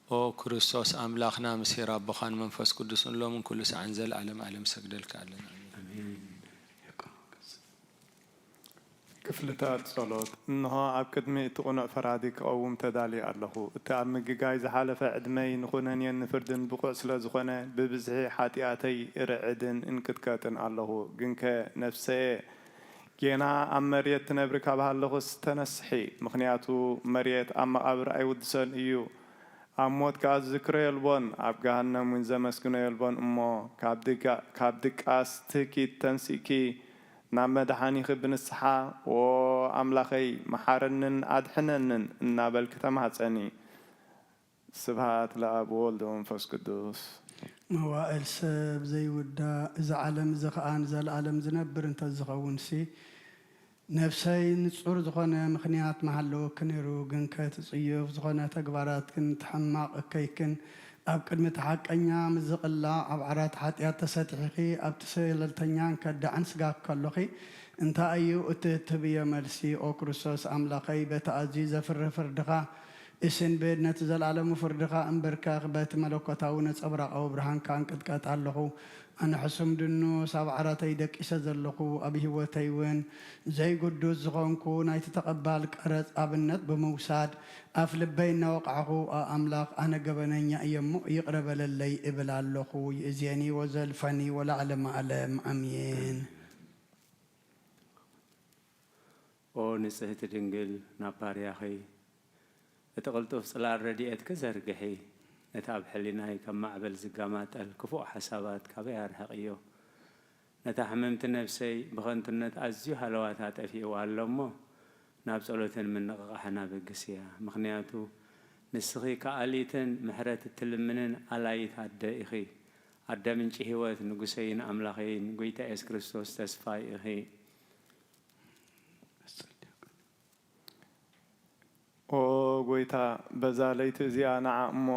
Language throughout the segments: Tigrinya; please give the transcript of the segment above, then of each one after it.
ኦ ክርስቶስ ኣምላኽና፣ ምስጢር ኣቦኻን መንፈስ ቅዱስን ሎምን ኩሉ ሳዕን ዘለዓለም ዓለም ሰግደልካ ኣለና። ኣሜን። ክፍልታት ጸሎት። እንሆ፣ ኣብ ቅድሚ እቲ ቅኑዕ ፈራዲ ክቐውም ተዳልየ ኣለኹ። እቲ ኣብ ምግጋይ ዝሓለፈ ዕድመይ ንኹነኔን ንፍርድን ብቑዕ ስለ ዝኾነ፣ ብብዝሒ ሓጢኣተይ እርዕድን እንቅጥቀጥን ኣለኹ። ግንከ ነፍሰየ፣ ጌና ኣብ መሬት ትነብሪ ካብ ሃለኹስ ተነስሒ፣ ምኽንያቱ መሬት ኣብ መቓብር ኣይውድሶን እዩ። ኣብ ሞት ከኣ ዝዝክሮ የልቦን፣ ኣብ ገሃነም እውን ዘመስግኖ የልቦን እሞ፣ ካብ ድቃ-፣ ካብ ድቃስ ትህኪት ተንሲእኪ፣ ናብ መድሓኒኺ ብንስሓ፣ "ኦ ኣምላኸይ፣ መሓረንን ኣድሕነንን" እናበልኪ ተማህጸኒ። ስብሃት ለኣብ ወወልድ ወመንፈስ ቅዱስ። መዋእል ሰብ ዘይውዳእ፣ እዚ ዓለም እዚ ኸኣ ንዘለኣለም ዝነብር እንተዝኸውንሲ፣ ነፍሰይ ንጹር ዝኾነ ምኽንያት ምሃለወኪ ነይሩ፣ ግንከ እቲ ጽዩፍ ዝኾነ ተግባራትክን እቲ ሕማቕ እከይክን ኣብ ቅድሚ እቲ ሓቀኛ ምስ ዝቕላዕ፣ ኣብ ዓራት ሓጢኣት ተሰጢሒኺ፣ ኣብቲ ሰለልተኛን ከዳዕን ስጋኪ ከሎኺ፣ እንታይ እዩ እቲ እትህብዮ መልሲ? ኦ ክርስቶስ ኣምላኸይ፣ በቲ ኣዝዩ ዘፍርህ ፍርድኻ እሽንብድ፣ ነቲ ዘለኣለሙ ፍርድኻ እንብርከኽ፣ በቲ መለኮታዊ ነጸብራቓዊ ብርሃንካ እንቅጥቀጥ ኣለኹ። ኣነ ሕሱም ድኑስ ኣብ ዓራተይ ደቂሰ ዘለኹ፣ ኣብ ህይወተይ እውን ዘይግዱስ ዝኾንኩ፣ ናይቲ ተቐባል ቀረጽ ኣብነት ብምውሳድ፣ ኣፍ ልበይ እናወቃዕኹ፣ "ኣ ኣምላኽ፣ ኣነ ገበነኛ እየ እሞ ይቕረ በለለይ" እብል ኣለኹ። ይእዜኒ ወዘልፈኒ ወለዓለመ ዓለም። ኣሜን። ኦ ንጽህቲ ድንግል፣ ናብ ባርያኺ እቲ ቅልጡፍ ጽላል ረድኤትኪ ዘርግሒ። ነቲ ኣብ ሕሊናይ ከም ማዕበል ዝጋማጠል ክፉእ ሓሳባት ካበይ ኣርሕቕዮ። ነታ ሕምምቲ ነፍሰይ ብኸንቱነት ኣዝዩ ሃለዋታ ጠፊእዋ ኣሎ እሞ፣ ናብ ጸሎትን ምንቕቓሕን ኣበግስያ። ምኽንያቱ ንስኺ ከኣሊትን ምሕረት እትልምንን ኣላይት ኣደ ኢኺ። ኣደ ምንጪ ህይወት፣ ንጉሰይን ኣምላኸይን፣ ጎይታ የሱስ ክርስቶስ ተስፋይ ኢኺ። ኦ ጎይታ፣ በዛ ለይቲ እዚኣ ንዓ እሞ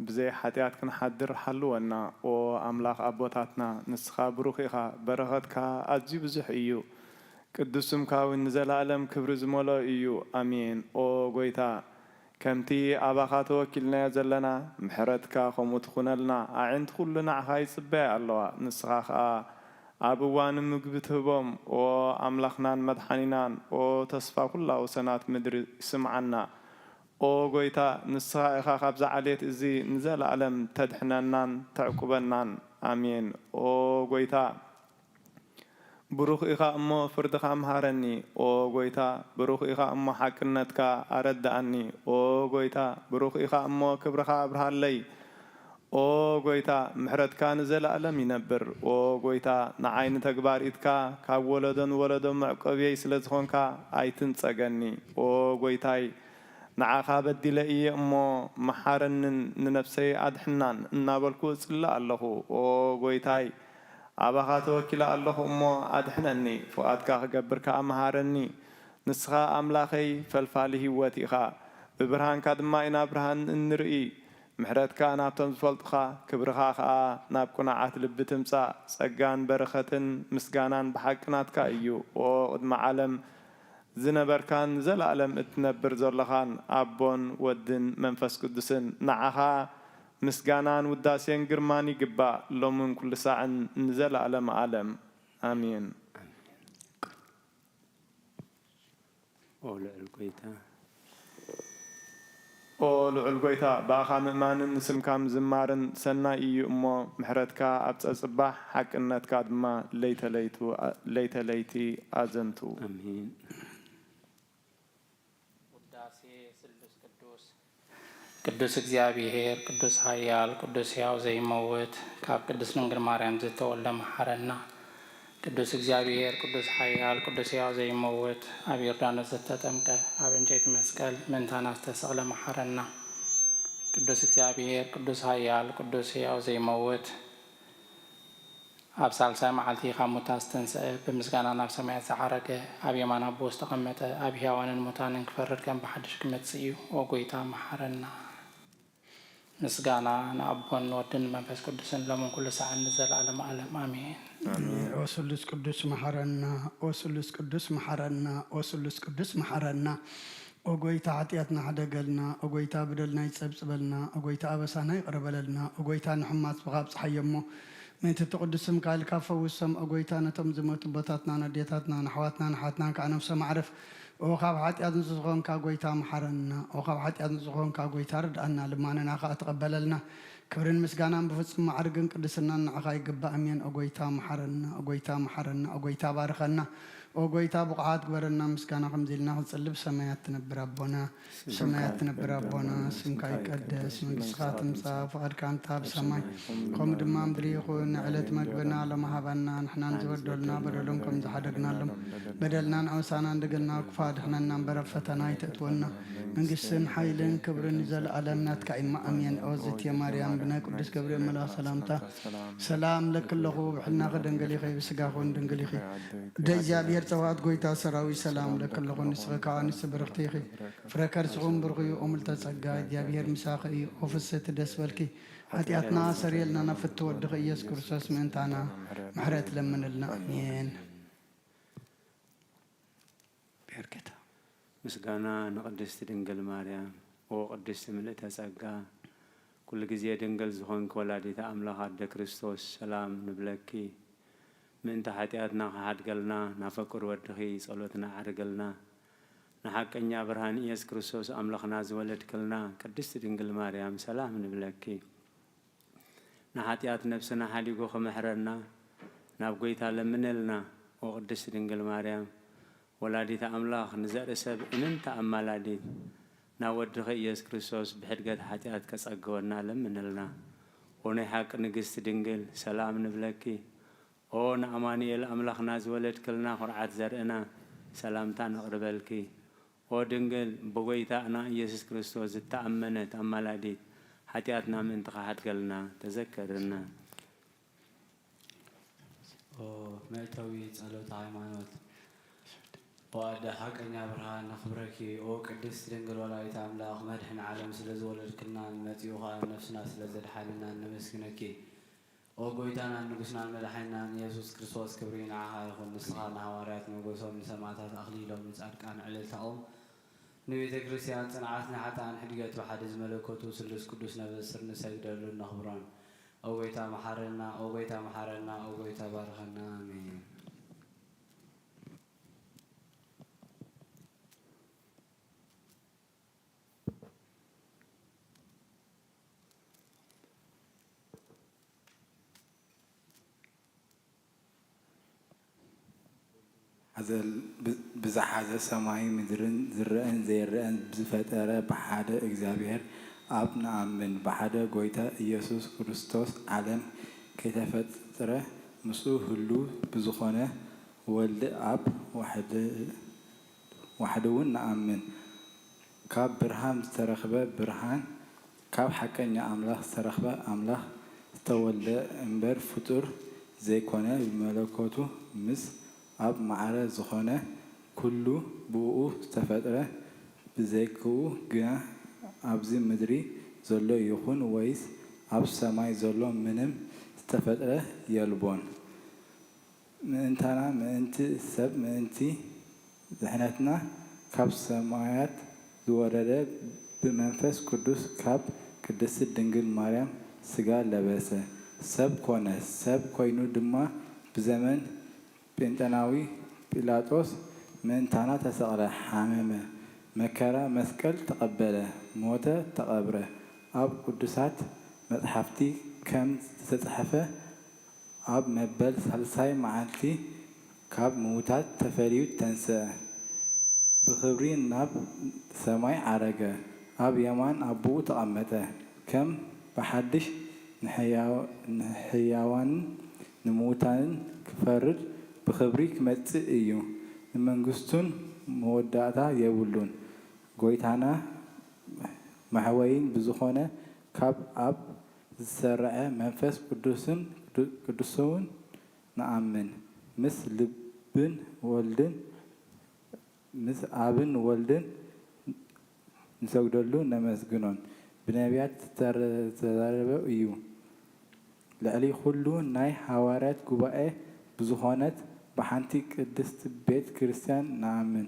ብዘይ ሓጢኣት ክንሓድር ሓልወና። ኦ ኣምላኽ ኣቦታትና፣ ንስኻ ብሩኽ ኢኻ፣ በረኸትካ ኣዝዩ ብዙሕ እዩ። ቅዱስ ስምካ እውን ንዘለኣለም ክብሪ ዝመልኦ እዩ። ኣሜን። ኦ ጎይታ፣ ከምቲ ኣባኻ ተወኪልናዮ ዘለና፣ ምሕረትካ ከምኡ ትኹነልና። ኣዒንቲ ኩሉ ንዓኻ ይጽበያ ኣለዋ። ንስኻ ኸኣ ኣብ እዋን ምግቢ ትህቦም። ኦ ኣምላኽናን መድሓኒናን፣ ኦ ተስፋ ኩላ ወሰናት ምድሪ፣ ስምዓና። ኦ ጎይታ፣ ንስኻ ኢኻ ካብዚ ዓሌት እዚ ንዘለኣለም ተድሕነናን ተዕቁበናን። ኣሜን። ኦ ጎይታ፣ ብሩኽ ኢኻ እሞ ፍርድኻ ምሃረኒ። ኦ ጎይታ፣ ብሩኽ ኢኻ እሞ ሓቅነትካ ኣረድኣኒ። ኦ ጎይታ፣ ብሩኽ ኢኻ እሞ ክብርኻ ኣብርሃለይ። ኦ ጎይታ፣ ምሕረትካ ንዘለኣለም ይነብር። ኦ ጎይታ፣ ንዓይ ንተግባር ኢድካ ካብ ወለዶ ንወለዶ መዕቆብየይ ስለ ዝኾንካ ኣይትንጸገኒ። ኦ ጎይታይ፣ ንዓኻ በዲለ እየ እሞ መሓረንን ንነፍሰይ ኣድሕናን እናበልኩ እጽሊ ኣለኹ። ኦ ጎይታይ፣ ኣባኻ ተወኪለ ኣለኹ እሞ ኣድሕነኒ። ፍቓድካ ክገብር ከኣ መሃረኒ። ንስኻ ኣምላኸይ ፈልፋሊ ህይወት ኢኻ። ብብርሃንካ ድማ ኢና ብርሃን እንርኢ። ምሕረትካ ናብቶም ዝፈልጡኻ፣ ክብርኻ ኸኣ ናብ ቅኑዓት ልቢ ትምጻእ። ጸጋን በረኸትን ምስጋናን ብሓቂ ናትካ እዩ። ኦ ቅድሚ ዓለም ዝነበርካን ንዘለኣለም እትነብር ዘሎኻን ኣቦን ወድን መንፈስ ቅዱስን፣ ንዓኻ ምስጋናን ውዳሴን ግርማን ይግባእ፣ ሎምን ኩሉ ሳዕን ንዘለኣለመ ዓለም። ኣሜን። ኦ ልዑል ጎይታ። ኦ ልዑል ጎይታ፣ ብኣኻ ምእማንን ንስምካ ምዝማርን ሰናይ እዩ እሞ፣ ምሕረትካ ኣብ ጸጽባሕ፣ ሓቅነትካ ድማ ለይተ ለይቱ-፣ ለይተ ለይቲ ኣዘንቱ። ኣሜን። ውዳሴ ስሉስ ቅዱስ። ቅዱስ እግዚኣብሔር፣ ቅዱስ ኃያል፣ ቅዱስ ሕያው ዘይመውት፣ ካብ ቅድስት ድንግል ማርያም ዝተወልደ መሓረና። ቅዱስ እግዚኣብሔር፣ ቅዱስ ኃያል፣ ቅዱስ ሕያው ዘይመውት፣ ኣብ ዮርዳኖስ ዝተጠምቀ፣ ኣብ ዕንጨይቲ መስቀል ምእንታና ዝተሰቕለ መሓረና። ቅዱስ እግዚኣብሔር፣ ቅዱስ ኃያል፣ ቅዱስ ሕያው ዘይመውት፣ ኣብ ሳልሳይ መዓልቲ ካብ ሙታን ዝተንስአ፣ ብምስጋና ናብ ሰማያት ዝዓረገ፣ ኣብ የማን ኣቦኡ ዝተቐመጠ፣ ኣብ ሕያዋንን ሙታንን ክፈርድ ከም ብሓድሽ ክመጽእ እዩ። ኦ ጐይታ፣ መሓረና። ምስጋና ንኣቦን ንወድን ንመንፈስ ቅዱስን፣ ሎምን ኩሉ ሰዓትን ንዘለዓለመ ዓለም። ኣሜን። ኣሜን። ኦ ስሉስ ቅዱስ፣ መሓረና። ኦ ስሉስ ቅዱስ፣ መሓረና። ኦ ስሉስ ቅዱስ፣ መሓረና። ኦ ጎይታ፣ ሓጢኣትና ሕደገልና። ኦ ጎይታ፣ በደልና ይጸብጽበልና። ኦ ጎይታ፣ ኣበሳና ይቕረ በለልና። ኦ ጎይታ፣ ንሕማት ብኻ ኣብጽሓዮ እሞ፣ ምእንቲ እቲ ቅዱስ ስምካ ኢልካ ፈውሶም። ኦ ጎይታ፣ ነቶም ዝሞቱ ኣቦታትና፣ ነዴታትና፣ ንኣሕዋትና፣ ንሓትናን ከኣ ነፍሶም ኣዕርፍ። ኦ ካብ ሓጢኣት ንጹህ ዝኾንካ ጎይታ፣ መሓረና። ኦ ካብ ሓጢኣት ንጹህ ዝኾንካ ጎይታ፣ ርድኣና። ልማነና ከኣ ተቐበለልና። ክብርን ምስጋናን ብፍጹም ማዕርግን ቅድስናን ንዓኻ ይግባእ። ኣሜን። ኦ ጎይታ፣ መሓረና። ኦ ጎይታ፣ መሓረና። ኦ ጎይታ፣ ባርኸና። ኦ ጎይታ፣ ብቑዓት ግበረና። ምስጋና ከምዚ ኢልና ክንጽሊ፣ ብሰማያት ትነብር ኣቦና፣ ብሰማያት ትነብር ኣቦና፣ ስምካ ይቀደስ፣ መንግስትኻ ትምጻእ፣ ፍቓድካ እንተ ኣብ ሰማይ ከምኡ ድማ ምድሪ ይኹን። ንዕለት መግብና ሎሚ ሃበና፣ ንሕናን ዝበደሉና በደሎም ከም ዝሓደግናሎም፣ በደልና ንኣውሳና፣ እንደገልና ክፉ ኣድሕነና እምበር፣ ኣብ ፈተና ኣይተእትወና። መንግስትን ሓይልን ክብርን ንዘለኣለም ናትካ እዩ። ኣሜን። ኦ ዝትየ ማርያም፣ ብናይ ቅዱስ ገብርኤል መልኣኽ ሰላምታ ሰላም እብለኪ ኣለኹ። ብሕልናኺ ድንግል ኢኺ፣ ብስጋኺ እውን ድንግል ኢኺ። ኣደ እግዚኣብሔር ጸባኦት ጎይታ ሰራዊት ሰላም እብለኪ ኣለኹ። ንስኺ ከኣ ኣንስቲ ብርኽቲ ኢኺ፣ ፍረ ከርስኺ እውን ብሩኽ እዩ። ኦ ምልዕተ ጸጋ፣ እግዚኣብሔር ምሳኺ እዩ። ኦ ፍስሕቲ ደስ በልኪ፣ ሓጢኣትና ኣሰርየልና፣ ናብ ፍትው ወድኺ ኢየሱስ ክርስቶስ ምእንታና ምሕረት ለምንልና። ኣሜን። ቤርጌታ። ምስጋና ንቅድስቲ ድንግል ማርያም። ኦ ቅድስቲ ምልእተ ጸጋ፣ ኩሉ ግዜ ድንግል ዝኾንኪ ወላዲተ ኣምላኽ ኣደ ክርስቶስ፣ ሰላም ንብለኪ። ምእንቲ ሓጢኣትና ክሓድገልና፣ ናፈቅር ወድኺ ጸሎትና ኣዕርግልና። ንሓቀኛ ብርሃን ኢየሱስ ክርስቶስ ኣምላኽና ዝወለድክልና ቅድስቲ ድንግል ማርያም፣ ሰላም ንብለኪ። ንሓጢኣት ነፍስና ሓዲጉ ክምሕረና ናብ ጐይታ ለምንልና። ኦ ቅድስቲ ድንግል ማርያም፣ ወላዲተ ኣምላኽ፣ ንዘርኢ ሰብ እምንቲ ኣማላዲት፣ ናብ ወድኺ ኢየሱስ ክርስቶስ ብሕድገት ሓጢኣት ከጸግወና ለምንልና። ኦ ናይ ሓቂ ንግስቲ ድንግል፣ ሰላም ንብለኪ። ኦ ንኣማኑኤል ኣምላኽና ዝወለድክልና ኩርዓት ዘርእና፣ ሰላምታ ነቕርበልኪ። ኦ ድንግል፣ ብጐይታና ኢየሱስ ክርስቶስ ዝተኣመነት ኣማላዲት፣ ሓጢኣትና ምእንቲ ኽሓድገልና ተዘከርና። ኦ መእተዊ ጸሎተ ሃይማኖት፣ ኦ ኣደ ሓቀኛ ብርሃን ነኽብረኪ። ኦ ቅድስት ድንግል ወላዲተ ኣምላኽ፣ መድሕን ዓለም ስለ ዝወለድክልናን መጺኡ ኸኣ ነፍስና ስለ ዘድሓነናን ነመስግነኪ። ኦ ጐይታናን ንጉስናን መድሓኒናን ኢየሱስ ክርስቶስ፣ ክብሪ ንዓኻ ይኹን። ንስኻ ንሃዋርያት ሞገሶም፣ ንሰማዕታት ኣኽሊሎም፣ ንጻድቃን ዕልልታኦም፣ ንቤተ ክርስቲያን ጽንዓት፣ ንሓጥኣን ሕድገት፣ ብሓደ ዝመለኮቱ ስሉስ ቅዱስ ነብስር ንሰግደሉን ነኽብሮን። ኦ ጐይታ መሓረና፣ ኦ ጐይታ መሓረና፣ ኦ ጐይታ ባርኸና። ኣሜን። ሓዘ-፣ ብ-፣ ብዝሓዘ ሰማይን ምድርን ዝረኣን ዘይረኣን ብዝፈጠረ ብሓደ እግዚኣብሔር ኣብ ንኣምን። ብሓደ ጐይታ ኢየሱስ ክርስቶስ ዓለም ከይተፈጥረ ምስኡ ህሉው ብዝኾነ ወልድ ኣብ ዋሕድ-፣ ዋሕድውን ንኣምን። ካብ ብርሃን ዝተረኽበ ብርሃን፣ ካብ ሓቀኛ ኣምላኽ ዝተረኽበ ኣምላኽ ዝተወልደ እምበር ፍጡር ዘይኮነ፣ ብመለኮቱ ምስ ኣብ ማዕረ ዝኾነ ኩሉ ብእኡ ዝተፈጥረ፣ ብዘይክኡ ግና ኣብዚ ምድሪ ዘሎ ይኹን ወይስ ኣብ ሰማይ ዘሎ ምንም ዝተፈጥረ የልቦን። ምእንታና፣ ምእንቲ ሰብ፣ ምእንቲ ድሕነትና ካብ ሰማያት ዝወረደ፣ ብመንፈስ ቅዱስ ካብ ቅድስት ድንግል ማርያም ሥጋ ለበሰ፣ ሰብ ኮነ። ሰብ ኮይኑ ድማ ብዘመን ጴንጠናዊ ጲላጦስ ምእንታና ተሰቕለ፣ ሓመመ፣ መከራ መስቀል ተቐበለ፣ ሞተ፣ ተቐብረ። ኣብ ቅዱሳት መጻሕፍቲ ከም ዝተጻሕፈ፣ ኣብ መበል ሳልሳይ መዓልቲ ካብ ምዉታት ተፈልዩ ተንስአ፣ ብኽብሪ ናብ ሰማይ ዓረገ፣ ኣብ የማን ኣቦኡ ተቐመጠ። ከም ብሓድሽ ንሕያው-፣ ንሕያዋንን ንምዉታንን ክፈርድ ብኽብሪ ክመጽእ እዩ። ንመንግስቱን መወዳእታ የብሉን። ጐይታና መሕወይን ብዝኾነ ካብ ኣብ ዝሰርዐ መንፈስ ቅዱስን ቅዱ-፣ ቅዱስውን ንኣምን። ምስ ልብን ወልድን፣ ምስ ኣብን ወልድን ንሰግደሉ ነመስግኖን። ብነቢያት ዝተረ-፣ ዝተዛረበ እዩ። ልዕሊ ኹሉ ናይ ሃዋርያት ጉባኤ ብዝኾነት ብሓንቲ ቅድስት ቤት ክርስቲያን ንኣምን።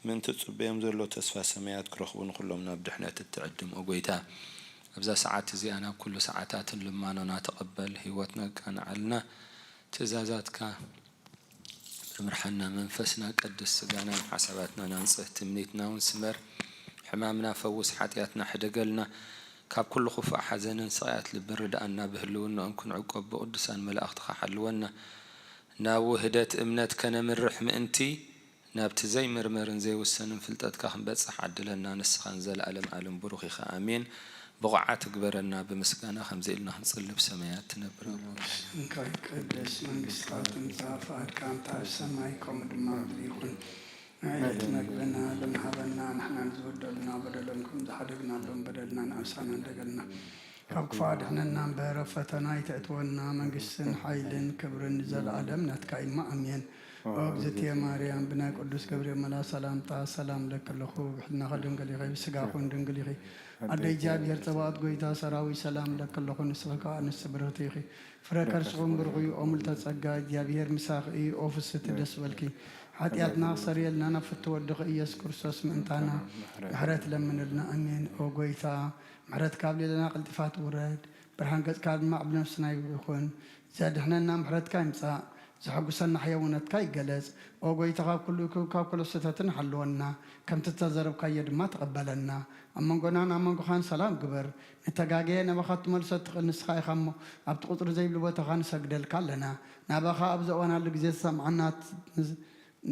ምእንቲ እትጽበዮም ዘሎ ተስፋ ሰማያት ክረኽቡ ንኹሎም ናብ ድሕነት እትዕድም፣ ኦ ጐይታ፣ ኣብዛ ሰዓት እዚኣ ናብ ኩሉ ሰዓታትን ልማኖና ተቐበል። ህይወትና ኣቃንዓልና፣ ትእዛዛትካ ምርምርሓና፣ መንፈስና ቀድስ፣ ስጋናን ሓሳባትናን ኣንጽህ፣ ትምኒትና እውን ስመር፣ ሕማምና ፈውስ፣ ሓጢኣትና ሕደገልና፣ ካብ ኩሉ ክፉእ ሓዘንን ስቓያት ልቢ ርድኣና፣ ብህልውናኦም ክንዕቆብ ብቅዱሳን መላእኽትኻ ሓልወና። ናብ ውህደት እምነት ከነምርሕ ምእንቲ፣ ናብቲ ዘይምርመርን ዘይውሰንን ፍልጠትካ ክንበጽሕ ዓድለና። ንስኻ ንዘለኣለም ዓለም ብሩኽ ኢኻ። ኣሜን። ብቑዓት እግበረና፣ ብምስጋና ከምዚ ኢልና ክንጽሊ። ብሰማያት ትነብር ኣቦና። ስምካ ይቀደስ፣ መንግስትኻ ትምጻእ፣ ፍቓድካ እንተ ኣብ ሰማይ ከምኡ ድማ ኣብ ምድሪ ይኹን። ንዕለት መግብና ሎም ሃበና፣ ንሕና ንዝበደሉና በደሎም ከም ዝሓደግናሎም በደልና ንኣሳና እንደገልና። ካብ ክፉእ ኣድሕነና እምበር፣ ኣብ ፈተና ኣይተእትወና፣ መንግስትን ሓይልን ክብርን ንዘለኣለም ናትካ እዩ። ኣሜን። ኦ እግዝእትየ ማርያም፣ ብናይ ቅዱስ ገብርኤል መልኣክ ሰላምታ ሰላም እለኪ ኣለኹ። ብሕልናኺ ድንግል ኢኺ፣ ብስጋኺ እውን ድንግል ኢኺ። ኣደ እግዚኣብሔር ጸባኦት፣ ጐይታ ሰራዊት፣ ሰላም እለኪ ኣለኹ። ንስኺ ከኣ ኣንስቲ ብርኽቲ ኢኺ፣ ፍረ ከርስኺ እውን ብሩኽ እዩ። ኦ ምልዕተ ጸጋ፣ እግዚኣብሔር ምሳኺ እዩ። ኦ ፍስሕቲ፣ ደስ በልኪ፣ ሓጢኣትና ክሰርየልና ናብ ፍትው ወድኺ ኢየሱስ ክርስቶስ ምእንታና ምሕረት ለምንልና። ኣሜን። ኦ ጐይታ፣ ምሕረትካ ኣብ ልዕሌና ቀልጢፋ ትውረድ፣ ብርሃን ገጽካ ድማ ኣብ ነፍስና ይኹን። ዘድሕነና ምሕረትካ ይምጻእ፣ ዘሐጉሰና ሕያውነትካ ይገለጽ። ኦ ጐይታ፣ ካብ ኩሉ እኩይ፣ ካብ ኩሉ ስሕተትን ሓልወና፣ ከምቲ እተዘረብካዮ ድማ ተቐበለና። ኣብ መንጎናን ኣብ መንጎኻን ሰላም ግበር። ንተጋገየ ናባኻ ክትመልሶ እትኽእል ንስኻ ኢኻ እሞ፣ ኣብቲ ቁጽሪ ዘይብሉ ቦታኻ ንሰግደልካ ኣለና። ናባኻ ኣብ ዘእዋናሉ ግዜ ትሰምዓና፣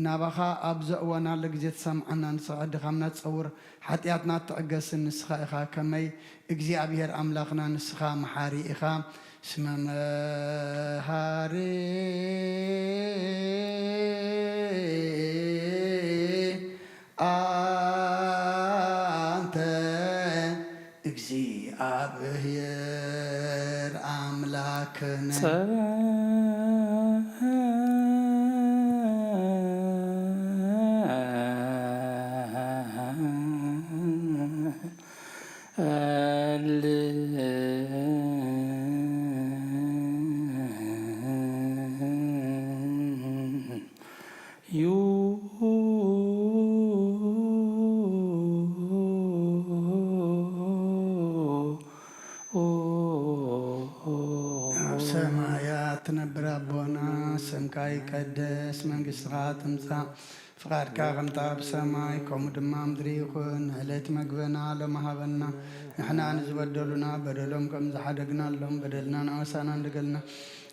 ናባኻ ኣብ ዘእዋናሉ ግዜ ትሰምዓና፣ ንስኻ ድኻምና ትጸውር፣ ሓጢኣትና ትዕገስን ንስኻ ኢኻ። ከመይ እግዚኣብሔር ኣምላኽና፣ ንስኻ መሓሪ ኢኻ። ስመ መሃሪ ኣንተ እግዚኣብሔር ኣምላክነ። ጸል ዩ። ኣብ ሰማያት ትነብር ኣቦና፣ ስምካ ይቀደስ፣ መንግስትኻ ትምጻእ፣ ፍቓድካ ከምታ ኣብ ሰማይ፣ ከምኡ ድማ ኣብ ምድሪ ይኹን። ዕለት መግበና ሎሚ ሃበና፣ ንሕና ንዝበደሉና በደሎም ከም ዝሓደግናሎም በደልና ንኣበሳና እንደገልና፣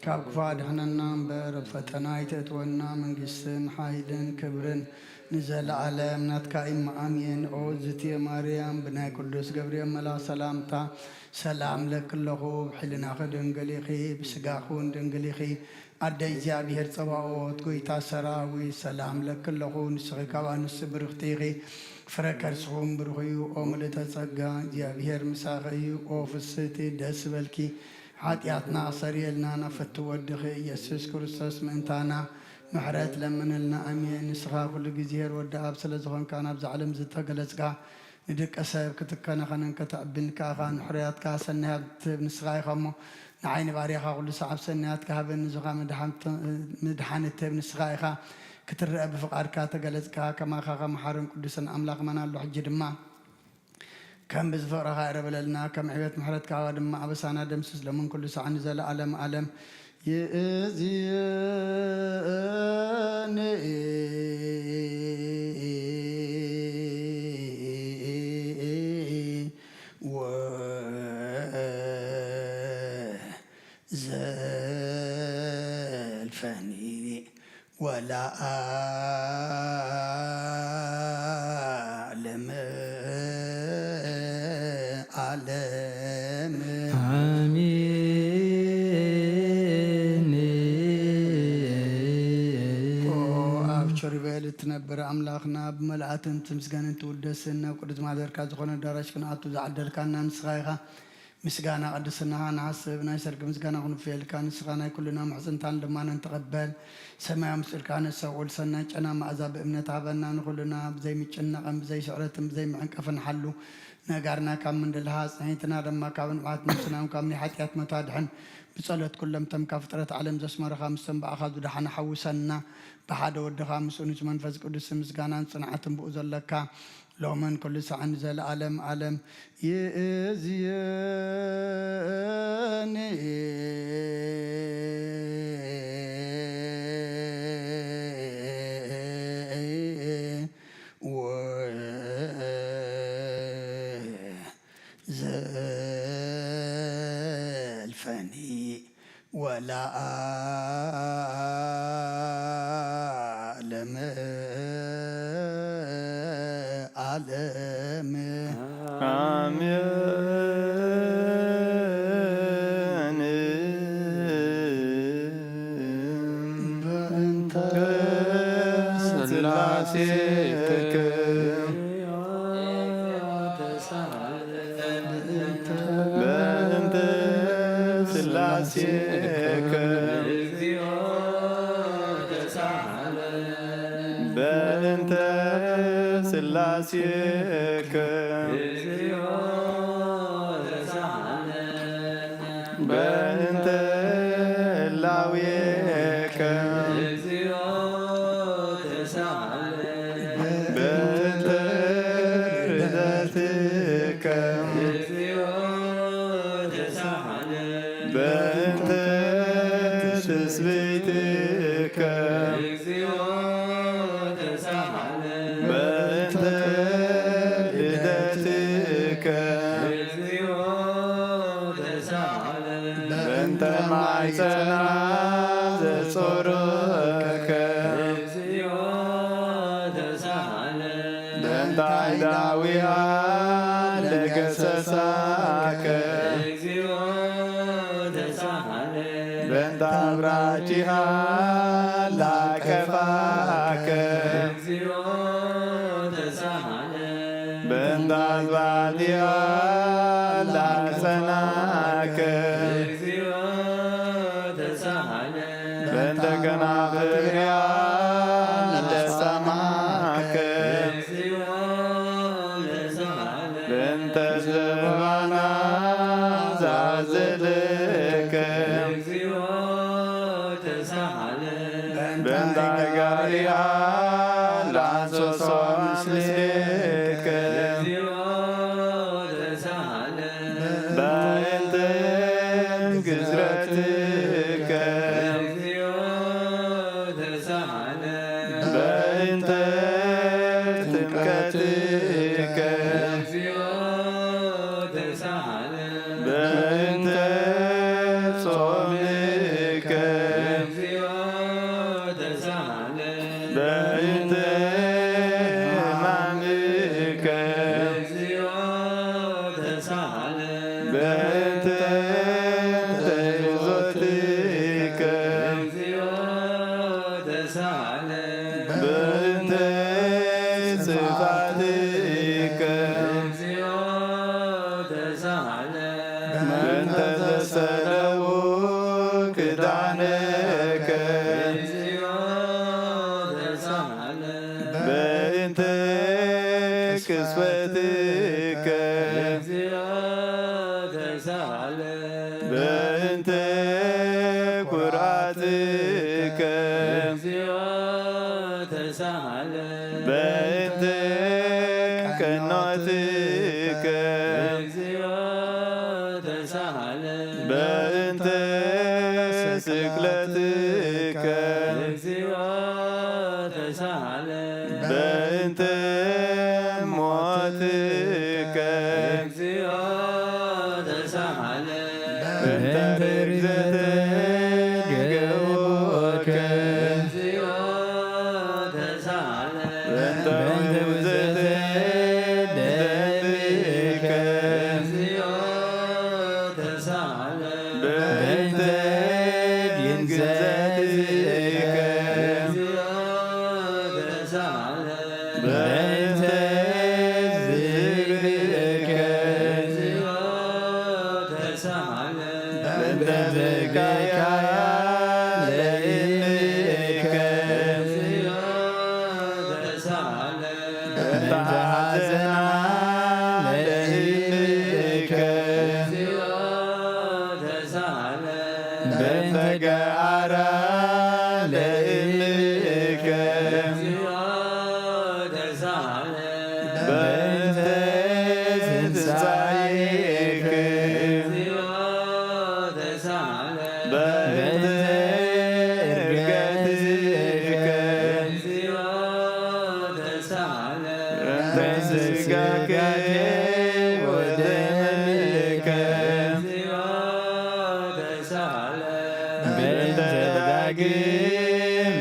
ካብ ክፉእ ኣድሕነና እምበር፣ ኣብ ፈተና ኣይተእትወና፣ መንግስትን ሓይልን ክብርን ንዘለኣለም ናትካ እዩ። ኣሜን። ኦ እግዝእትየ ማርያም፣ ብናይ ቅዱስ ገብርኤል መልኣኽ ሰላምታ ሰላም እለኪ ኣለኹ። ብሕልናኺ ድንግል ኢኺ፣ ብስጋኺ እውን ድንግል ኢኺ። ኣደ እግዚኣብሔር ጸባኦት፣ ጐይታ ሰራዊት፣ ሰላም እለኪ ኣለኹ። ንስኺ ካብ ኣንስቲ ብርኽቲ ኢኺ፣ ፍረ ከርስኺ እውን ብሩኽ እዩ። ኦ ምልእተ ጸጋ፣ እግዚኣብሔር ምሳኺ እዩ። ኦ ፍስሕቲ፣ ደስ ይበልኪ፣ ሓጢኣትና ኣሰርየልና፣ ናብ ፍትው ወድኺ ኢየሱስ ክርስቶስ ምእንታና ምሕረት ለምንልና። ኣሜን። ንስኻ ኩሉ እግዚኣብሔር ወዲ ኣብ ስለ ዝኾንካ፣ ናብዛ ዓለም ዝተገለጽካ፣ ንደቂ ሰብ ክትከናኸንን ከተዕብን ከኣኻ፣ ንሕሩያትካ ሰናያት ትህብ ንስኻ ኢኻ እሞ፣ ንዓይ ንባርያኻ ኩሉ ሰዓብ ሰናያትካ ሃበኒ። ንዝኻ ምድሓን ት-፣ ምድሓን እትህብ ንስኻ ኢኻ። ክትረአ ብፍቓድካ ተገለጽካ። ከማኻ ከመሓርን ቅዱስን ኣምላኽ መን ኣሎ? ሕጂ ድማ ከም ብዝፍቕርኻ ይቕረ በለልና፣ ከም ዕቤት ምሕረትካ ድማ ኣበሳና ደምስስ፣ ሎምን ኩሉ ሰዓት ንዘለኣለም ዓለም። ይእዝየኒ ወዘልፈኒ ወለዓለመ ዓለም። ኣሜን። ኦ ኣብ ቸሩቤል እትነብር ኣምላኽና፣ ብመልኣትን ትምስገንን ትውደስን ናብ ቅዱስ ማሕደርካ ዝኾነ ኣዳራሽ ክንኣቱ ዝዓደልካና ንስኻ ኢኻ። ምስጋና ቅድስናኻ ንሓስብ፣ ናይ ሰርክ ምስጋና ክንውፍየልካ፣ ንስኻ ናይ ኩልና ምሕጽንታን ልማኖን ተቐበል። ሰማያዊ ምስጢርካ ነስተውዕል፣ ሰናይ ጨና መኣዛ ብእምነት ሃበና፣ ንኹልና ብዘይ ምጭናቕን ብዘይ ስዕረትን ብዘይ ምዕንቀፍን ሓሉ። ነጋርና ካብ ምንድልሃ፣ ጽሒትና ድማ ካብ ንብዓት ነፍስና፣ ካብ ናይ ሓጢኣት ሞት ኣድሕን። ብጸሎት ኩሎም እቶም ካብ ፍጥረት ዓለም ዘስመሩኻ፣ ምስቶም ብኣኻ ዝደሓኑ ሓውሰና። ብሓደ ወድኻ ምስኡ ንመንፈስ ቅዱስ ምስጋናን ጽንዓትን ብኡ ዘለካ፣ ሎምን ኩሉ ሳዕን ንዘለዓለም ዓለም ይእዝየኒ። ወዘልፈኒ ወለዓለመ ዓለም። ኣሜን። በእንተ ስላሴ በእንተ ስላሴ በእንተ ስላሴ በእንተ ህላዌከ በእንተ ርደትከ በእንተ ትስብእትከ በእንተ ልደትከ በእንተ ማይጸና ዘጾረከ በእንተ ኣይዳዊያ ለገሰሳከ በእንተ ኣብራቲሃ ላከፋከ በእንተ ኣዝባዲሃ ላጸናከ በእንተ ከናፍርያ ለጸማከ በእንተ ዘበባና ዛዘለከ በእንተ ጋሪያ ላንሶሶ ምስሌከ በእንተ ግዝረትከ በእንተ ጥምቀትከ በእንተ ጾምከ በእንተ ሕማምከ በእንተ ተይዞትከ በእንተ ጽፋትከ በእንተ ዘሰለቡ ክዳነከ በእንተ ክስበትከ በእንተ ኩርዓትከ በእንተ ቀኖትከ በእንተ ስቅለትከ በእንተ ሞትከ በእንተ ርግዘተ ገቦከ በእንተ ውግዘተ ደምከ በእንተ ግንዘትከ በእንተ ዝክርከ በእንተ ዝካያ ለእምከ በእንተ ሐዘና ለእምከ በእንተ ስጋከ ወደምከ በእንተ ዳግም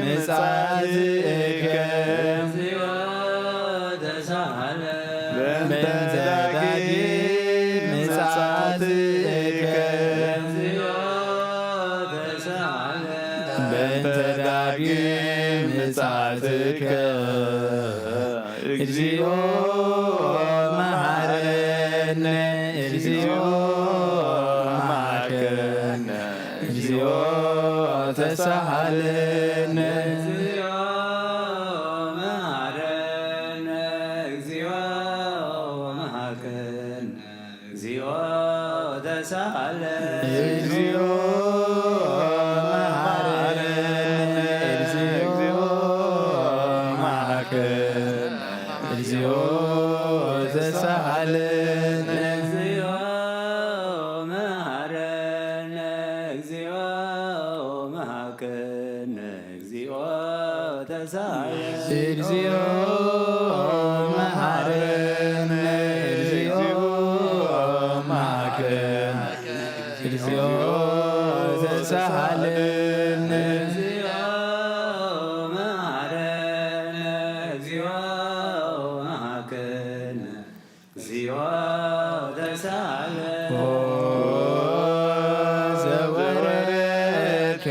ምጽኣትከ በእንተ ዳግም ምጽኣትከ በእንተ ዳግም ምጽኣትከ እግዚኦ መሐረነ፣ እግዚኦ መሐረነ፣ እግዚኦ ተሳሃለነ። እግዚኦ መሐረነ፣ እግዚኦ መሐረነ። እግዚኦ ተሳሃለነ። እግዚኦ መሐረነ፣ እግዚኦ መሐረነ፣ እግዚኦ ተሳሃለነ። እግዚኦ መሐረነ፣ እግዚኦ መሐረነ። እግዚኦ ተሳሃለነ። እግዚኦ መሐረነ፣ እግዚኦ መሐረነ፣ እግዚኦ ተሳሃለነ። እግዚኦ መሐረነ፣ እግዚኦ መሐረነ። እግዚኦ ተሳለ። ኦ ዘወረድከ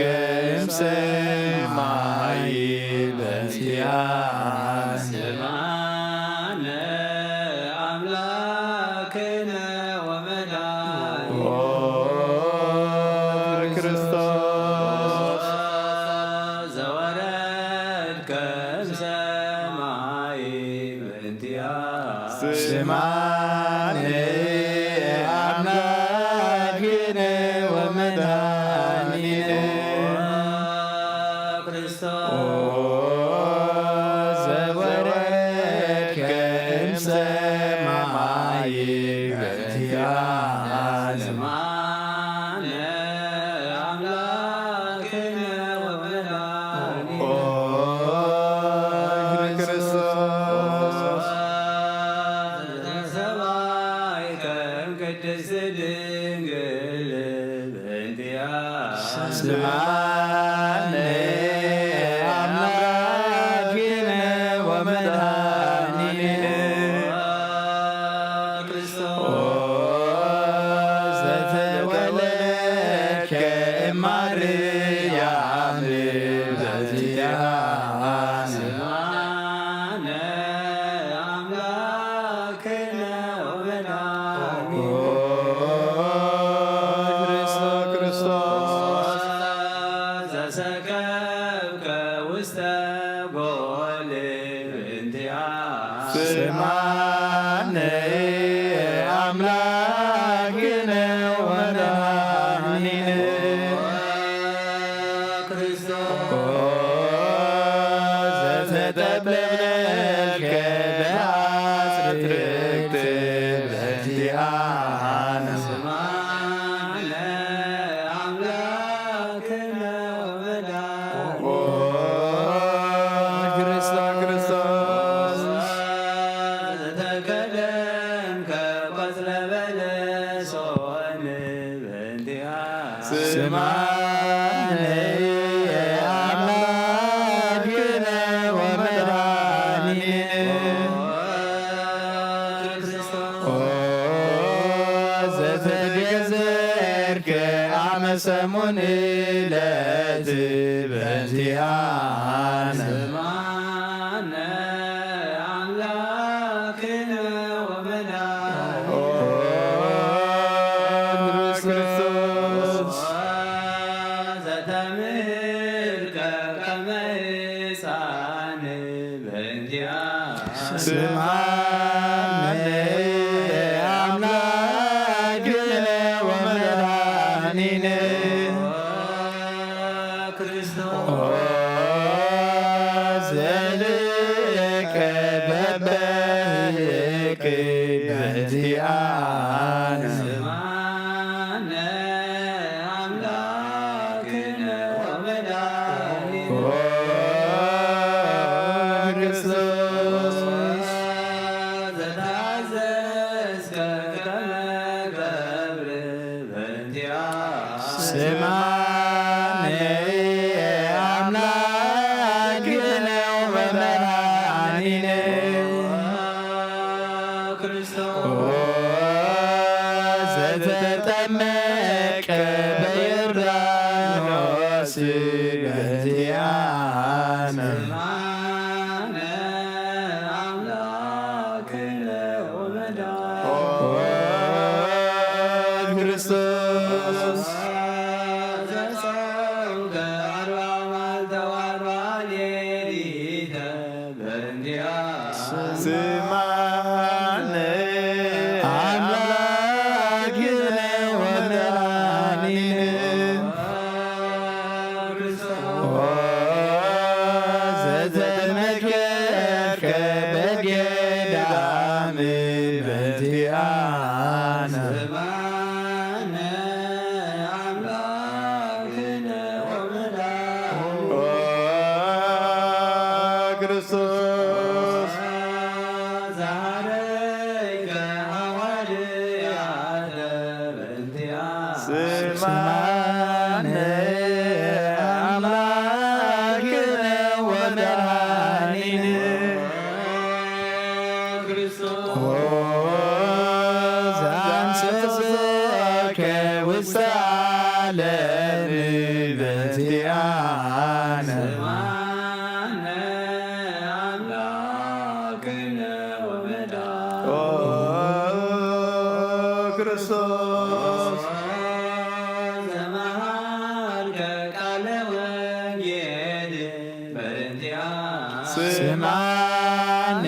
እምሰማይ በእንቲአነ። ስማነ አምላክነ ወመድኃኒነ። ኦ ክርስቶስ ዘወረድከ እምሰማይ በእንቲአነ። ስማነ አምላክነ ወመድኃኒነ። ክርስቶስ ኦ ዘወረድከ እምሰማይ በእንቲአነ። ስማነ አምላክነ ወመድኃኒነ። ኦ ክርስቶስ ዘተሰማይከ እምቅድስት ድንግል በእንቲአነ። ስማነ አምላክነ ወመድኃኒነ። ክርስቶስ ኦ ዘተወለድከ እማርያም በእንቲአነ። ስማነ አምላክነ ወመድኃኒነ። ኦ ክርስቶስ ዘሰከብከ ውስተ ጎል በእንቲአነ። ስማነ አምላክነ ወመድኃኒነ። ክርስቶስ ኦ ዘተጠብለልከ በአጽርቅት በእንቲአነ። ስማነ አምላክነ ወመድኃኒነ። ኦ ክርስቶስ ክርስቶስ ዘተከለምከ ቆጽለ በለሶን በእንቲአነ። ስማነ አምላክነ ወመድኃኒነ። ኦ ዘተገዘርከ አመ ሰሙን ዕለት በእንቲአነ። ስማነ አምላክነ ወመድኃኒነ። ኦ ክርስቶስ ዘተምህርከ ከመ ሕፃን በእንቲአነ። ስማነ አምላክነ ወመድኃኒነ። ክርስቶስ ኦ ዘልከ በበህቅ በእንቲአነ። ስማነ አምላክነ ወመድኃኒነ። ኦ ክርስቶስ ክርስቶስ። ዘጾምከ ኣርባ መዓልተ ወኣርባ ሌሊተ በእንቲኣ ስማዕነ ኣምላክነ ወመድኃኒነ። ኦ ዘተመከርከ በገዳም በእንቲኣነ። ስማዕነ ኣምላክነ ወመድኃኒነ። ኦ ክርስቶስ። ዘሃረይከ ሃዋርያተ በእንቲኣነ። ስማዕነ ኣምላክነ ወመድኃኒነ። ኦ ዘአንሰስከ ውስተ ዓለም በእንቲኣነ። ስማዕነ ኣምላክነ ወመድኃኒነ። ኦ ክርስቶስ። ዘመሃርከ ቃለ ወንጌል በእንቲኣ። ስማዕነ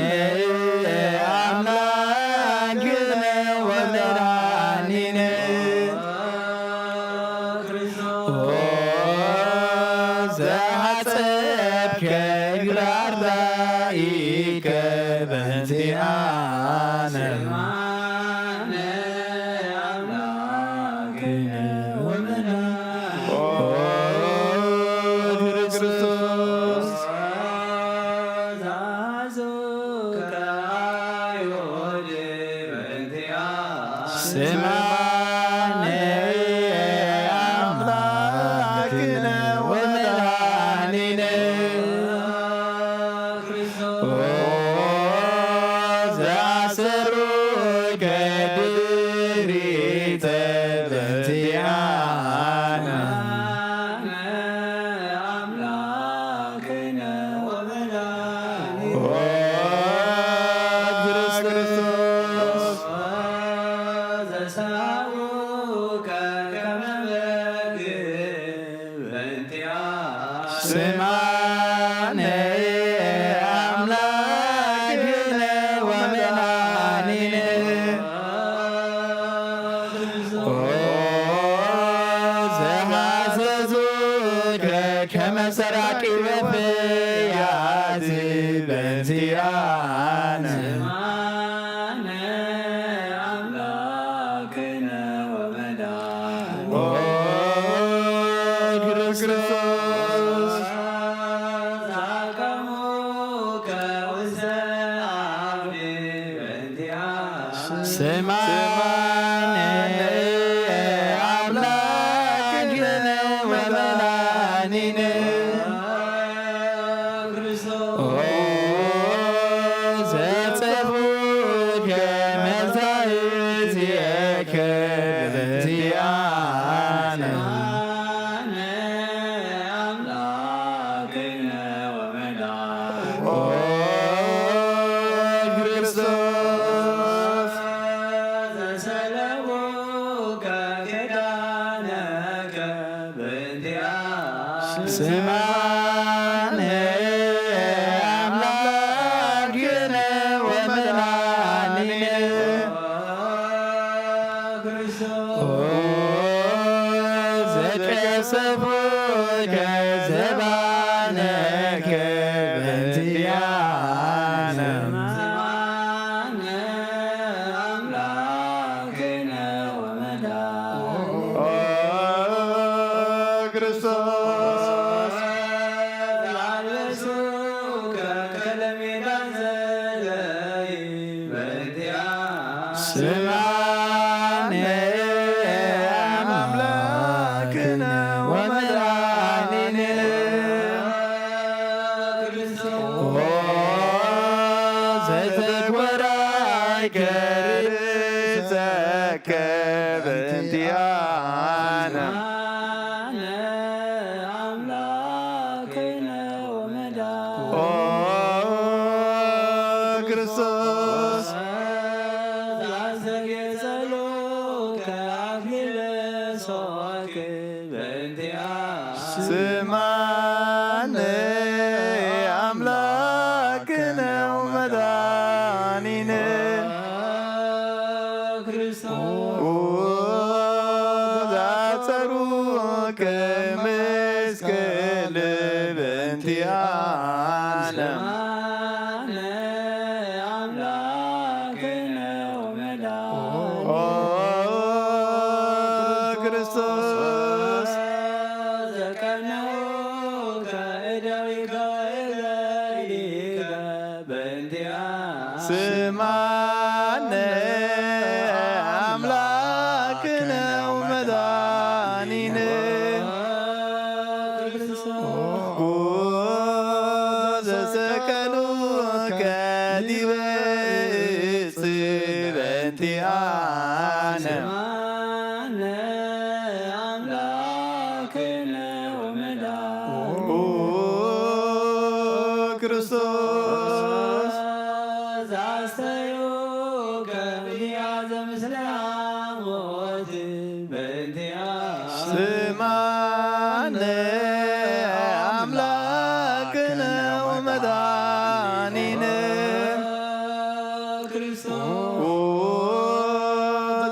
ኣምላክነ ወመድኃኒነ። ኦ ዘሓጸብከ እግረ ኣርዳኢከ በእንቲኣነ። ስማዕነ ኣምላክነ ወመድኃኒነ። ኦ ክርስቶስ። ዘአዘዙከ ኣይሁድ በእንቲኣ። ስማዕነ ኣምላክነ ወመድኃኒነ። ኦ ዘአሰሩከ ድሪተ በእንቲኣነ። ኣምላክነ ወመድኃኒነ። ኦ ክርስቶስ። ዘሰውከ ከመ በግ በእንቲኣ። ስማዕነ ኣምላክነ ወመድኃኒነ። ኦ ዘሃዘዙከ ከመ ሰራቂ በፍያት በእንቲኣነ። ስማዕነ ኣምላክነ ወመድኃኒነ። ኦ ክርስቶስ። ዘአቀሙከ ውስተ ዓውደ በእንቲኣ። ስማዕነ ኣምላክነ ወመድኃኒነ። ኦ ዘጸፉከ መዛእዝየከ በእንቲኣነ። ስማዕነ ኣምላክነ ወመድኃኒነ። ኦ ክርስቶስ። ዘሰለሙከ ኪዳነከ በእንቲኣነ። ስማዕነ ኣምላክነ ወመድኃኒነ። ኦ ዘቀሰፉከ ዘባነከ በእንቲኣነ። ስማዕነ ኣምላክነ ወመድኃኒነ። ኦ ክርስቶስ። ዘአልበሱከ ከለሜዳ ዘለይ በእንቲኣ። ስማዕነ ኣምላክነ ወመድኃኒነ። ኦ ዘተኮራይከ ርእሰከ በእንቲኣነ። ስማዕነ ኣምላክነ ወመድኃኒነ። ኦ ክርስቶስ። ዘአስተግየ ጸሎከ አክሊለ ዛጸሩከ መስቀል በእንቲኣነ። ኦ ክርስቶስ ስማነ ኣምላክነ ወመድኃኒነ። ዘሰቀሉከ ዲበ ዕፅ በእንቲኣነ። ኦ ክርስቶስ ስማነ ኣምላክነ ወመድኃኒነ። ኦ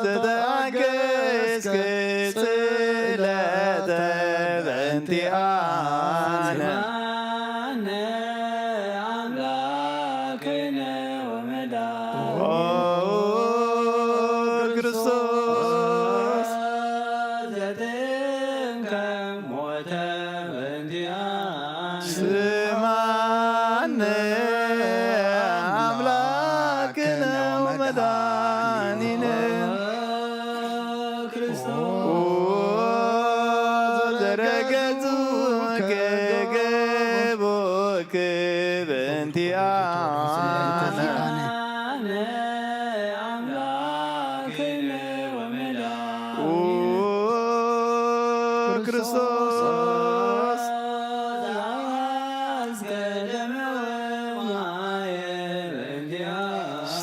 ዘተኣገስከ ጽለተ በእንቲኣነ። ኦ ክርስቶስ ስማነ ኣምላክነ ወመድኃኒነ። ኦ ዘረገጹ ከገቦክ በእንቲኣነ። ኦ ክርስቶስ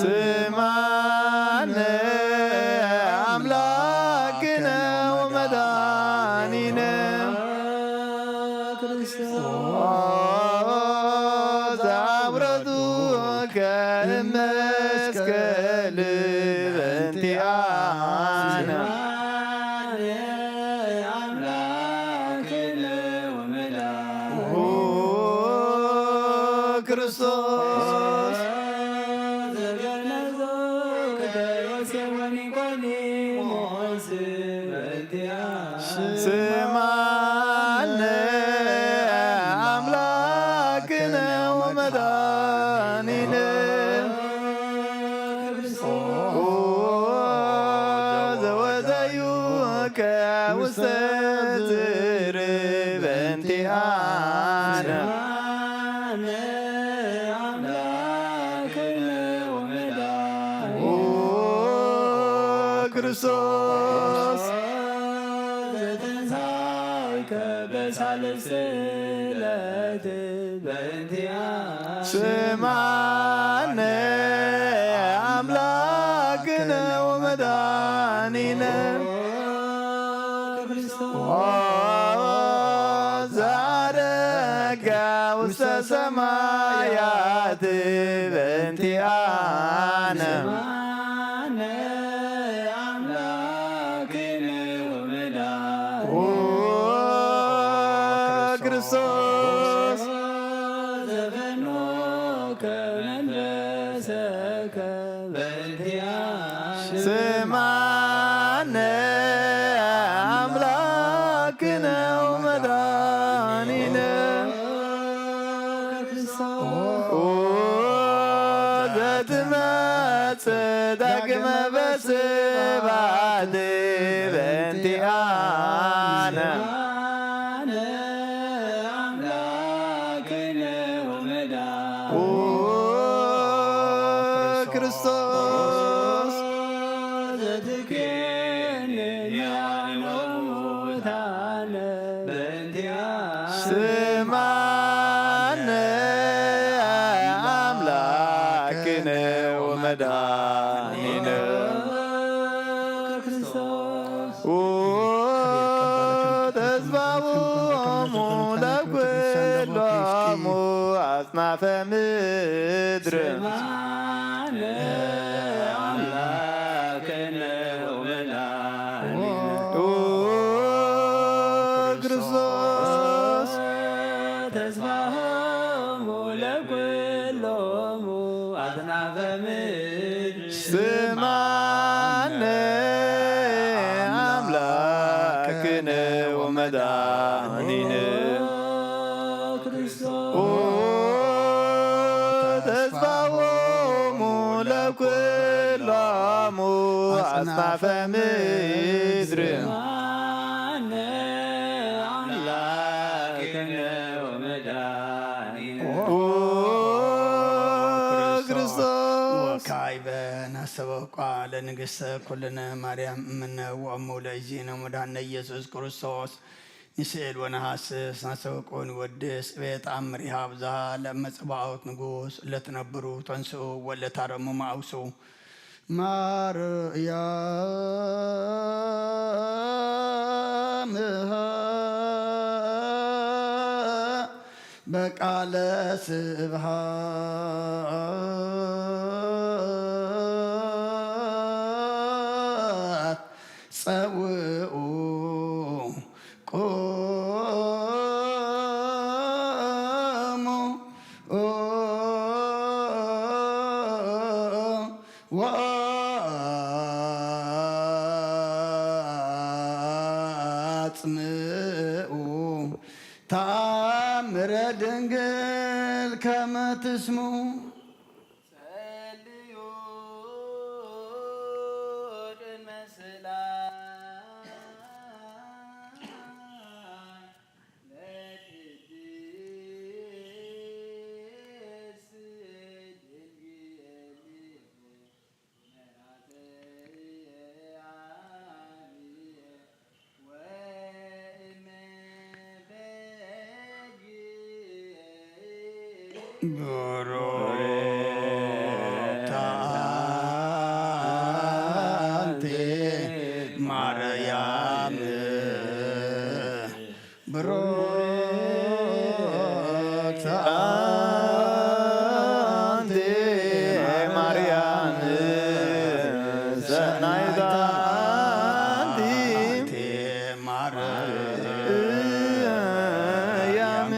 ስማነ ኣምላክነ ወመድኃኒነ። ኦ ዘአውረዱከ እምመስቀል በእንቲኣነ። ኦ ክርስቶስ ስማነ ኣምላክነ ወመድኃኒነ። ኦ ዘወተዩከ ውስተ ጽር በእንቲኣነ። ኦ ክርስቶስ ስማነ ኣምላክነ ወመድኃኒነ። ኦ ዘዐረገ ውስተ ሰማያት በእንቲኣነ። ኦ ክርስቶስ ስማነ ኣምላክነ ወመድኃኒነ። ኦ ዘትመጽእ ዳግመ በስብሐት በእንቲኣነ። ኦ ክርስቶስ ስማነ ኣምላክነ ወመድኃኒነ። ኦ ተስፋዎሙ ለኩሎሙ ኣጽናፈ ምድር። ስምዓነ ኣምላክነ ወመድኃኒነ። ኦ ተስፋሆሙ ለኩሎሙ ኣጽናፈ ምድር። ኦ ክርስቶስ። ወካዕበ ናስተበቋ ለንግሥተ ኩልነ ማርያም እምነ ወእሙ ለእግዚእነ መድኃኒነ ኢየሱስ ክርስቶስ። ንስዕል ወነሃስስ ናስተበቆ ንወድስ ቤት ተኣምር ይሃብ ዛ ለመጸባኦት ንጉስ ለትነብሩ ተንስኡ ወለታረሙ ማውሱ። ማርያም በቃለ ስብሃት ጸውኡ ቁሙ ወአጽምኡ ተአምረ ድንግል ከመ ትስምዑ። ጸልዩ ቅድመ ስላ ብሩክት አንቲ ማርያም ብሩክት አንቲ ማርያም ሰናይት አንቲ ማርያም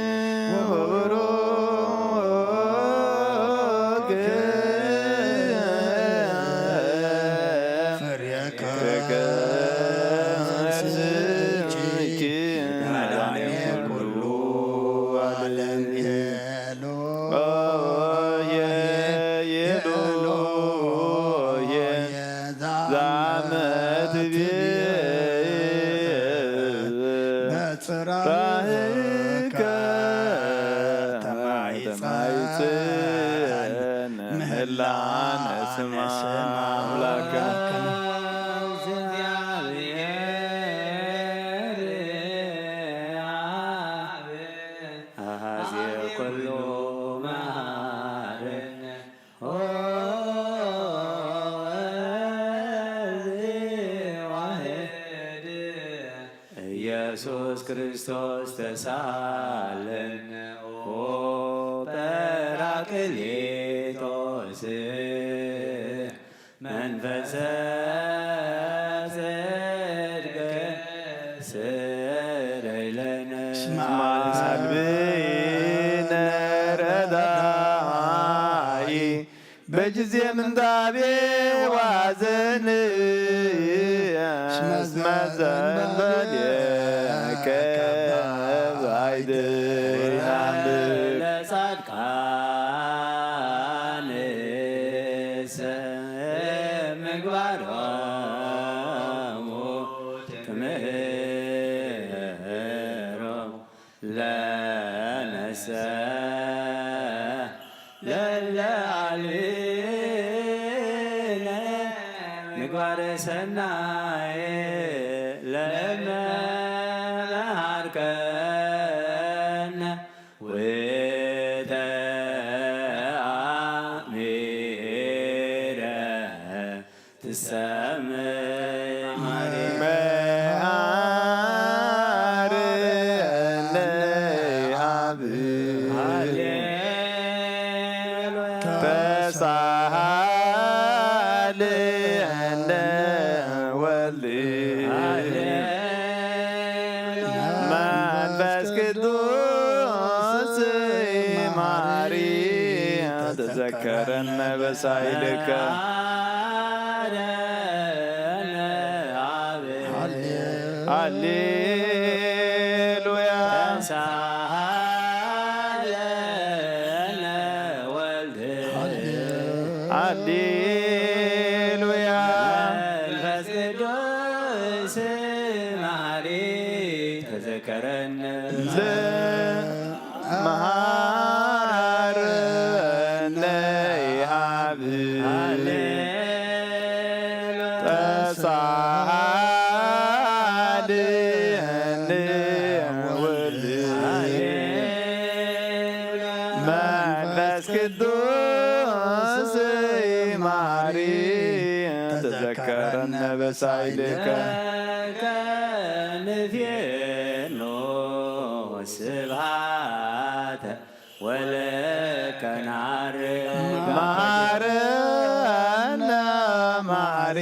ወብሩክ ፍሬ ከርሥኪ መድኃኔ ኩሉ ዓለም። ኤሎሄ ኤሎሄ ዛመትቤ በጽራህከ ተማይጸን ምህላነ ስማ አምላክነ። አሐዜ ኩሉ መሐረነ። ኢየሱስ ክርስቶስ ተሳለን። ኦ ጳራቅሊጦስ መንፈሰ ጽድቅ ስረይ ለነ። እስመ አልብነ ረዳኢ በጊዜ ምንዳቤ ዋዘን። እስመ ዘንበሌከ ባይደ ለጻድቃን ምግባሮሙ ትምህሮም ለነሰ ለለ አልነ ምግባረ ሰናይ ለመሃርከነ ወተአሚረ ትሰምዕ መሐረነ አብ። ተሳሃለነ ወልድ መንፈስ ቅዱስ መሐሪ ተዘከረነ። በሳይልከ። ሃሌሉያ። ሃሌሉያ። መንፈስ ቅዱስ መሐሪ ተዘከረነ። መሃረነ ይሃብ። ሃሌሉያ። ተሳሃለነ ወልድ። ሃሌሉያ። መንፈስ ቅዱስ መሐሪ ተዘከረነ በሳይልከ። ከንፌኖ ስብሃተ ወለከ ነዓርግ። መሐረነ መሐሪ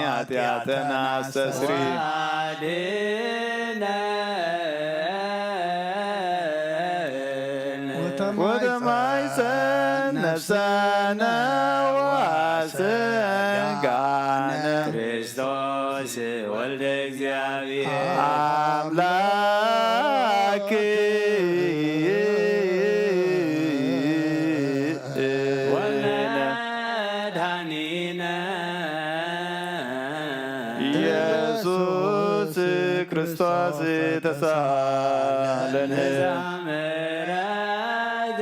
ኃጢአተነ አስተስሪ። ወተማይፀን ነፍሰነ ወስጋነ። ክርስቶስ ወልደ እግዚአብሔር። አምላክ ወመድኃኒነ። ኢየሱስ ክርስቶስ ተሳለነ። ምሕረት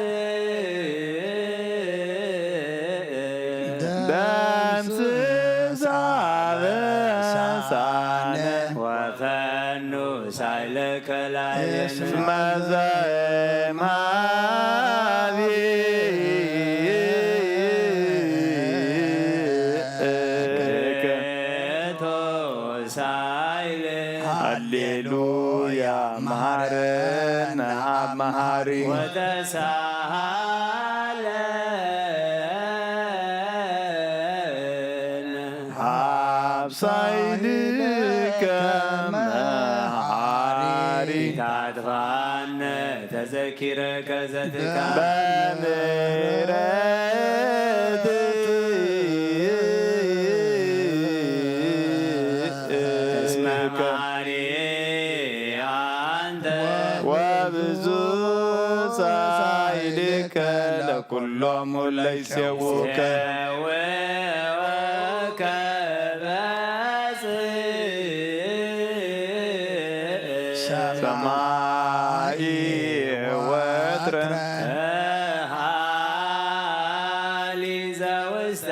ደምስስ አበሳነ። ወፈኑ ሳይለከ ላዕሌነ። እስመ ዘእምሃቤከ ሳይለ። ሃሌሉያ መሐረነ አብ መሐሪ። ወተሳሃለነ። አብ ሳይልከ መሐሪ። ታጥፋነ ተዘኪረከ ዘትካ። በምህረት እስመ መሐሪ አንተ። ወብዙ ሳይልከ ለኩሎሙ ለይሴውከ። ሴውከ በጽ ሰማይ ወትረ። ሃሊ ዘውስተ።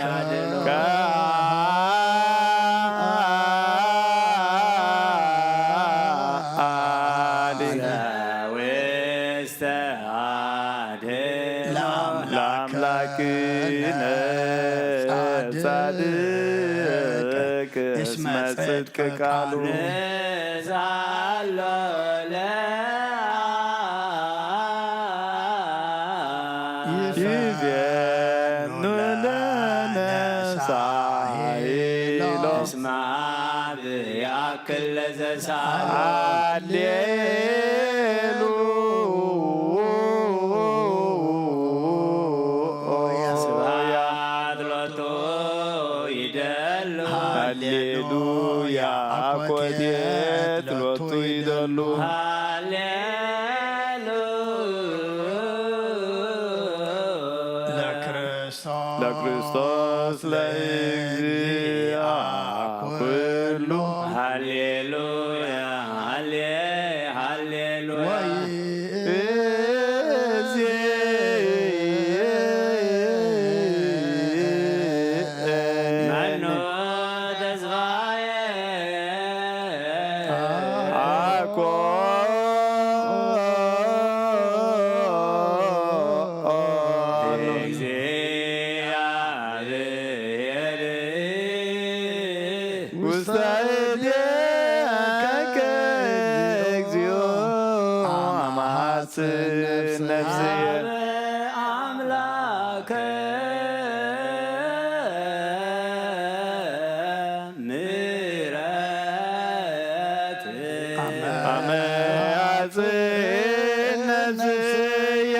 ሃሊ ዘውስተ። ለአምላክነ ጻድቅ ጻድቅ እስመ ጽድቅ ቃሉ። ዛሎ ለአ ይዜኑ ለነ ሳይሎ። እስመ አብ ያክል ለዘሳሎ። ሃሌሉያ። ስብሐት ሎቱ ይደሉ። ሃሌሉያ። አኮቴት ሎቱ ይደሉ። ሃሌሉያ። ለክርስቶስ ለእግዚአ ኩሉ። ሃሌሉያ። ሃሌ-፣ ሃሌሉያ። ወይእዜኒ መኑ ተስፋዬ አኮ እግዚአብሔር ውስተ እዴከ እግዚኦ አመ ሐጽን ነፍስየ። አምላከ ምሕረት አመ ሐጽን ነፍስየ።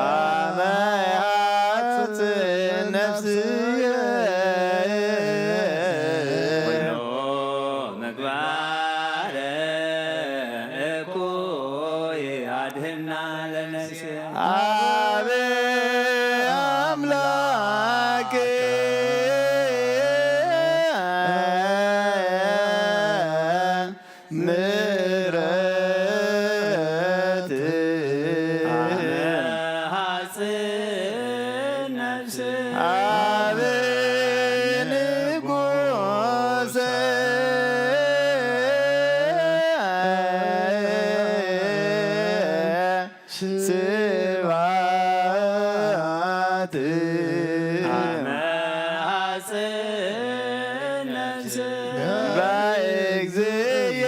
አመ ሐጽን ነፍስየ ኩሎ ምግባረ እኩይ አድህና ለነፍስየ። አብ አምላክ ምሕረት አመ ሐጽን ነፍስ አብ ንጉሰ ስብሐት አመ ሐጽን ነፍስ በእግዚእየ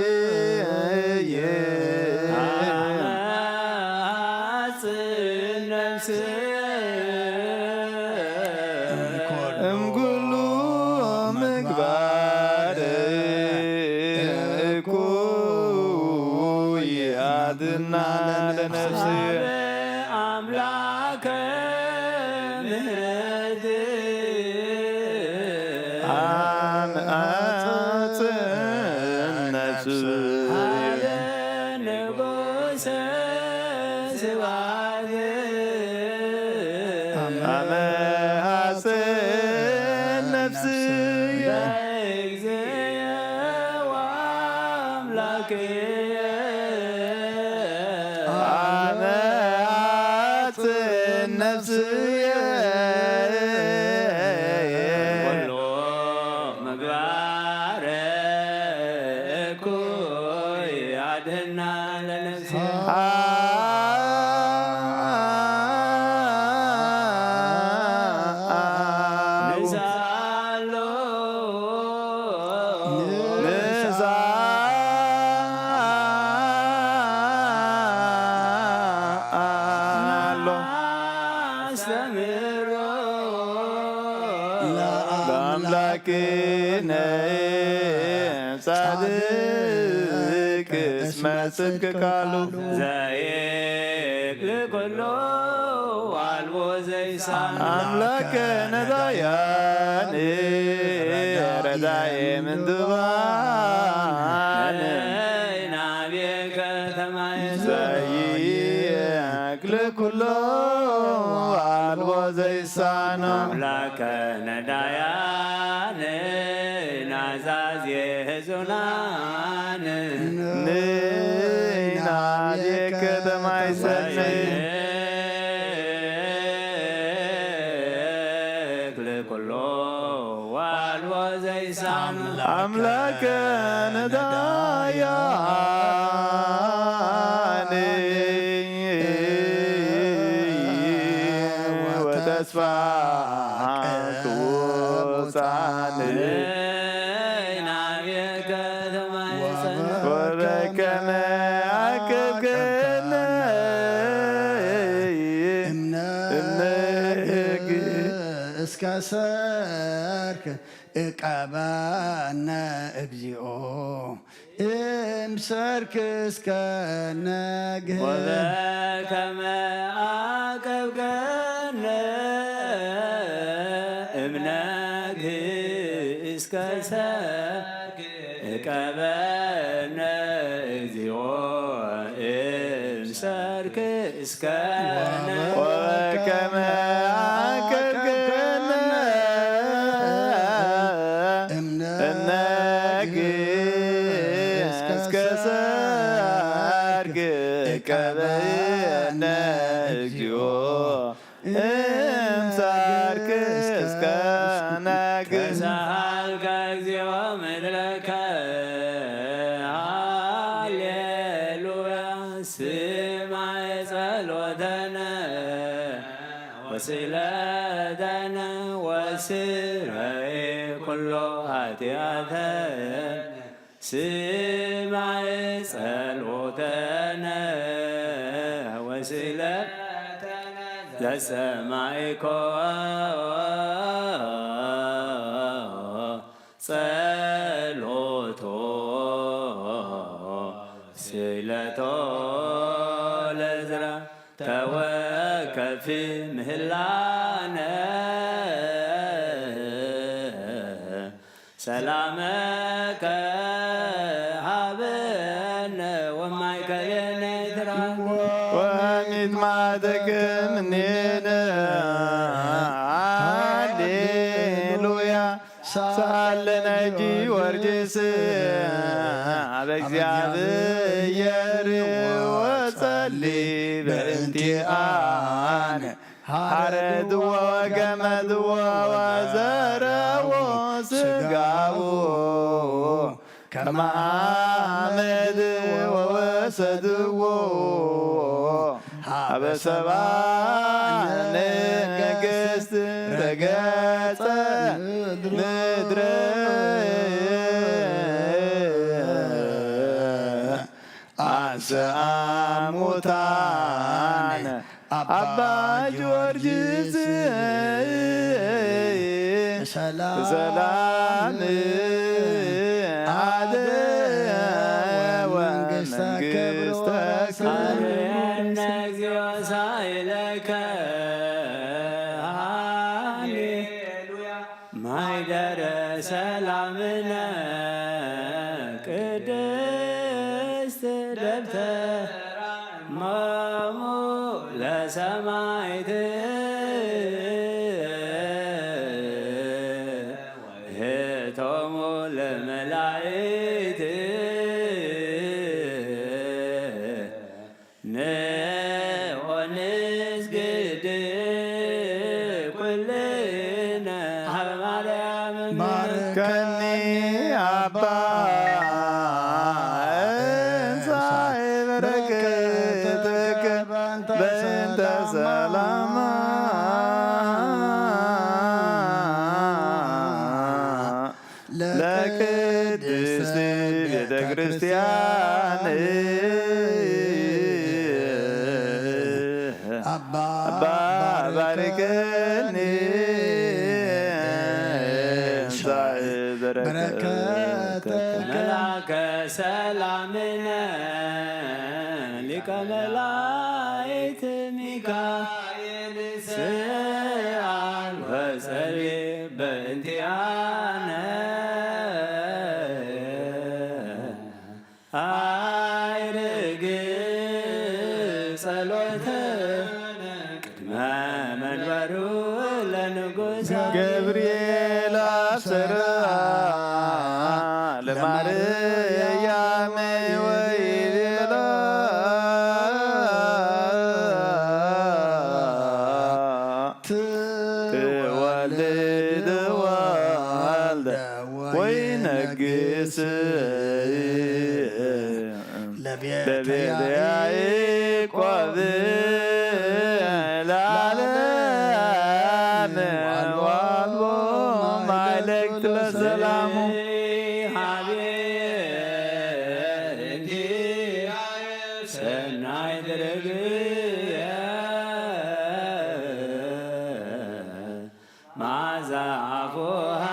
ወአምላክየ። አመ ሐጽን ነፍስ እምኩሉ ምግባር እኩይ አድህና ለነፍስየ። አምላከ ምሕረት አመ ሐጽን ነፍስ ንጉሰ ስብሐት አመ ሐጽን ነፍስየ በእግዚእየ ወአምላክየ አመ ሐጽን ነፍስየ ኩሎ ምግባረ እኩይ አድህና ለነፍስየ። ንስኣሎ ንስኣሎ ኣስተምህሮ ለአምላክነ ጻድቅ እስመ ጽድቅ ቃሉ ዘይክል ኩሎ አልቦ ዘይሳን አምላከነ ዳያነ ረዳኤ ምንዱባን ናብየ ከተማየ ዘይክል ኩሎ አልቦ ዘይሳኖ አምላከነ ዳያነ ናዛዜ ሕዙናን ንናብየ ከተማይ ሰኒ ክል ኩሎ ዋልቦ ዘይሳኑ አምላከነ ዳያነ ወተስፋ ቅቡጻን ወበከመ አቅብከነ እምነ እምነ እግ እስከ ሰርክ እቀበነ እግዚኦ እምሰርክ እስከ ነግህ ወበከመ አቅብከነ እምነግህ እስከ ሰርክ እቀበነ እግዚኦ እምሰርክ እስከ ወበከመ አቅብከነ እምነግ እስከ ሰርክ እቀበነ እግዚኦ እምሰርክ እስከ ነግ ተሳሃልከ እግዚኦ ምድረከ ሃሌሉያ ስማይ ጸሎተነ ወስእለተነ ወስረይ ኩሎ ኃጢአተነ ስማይ ጸሎተነ ወስእለተነ ለሰማይኮ ጸሎቶ ስእለቶ ለዝራ ተወከፊ ምህላነ ሰላመከ ሃበነ ወማእከሌነ ይትረሃብ። ወሚት ማተክም እምኔነ። ሃሌሉያ። ሳለ ናይ ጊዮርጊስ ኣብ እግዚኣብሔር ወጸሊ በእንቲኣነ። ሓረድዎ ወገመድዎ ወዘረዎ ስጋዎ ከመ አመድ ወወሰድዎ ሀበ ሰብአ ነገስት ረገጸ ምድረ አንሰአ ሙታነ አባ ጊዮርጊስ ሰላም ሰላም አደ ወመንግስተ ክብር ወሰላም። አርየነ እግዚኦ ሳይለከ ሃሌሉያ። ማይደረ ሰላምነ ቅድስት ደብተራ እሞሙ ለሰማይት ህቶሙ ለመላይት። ንወንስግድ ኩልነ ሀበ ማርያም ባርከኒ አባ እንሳይ በረከትከ በእንተ ሰላማ ለቅድስት ቤተ ክርስቲያን አባ ባርከኒ። ሳይ በረከት በረከት መልአከ ሰላምነ ሊቀ መላእክት ሚካኤል ስአል ወጸሊ በእንቲአነ። አይርግ ጸሎተ ቅድመ መንበሩ ለንጉሥ ገብርኤል አብሰራ ለማርያም ወይቤላ ትወልድ ወልደ ወይነግስ ለቤተ ያዕቆብ ለዓለም ወአልቦ ማይለክት ለሰላሙ። ሰናይ ትርግየ መዓዛ አፉሃ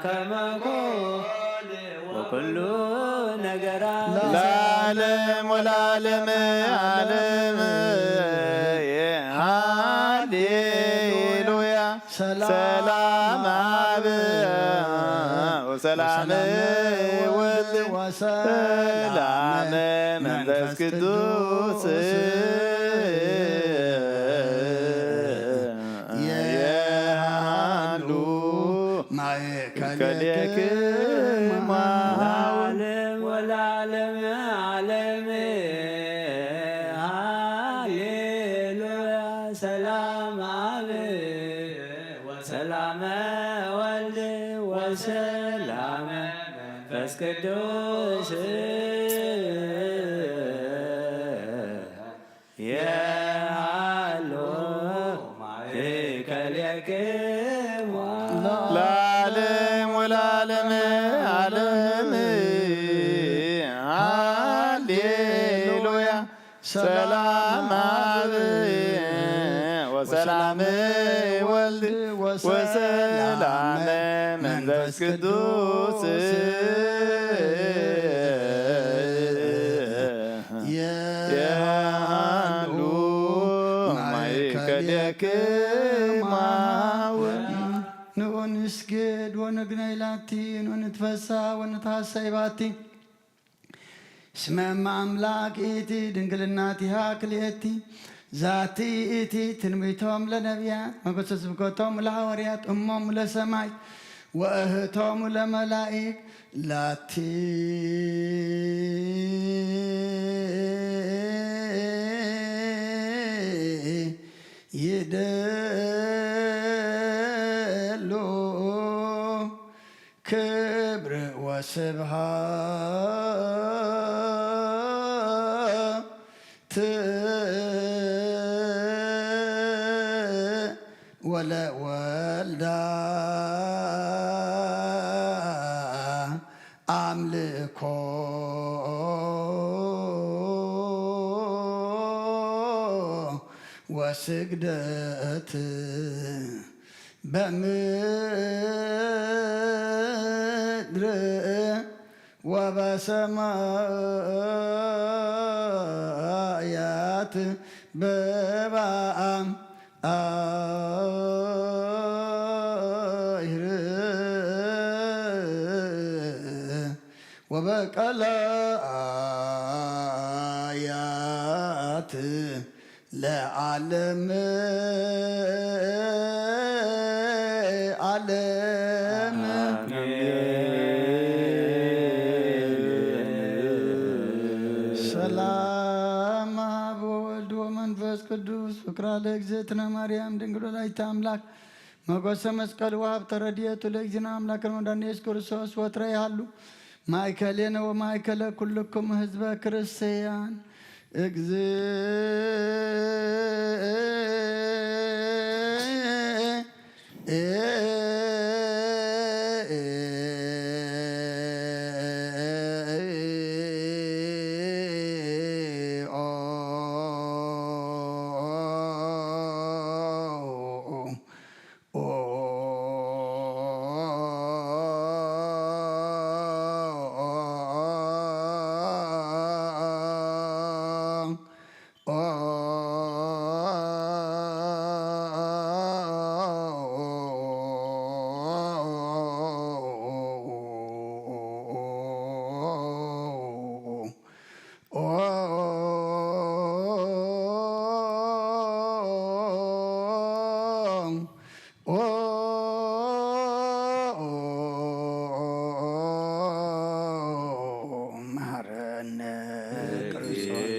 ከመ ኮል ወኩሉ ነገራ ለዓለም ወለዓለም ዓለም። ሃሌሉያ። ሰላም አብ ወሰላም ወልድ ወሰላም መንፈስ ቅዱስ የሃሉ ማእከሌክሙ ለዓለም ወለዓለም ዓለም። ሃሌሉያ። ሰላም አብ ወሰላመ ወልድ ወሰላመ መንፈስ ቅዱስ የሃሉ ማእከሌክሙ ለዓለም ወለዓለም ዓለም። ሃሌሉያ። ሰላም አብ ሰላም ወልድ ወሰላም መንፈስ ቅዱስ የሃሉ ማእከሌክማ። ንኡ ንስግድ ወንግነይ ላቲ፣ ንኡ ንትፈሳ ወንትሃሰይ ባቲ። እስመ እመ አምላክ ኢቲ ድንግልናቲሃ ክልኤቲ። ዛቲ ኢቲ ትንቢቶም ለነቢያት፣ መገሰ ስብከቶም ለሐዋርያት፣ እሞሙ ለሰማይ ወእህቶሙ ለመላኢክ ላቲ ይደሉ ክብር ወስብሃት ወለወልዳ አምልኮ ወስግደት በምድር ወበሰማያት በበአም አይር ወበቀለ አያት ለዓለም ዓለም። ሰላም አብ ወወልድ ወመንፈስ ቅዱስ ፍቅራ ለእግዝእትነ ማርያም ድንግል ወላዲተ አምላክ መጎሰ መስቀል ወሀብተ ረድኤቱ ለእግዚእነ አምላክነ ወመድኃኒነ ኢየሱስ ክርስቶስ ወትረ ይሃሉ ማእከሌነ ወማእከለ ኩልክሙ ህዝበ ክርስቲያን። እግዝእ መሐረነ ክርስቶስ።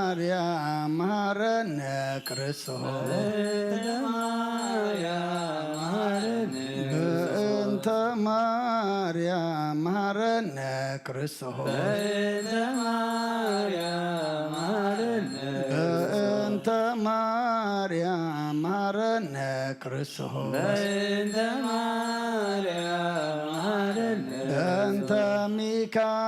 ማርያም መሃረነ ክርስቶስ። በእንተ ማርያም መሃረነ በእንተ ማርያም መሃረነ ክርስቶስ። በእንተ ማርያም መሃረነ በእንተ ማርያም መሃረነ ክርስቶስ። በእንተ ማርያም መሃረነ በእንተ ሚካኤል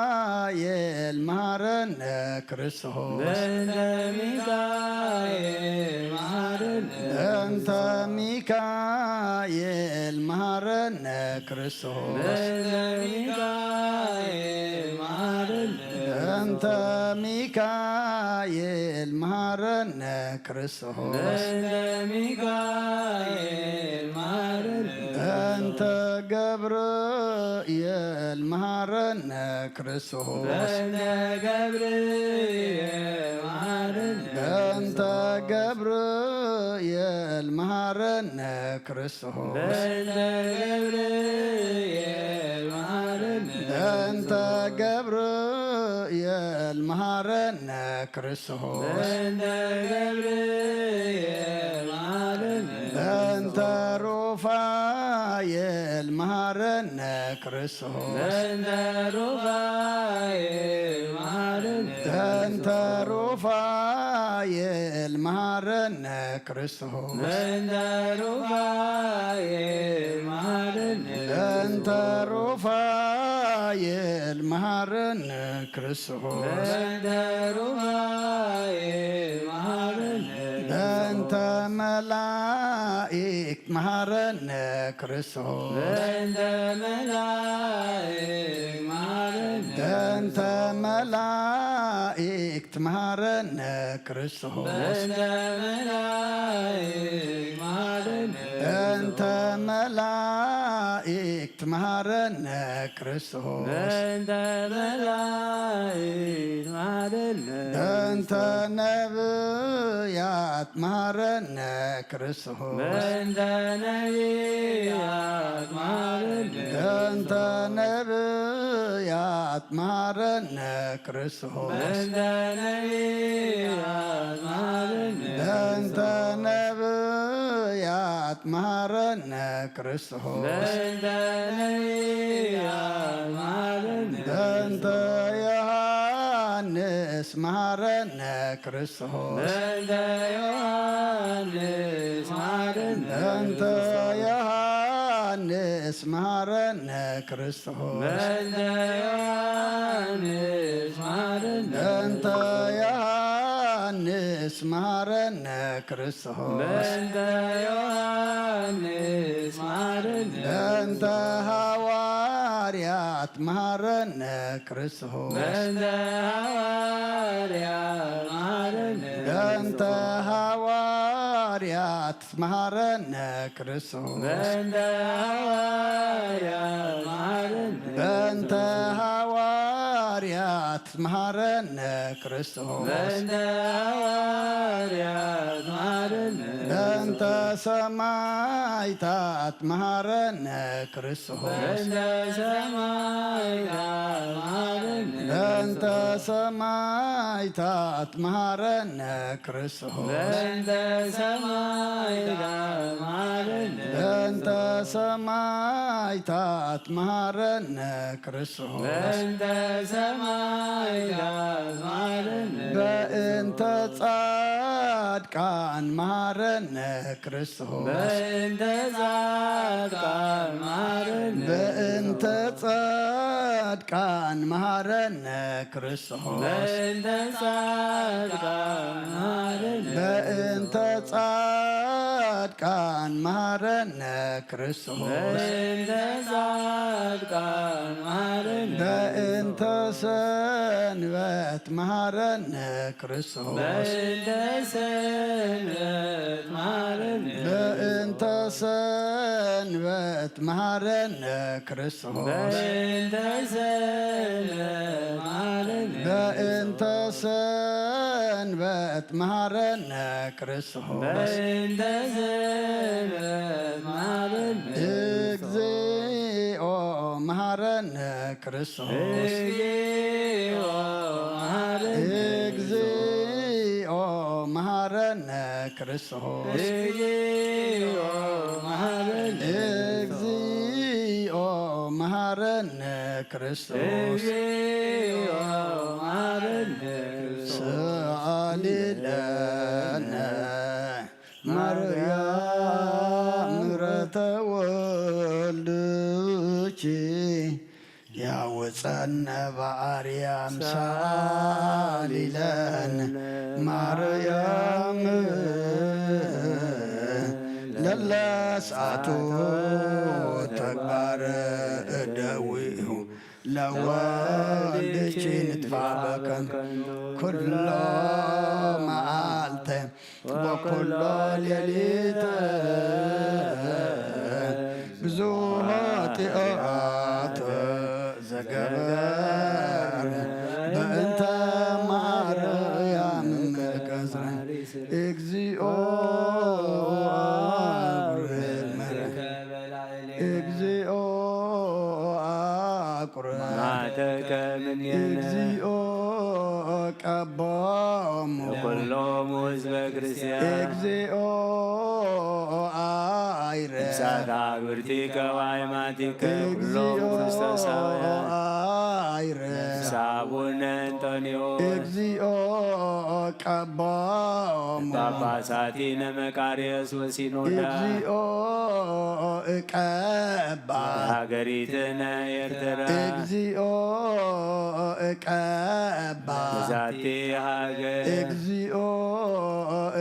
መሃረነ ክርስቶስ። በእንተ ሚካኤል መሃረነ በእንተ ሚካኤል መሃረነ ክርስቶስ። በእንተ ሚካኤል መሃረነ በእንተ ሚካኤል መሃረነ ክርስቶስ። በእንተ ሚካኤል መሃረነ በእንተ ገብርኤል መሃረነ ክርስቶስ። በእንተ ገብርኤል መሃረነ በእንተ ገብርኤል መሃረነ ክርስቶስ። በእንተ ገብርኤል መሃረነ በእንተ ገብርኤል መሃረነ ክርስቶስ። በእንተ ገብርኤል መሃረነ በእንተ ሩፋኤል መሃረነ ክርስቶስ። በእንተ ሩፋኤል መሃረነ በእንተ ሩፋኤል መሃረነ ክርስቶስ። በእንተ ሩፋኤል መሃረነ በእንተ ሩፋኤል መሃረነ ክርስቶስ። በእንተ ሩፋኤል መሃረነ በእንተ መላእክት መሃረነ ክርስቶስ። በእንተ መላእክት መሃረነ በእንተ መላእክት መሃረነ ክርስቶስ። በእንተ መላእክት መሃረነ በእንተ መላእክት መሃረነ ክርስቶስ። በእንተ መላእክት መሃረነ በእንተ ነብያት መሃረነ ክርስቶስ። በእንተ ነብያት መሃረነ በእንተ ነብያት መሃረነ ክርስቶስ። በእንተ ነብያት መሃረነ በእንተ ነብያት መሃረነ ክርስቶስ። በእንተ ነብያት መሃረነ በእንተ ዮሐንስ መሃረነ ክርስቶስ። በእንተ ዮሐንስ መሃረነ በእንተ ዮሐንስ መሃረነ ክርስቶስ። በእንተ ዮሐንስ መሃረነ በእንተ ዮሐንስ መሃረነ ክርስቶስ። በእንተ ዮሐንስ መሃረነ በእንተ ሃዋርያት መሃረነ ክርስቶስ። በእንተ ሃዋርያት መሃረነ በእንተ ሃዋርያት መሃረነ ክርስቶስ። በእንተ ሃዋርያት መሃረነ በእንተ ሃዋርያት መሃረነ ክርስቶስ። በእንተ ሃዋርያት መሃረነ በእንተ ሰማዕታት መሃረነ ክርስቶስ። በእንተ ሰማዕታት መሃረነ በእንተ ሰማዕታት መሃረነ ክርስቶስ። በእንተ ሰማዕታት መሃረነ በእንተ ሰማዕታት መሃረነ ክርስቶስ። በእንተ ሰማዕታት መሃረነ በእንተ ጻድቃን መሃረነ ክርስቶስ። በእንተ ጻድቃን መሃረነ በእንተ ጻድቃን መሃረነ ክርስቶስ። በእንተ ጻድቃን መሃረነ በእንተ ጻድቃን መሃረነ ክርስቶስ። በእንተ ጻድቃን መሃረነ በእንተ ሰንበት መሃረነ ክርስቶስ። በእንተ ሰንበት መሃረነ በእንተ ሰንበት መሃረነ ክርስቶስ። በእንተ ሰንበት መሃረነ በእንተ ሰንበት መሃረነ ክርስቶስ። በእንተ ሰንበት መሃረነ እግዚኦ መሃረነ ክርስቶስ። እግዚኦ መሃረነ እግዚኦ መሃረነ ክርስቶስ። እግዚኦ መሃረነ። እግዚኦ መሃረነ ክርስቶስ። እግዚኦ መሃረነ ክርስቶስ። ሰአሊ ለነ ማርያም ምሕረተ ወልድኪ ያውፀነ በአርያም ሰአሊ ለነ ማርያም ለለስአቱ ተግባር እደዊሁ ለወልድኪ ንጥፋ በከንቱ ኩሎ መዓልተ ወኩሎ ሌሊተ ብዙ ኃጢአት ዘገበረ በእንተ ማርያም እምከ እስራኤል። እግዚኦ አብርህ መረ-፣ እግዚኦ አቁርብ። ማተከ እምኔነ። እግዚኦ ቀቦሙ። ለኩሎሙ ህዝበ ክርስቲያን። እግዚኦ አይረ። ነፍሳት አግብርቲከ ወአይማቲከ ኩሎም እግዚኦ ክርስቶሳውያን። አይረ። ነፍስ አቡነ እንጦንዮስ። እግዚኦ ቀቦሙ። ጳጳሳቲነ መቃርዮስ ወሲኖዳ። እግዚኦ እቀባ። ሀገሪትነ ኤርትራ። እግዚኦ እቀባ። ዛቲ ሀገር። እግዚኦ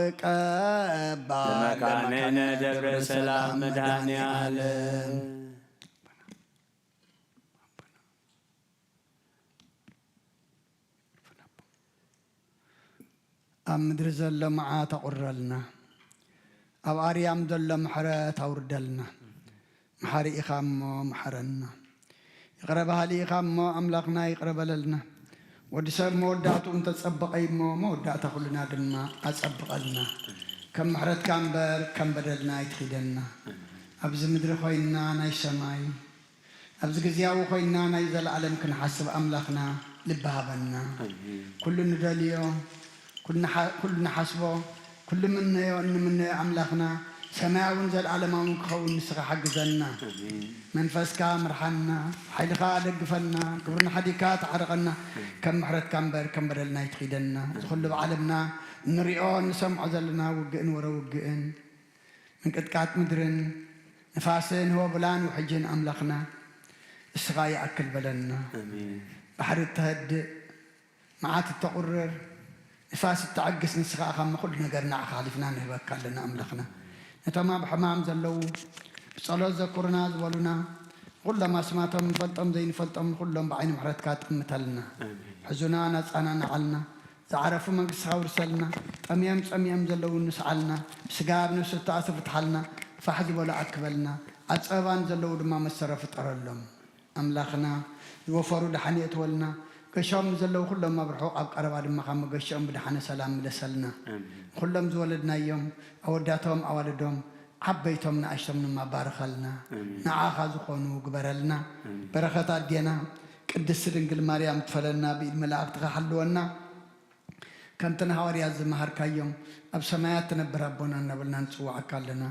እቀባ። ለመካነነ ደብረ ሰላም መድኃኔ ዓለም። ኣብ ምድሪ ዘሎ መዓት ኣቑርረልና፣ ኣብ ኣርያም ዘሎ ምሕረት ኣውርደልና። መሓሪ ኢኻ እሞ መሓረና፣ ይቕረ በሃሊ ኢኻ እሞ ኣምላኽና ይቕረ በለልና። ወዲ ሰብ መወዳእትኡ እንተጸበቐ እሞ መወዳእታ ኩልና ድማ ኣጸብቐልና። ከም ምሕረትካ እምበር ከም በደልና ኣይትኺደና። ኣብዚ ምድሪ ኮይንና ናይ ሰማይ፣ ኣብዚ ግዝያዊ ኮይንና ናይ ዘለኣለም ክንሓስብ ኣምላኽና ልቢ ሃበና። ኣሜን። ኩሉ ንደልዮ፣ ኩሉ ንሓ-፣ ኩሉ ንሓስቦ፣ ኩሉ ምነዮ እንምነዮ ኣምላኽና ሰማያውን ዘለኣለማውን ክኸውን ንስኻ ሓግዘና። ኣሜን። መንፈስካ ምርሓና፣ ሓይልኻ ደግፈና፣ ግብርና ሓዲግካ ተዓረቐና። ከም ምሕረትካ እምበር ከም በደልና ኣይትኺደና። እዚ ኩሉ ብዓለምና እንሪኦ እንሰምዖ ዘለና ውግእን ወረ ውግእን ምንቅጥቃጥ ምድርን ንፋስን ህወብላን ውሕጅን ኣምላኽና እስኻ ይኣክል በለና። ኣሜን። ባሕሪ እተህድእ፣ መዓት እተቑርር፣ ንፋስ እተዐግስ ንስኻ ኢኻ እሞ ኩሉ ነገር ንዓኻ ሓሊፍና ንህበካ ኣለና ኣምላኽና። ነቶም ኣብ ሕማም ዘለዉ ብጸሎት ዘኩርና ዝበሉና ኩሎም ኣስማቶም ንፈልጦም ዘይንፈልጦም ኩሎም ብዓይኒ ምሕረትካ ጠምተልና። ኣሜን። ሕዙና ናጻና ንዓልና። ዝዓረፉ መንግስትኻ ኣውርሰልና። ጠምዮም ጸሚኦም ዘለዉ ንስዓልና። ብስጋ ኣብ ነፍሲ እተኣስሩ ፍትሓልና። ፋሕ ዝበሉ ኣክበልና። ኣብ ጸበባ ንዘለዉ ድማ መሰረ ፍጠረሎም። ኣምላኽና ዝወፈሩ ደሓን የእትወልና። ገሾም ንዘለዉ ኩሎም ኣብ ርሑቕ ኣብ ቀረባ ድማ ካብ መገሽኦም ብደሓነ ሰላም ምለሰልና። ኣሜን። ንኹሎም ዝወለድናዮም ኣወዳቶም ኣዋልዶም ዓበይቶም ንኣሽቶም ድማ ባርኸልና። ኣሜን። ንዓኻ ዝኾኑ ግበረልና። ኣሜን። በረኸት ኣዴና ቅድስቲ ድንግል ማርያም ትፈለና፣ ብኢድ መላእኽትኻ ሓልወና። ከምቲ ንሃዋርያት ዝመሃርካዮም፣ ኣብ ሰማያት ትነብር ኣቦና እናበልና ንጽውዓካ ኣለና።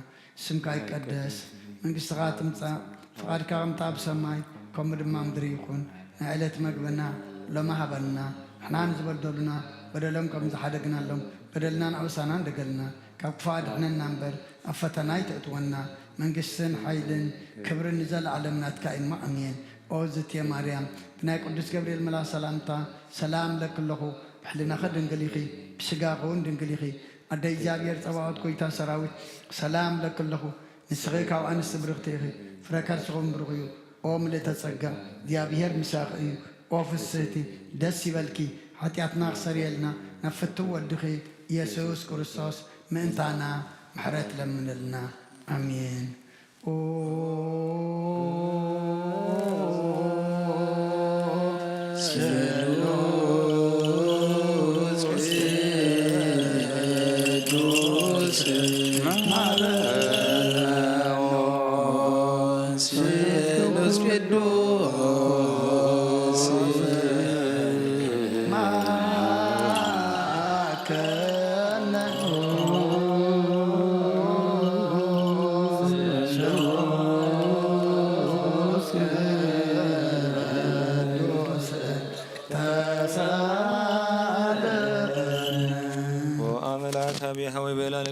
ስምካ ይቀደስ፣ መንግስትኻ ትምጻእ፣ ፍቓድካ ከምቲ ኣብ ሰማይ ከምኡ ድማ ምድሪ ይኹን። ናይ ዕለት መግብና ሎሚ ሃበና። ንሕና ንዝበደሉና በደሎም ከም ዝሓደግናሎም በደልናን ኣበሳናን ደገልና። ካብ ክፉእ ኣድሕነና እምበር ኣብ ፈተና ኣይተእትወና። መንግስትን ሓይልን ክብርን ንዘለኣለም ናትካ እዩ እሞ ኣሜን። ኦ ዝትየ ማርያም፣ ብናይ ቅዱስ ገብርኤል መልኣኽ ሰላምታ ሰላም እብለኪ ኣለኹ። ብሕልናኺ ድንግል ኢኺ፣ ብስጋኺ እውን ድንግል ኢኺ። ኣደ እግዚኣብሔር ጸባኦት፣ ጐይታ ሰራዊት፣ ሰላም እብለኪ ኣለኹ። ንስኺ ካብ ኣንስቲ ብርኽቲ ኢኺ፣ ፍረ ከርስኺ እውን ብሩኽ እዩ። ኦ ምልእተ ጸጋ፣ እግዚኣብሔር ምሳኺ እዩ። ኦ ፍስህቲ፣ ደስ ይበልኪ፣ ሓጢኣትና ክሰርየልና ናብ ፍቱው ወድኺ ኢየሱስ ክርስቶስ ምእንታና ምሕረት ለምንልና። ኣሜን። ኦ ስሉስ ቅዱስ ማርያም ስሉስ ቅዱስ ማከነ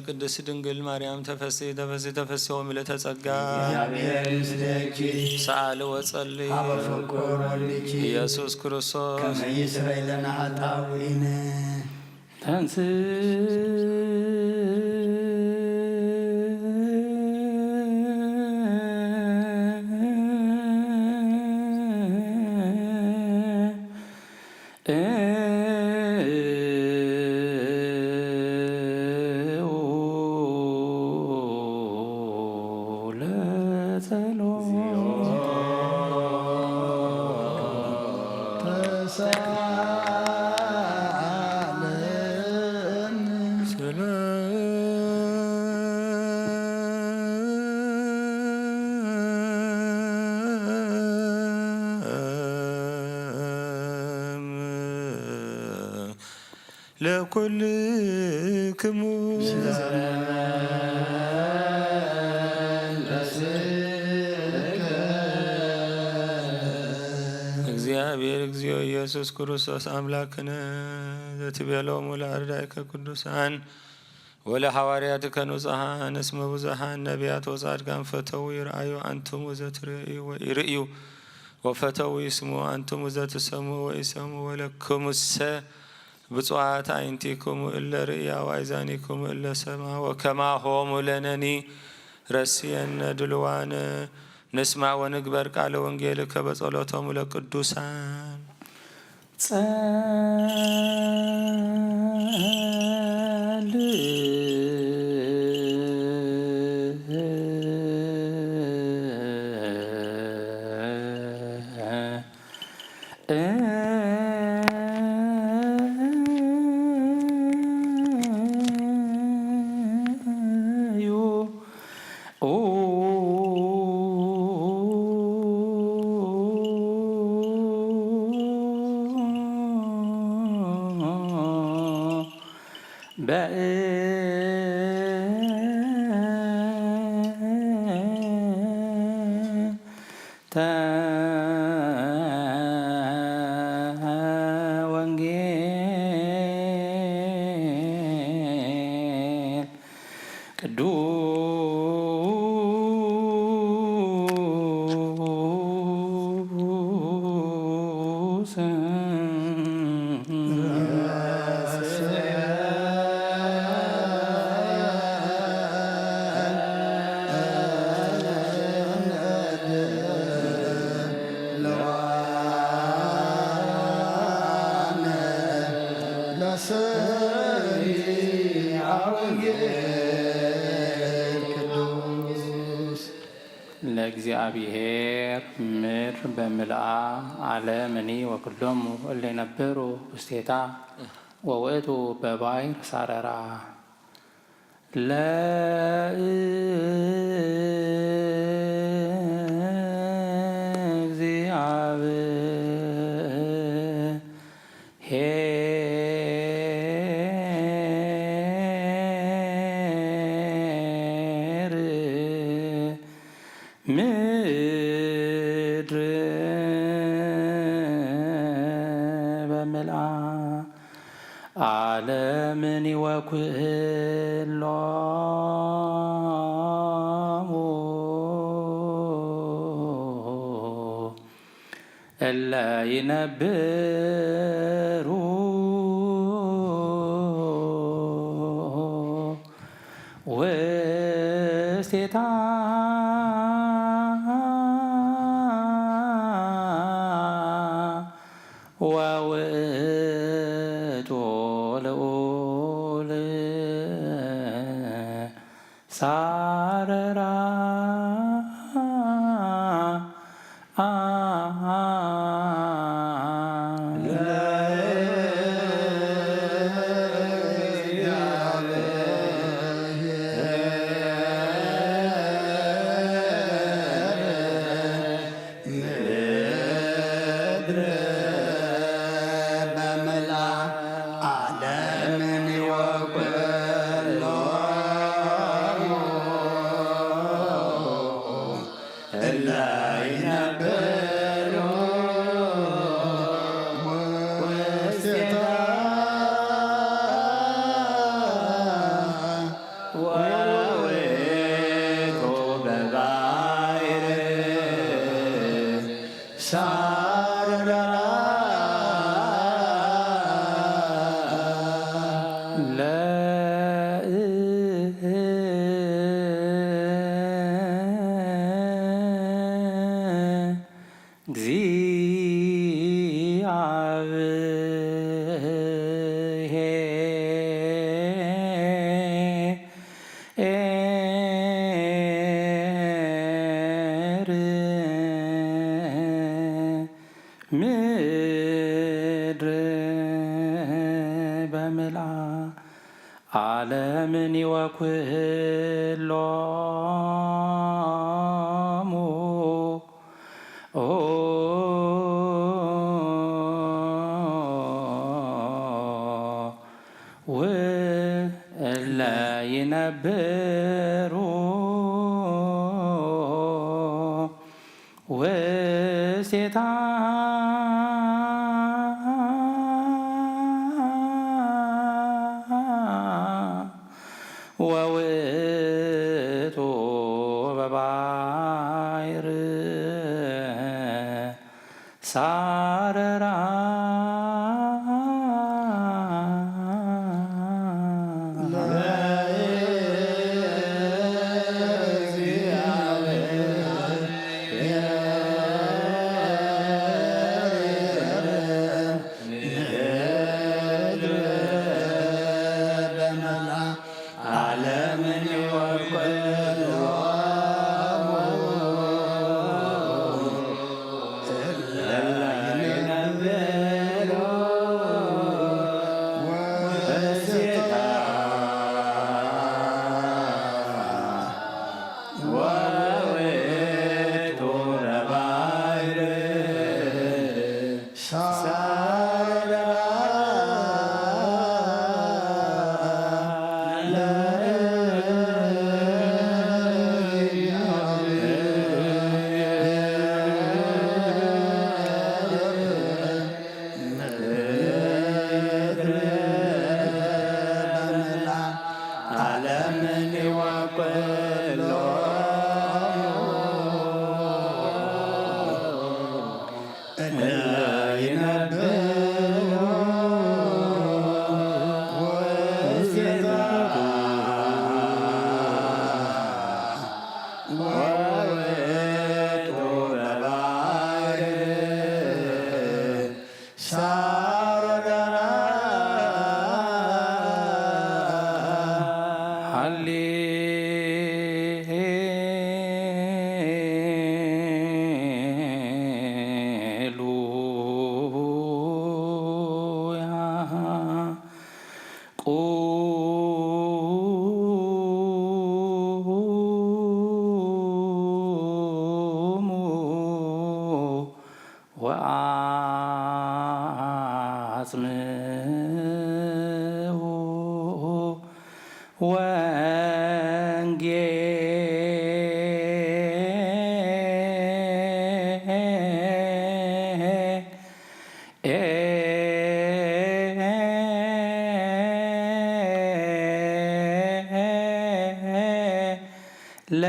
ቅድስት ድንግል ማርያም ተፈሲ ተፈሲ ተፈሲ ምልዕተ ጸጋ እግዚአብሔር ምስሌኪ ሰአሊ ወጸሊ ሀበ ፍቁር ወልድኪ ኢየሱስ ክርስቶስ ከመ ይስረይ ለነ ኃጣውኢነ። ተንስ ለኩልክሙ እግዚአብሔር እግዚኦ ኢየሱስ ክርስቶስ አምላክነ ዘትቤሎሙ ለአርዳኢከ ቅዱሳን ወለሐዋርያትከ ንጹሐን እስመ ብዙኃን ነቢያት ወጻድቃን ፈተው ይርአዩ አንትሙ ዘትርእዩ ወኢርእዩ ወፈተው ይስሙ አንትሙ ዘትሰምዑ ወኢሰምዑ ወለክሙሰ ብፁዓት አዕይንቲክሙ እለ ርእያ ወአእዛኒክሙ እለ ሰምዓ ወከማሆሙ ለነኒ ረስየነ ድልዋነ ንስማዕ ወንግበር ቃለ ወንጌልከ በጸሎቶሙ ለቅዱሳን። ጸል እዩ። በእንተ ወንጌል ቅዱስ ለእግዚአብሔር ምድር በምልአ ዓለምኒ ወኩሎሙ እለ ይነብሩ ውስቴታ ወውእቱ በባሕር ሳረራ። ለእግዚአብሔር ምድር በምልአ ዓለምኒ ወኩሎሙ እለ ይነብሩ ውስቴታ ወውእቱ ልዑል ሳረራ። እግዚአብሔር ምድር በምልኣ ዓለምኒ ወኩሎሙ እለ ይነብሩ ውስቴታ ወውእቱ በባሕር ሳረራ። ዓለምን ወኩሎሙ እለ ይነብሩ ውስቴታ ወውእቱ በባሕር ሳረራ። ዓለምን ወኩሎሙ እለ ይነብሩ ውስቴታ ወውእቱ በባሕር ሳረራ። ሃሌሉያ። ቁሙ ወአጽምዑ ወንጌ ለ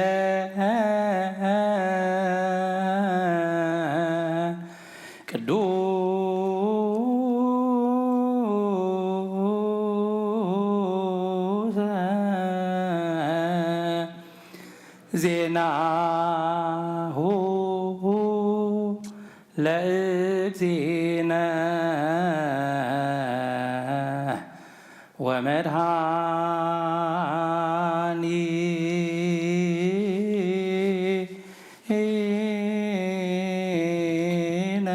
ቅዱስ ዜናሁ ለእግዚእነ ወመድኃኒነ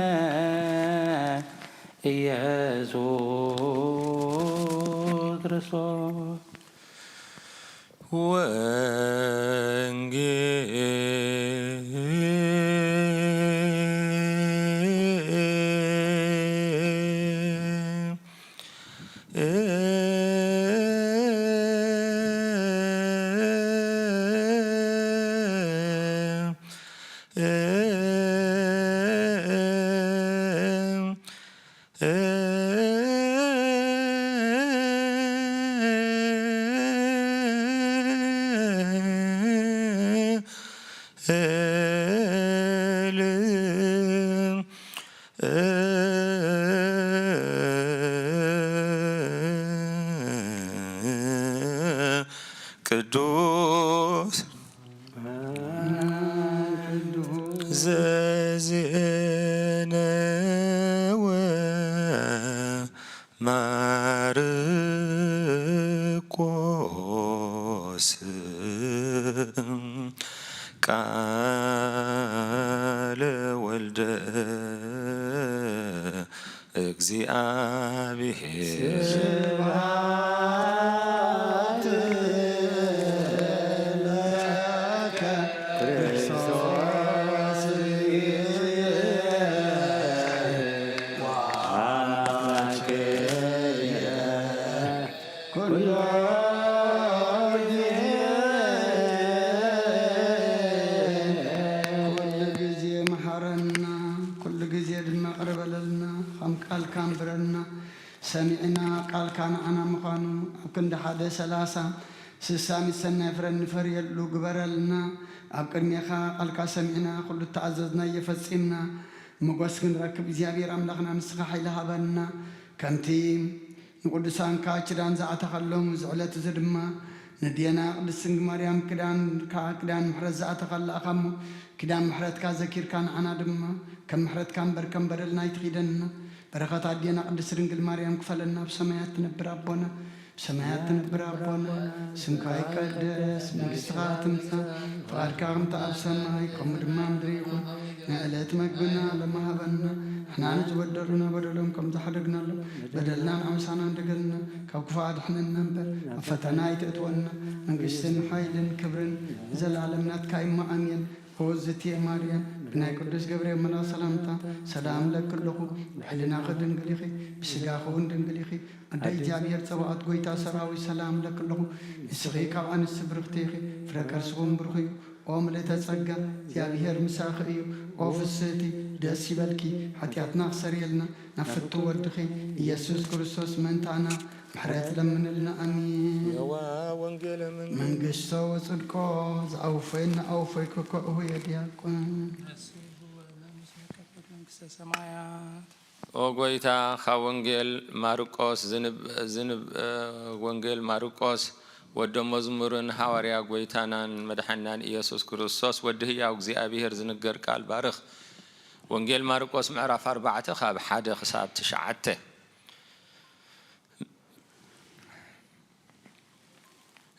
ኢየሱስ ክርስቶስ። ወንጌ ቅዱስ ዘዜነወ ማርቆስ ቃለ ወልደ እግዚኣብሔር። ስብሐት ለከ ክርስቶስ ኩሉ ግዜ መሓረና፣ ኩሉ ግዜ ድማ ይቕረ በለልና፣ ከም ቃልካ ኣንብረና። ሰሚዕና ቃልካ ንዓና ምዃኑ ኣብ ክንዲ ሓደ ሰላሳ ስሳ ሚእቲ ሰናይ ፍረ እንፈርየሉ ግበረልና። ኣብ ቅድሜኻ ቃልካ ሰሚዕና ኩሉ እተኣዘዝናዮ ፈጺምና ሞገስ ክንረክብ እግዚኣብሔር ኣምላኽና ንስኻ ሓይሊ ሃበና። ከምቲ ንቅዱሳንካ ኪዳን ዝኣተኸሎም እዚ ዕለት እዚ ድማ ንዴና ቅድስት ድንግል ማርያም ኪዳንካ ኪዳን ምሕረት ዝኣተኸላ እኻ እሞ ኪዳን ምሕረትካ ዘኪርካ ንዓና ድማ ከም ምሕረትካ እምበር ከም በደልና ኣይትኺደና። በረኸት ኣዴና ቅድስት ድንግል ማርያም ክፈለና። ኣብ ሰማያት ትነብር ኣቦና፣ ብሰማያት ትነብር ኣቦና፣ ስምካ ይቀደስ፣ መንግስትኻ ትምጻእ፣ ፍቓድካ ከምቲ ኣብ ሰማይ ከምኡ ድማ ምድሪ ይኹን። ናይ ዕለት መግብና ሎሚ ሃበና፣ ንሕና ንዝበደሉና በደሎም ከም ዝሓደግናሎም በደልና ንዓምሳና እንደገልና፣ ካብ ክፉእ ኣድሕነና እምበር ኣብ ፈተና ኣይተእትወና። መንግስትን ሓይልን ክብርን ንዘለኣለም ናትካ እዩ እሞ ኣሜን። ሆዝቲ ማርያም ብናይ ቅዱስ ገብርኤል መልኣኽ ሰላምታ ሰላም እለኪ ኣለኹ። ብሕልናኺ ድንግል ኢኺ፣ ብስጋኺ እውን ድንግል ኢኺ። ኣደ እግዚኣብሔር ጸባኦት ጐይታ ሰራዊት ሰላም እለኪ ኣለኹ። ንስኺ ካብ ኣንስቲ ብርኽቲ ኢኺ፣ ፍረ ከርስኺ እውን ብሩኽ እዩ። ኦ ምልእተ ጸጋ፣ እግዚኣብሔር ምሳኺ እዩ። ኦ ፍስህቲ፣ ደስ ይበልኪ። ሓጢኣትና ክሰርየልና ናብ ፍቱ ወድኺ ኢየሱስ ክርስቶስ ምእንታና ምሕረት ለምንልና። ኣሜን። የዋ ወንጌለ መንግስት መንግስቶ ወጽድቆ ዝኣውፈየና ኣውፈይኩ ከእሁ የዲያቆን። መንግስተ ሰማያት። ኦ ጐይታ፣ ካብ ወንጌል ማርቆስ ዝንብ-፣ ዝንብ-፣ እ፣ ወንጌል ማርቆስ ወደ መዝሙርን ሃዋርያ ጐይታናን መድሓኒናን ኢየሱስ ክርስቶስ ወዲ ህያው እግዚኣብሔር ዝንገር ቃል ባርኽ። ወንጌል ማርቆስ ምዕራፍ ኣርባዕተ ካብ ሓደ ክሳብ ትሽዓተ።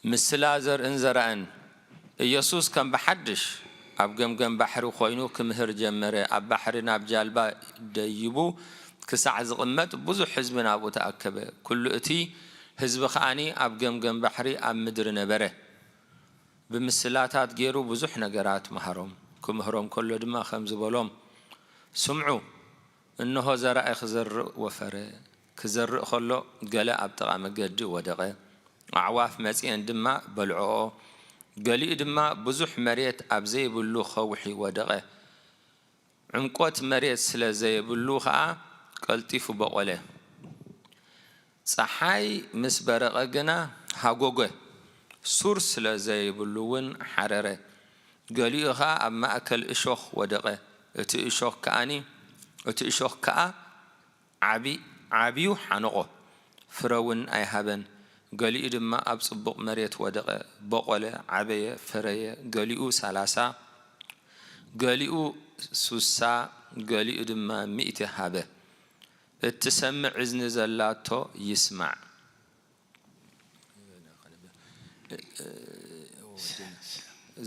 ምስላ ዘርእን ዘራእን። ኢየሱስ ከም ብሓድሽ ኣብ ገምገም ባሕሪ ኾይኑ ክምህር ጀመረ። ኣብ ባሕሪ ናብ ጃልባ ደይቡ ክሳዕ ዝቕመጥ ብዙሕ ህዝቢ ናብኡ ተኣከበ። ኩሉ እቲ ህዝቢ ከኣኒ ኣብ ገምገም ባሕሪ ኣብ ምድሪ ነበረ። ብምስላታት ገይሩ ብዙሕ ነገራት መሃሮም። ክምህሮም ከሎ ድማ ከምዚ በሎም፣ ስምዑ፣ እንሆ ዘራኢ ክዘርእ ወፈረ። ክዘርእ ከሎ ገለ ኣብ ጥቓ መገዲ ወደቐ። ኣዕዋፍ መጺኤን ድማ በልዕኦ። ገሊኡ ድማ ብዙሕ መሬት ኣብ ዘይብሉ ኸውሒ ወደቐ። ዕምቆት መሬት ስለ ዘየብሉ ኸኣ ቀልጢፉ በቖለ። ጸሓይ ምስ በረቐ ግና ሃጎገ። ሱር ስለ ዘይብሉ እውን ሓረረ። ገሊኡ ኸኣ ኣብ ማእከል እሾኽ ወደቐ። እቲ እሾኽ ከኣኒ፣ እቲ እሾኽ ከኣ ዓቢ-፣ ዓብዩ ሓነቖ፣ ፍረ እውን ኣይሃበን። ገሊኡ ድማ ኣብ ጽቡቕ መሬት ወደቐ፣ በቖለ፣ ዓበየ፣ ፈረየ። ገሊኡ ሰላሳ፣ ገሊኡ ሱሳ፣ ገሊኡ ድማ ሚእቲ ሃበ። እትሰምዕ እዝኒ ዘላቶ ይስማዕ።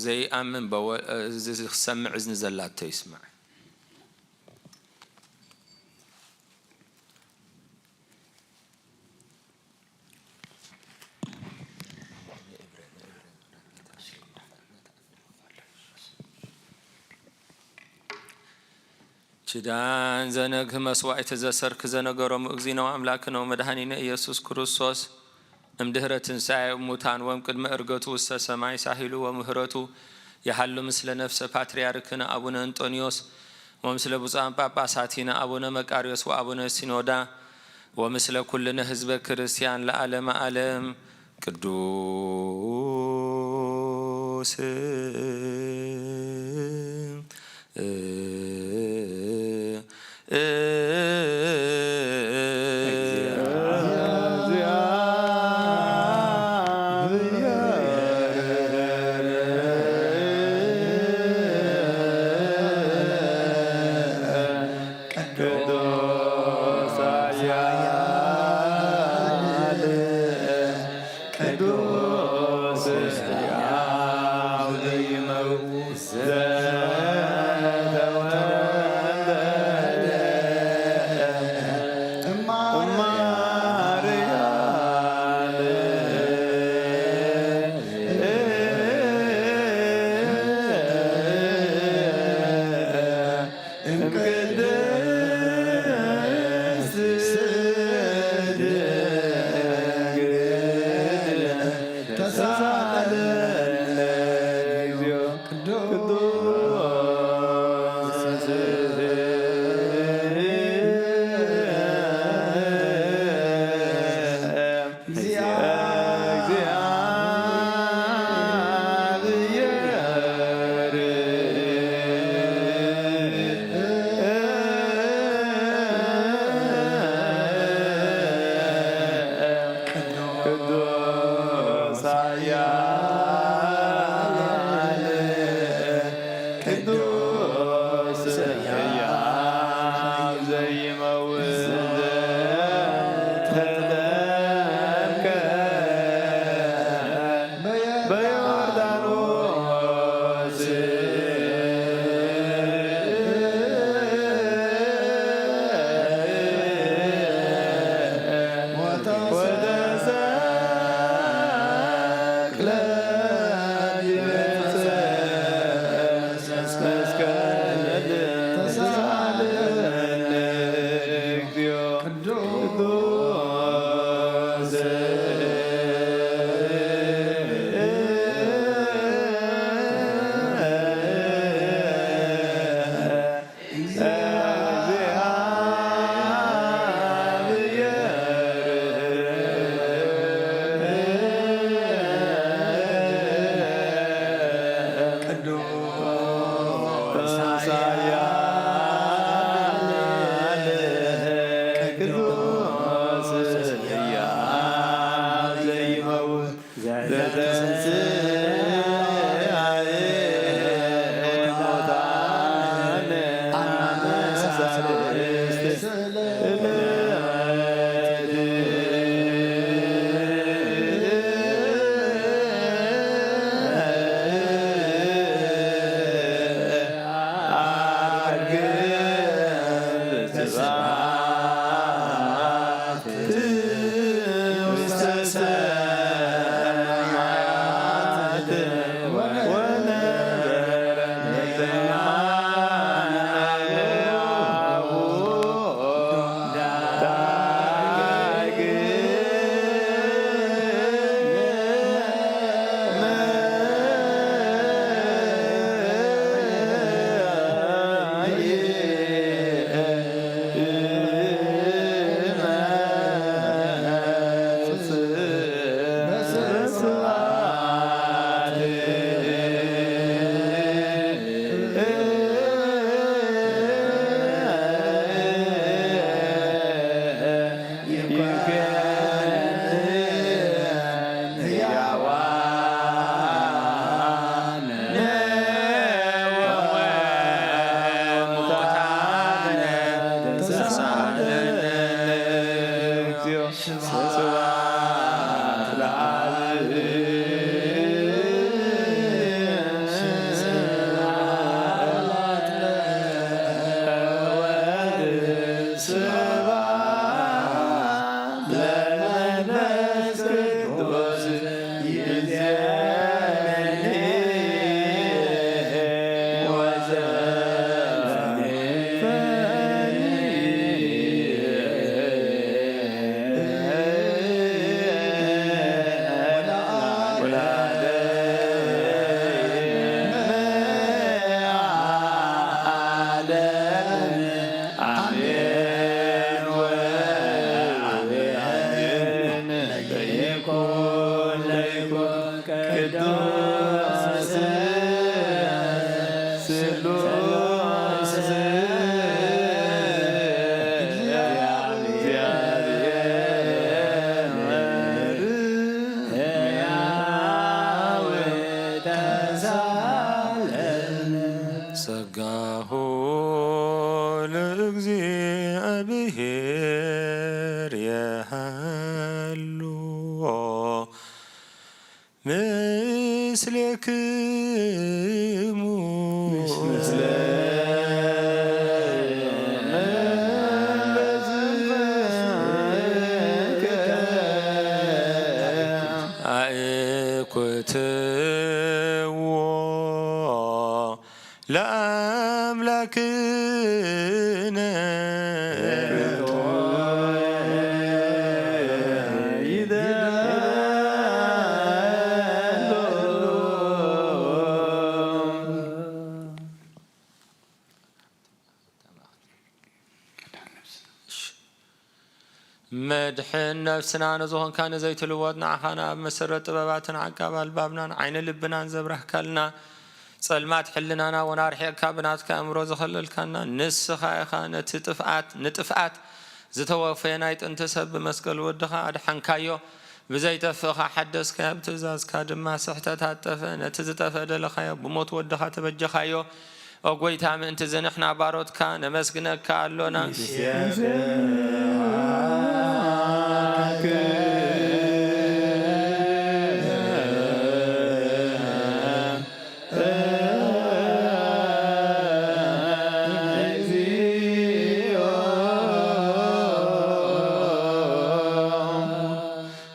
ዘይኣምን በወ-፣ እዚ ዝሰምዕ እዝኒ ዘላቶ ይስማዕ። ኪዳን ዘነግህ መስዋዕቲ ዘሰርክ ዘነገሮም እግዚእነ ወኣምላክነ ወመድኃኒነ ኢየሱስ ክርስቶስ እምድህረ ትንሣኤ እሙታን ወእምቅድመ ዕርገቱ ውስተ ሰማይ ሳሂሉ ወምህረቱ የሃሉ ምስለ ነፍሰ ፓትርያርክነ አቡነ እንጦንዮስ ወምስለ ብፁዓን ጳጳሳቲነ አቡነ መቃርዮስ ወአቡነ ሲኖዳ ወምስለ ኩልነ ህዝበ ክርስቲያን ለዓለመ ዓለም። ቅዱስ ጸጋሁ ለእግዚኣብሔር የሃሉ ምስሌክሙ። ኣእኩትዎ ለኣምላክነ። መድሕን ነፍስና ንዝኾንካ ንዘይትልወጥ ንዓኻ ንኣብ መሰረት ጥበባትን ዓቃብ ኣልባብናን ዓይነ ልብናን ዘብራህካልና ጸልማት ሕልናና እውን ኣርሒቕካ ብናትካ ኣእምሮ ዘኸለልካና ንስኻ ኢኻ። ነቲ ጥፍኣት ንጥፍኣት ዝተወፈየ ናይ ጥንቲ ሰብ ብመስቀል ወድኻ ኣድሓንካዮ። ብዘይጠፍእ ኸኣ ሓደስካዮ። ብትእዛዝካ ድማ ስሕተት ኣጠፈ። ነቲ ዝጠፍአ ደለኻዮ፣ ብሞት ወድኻ ተበጀኻዮ። ኦ ጐይታ፣ ምእንቲ እዚ ንሕና ባሮትካ ነመስግነካ ኣሎና።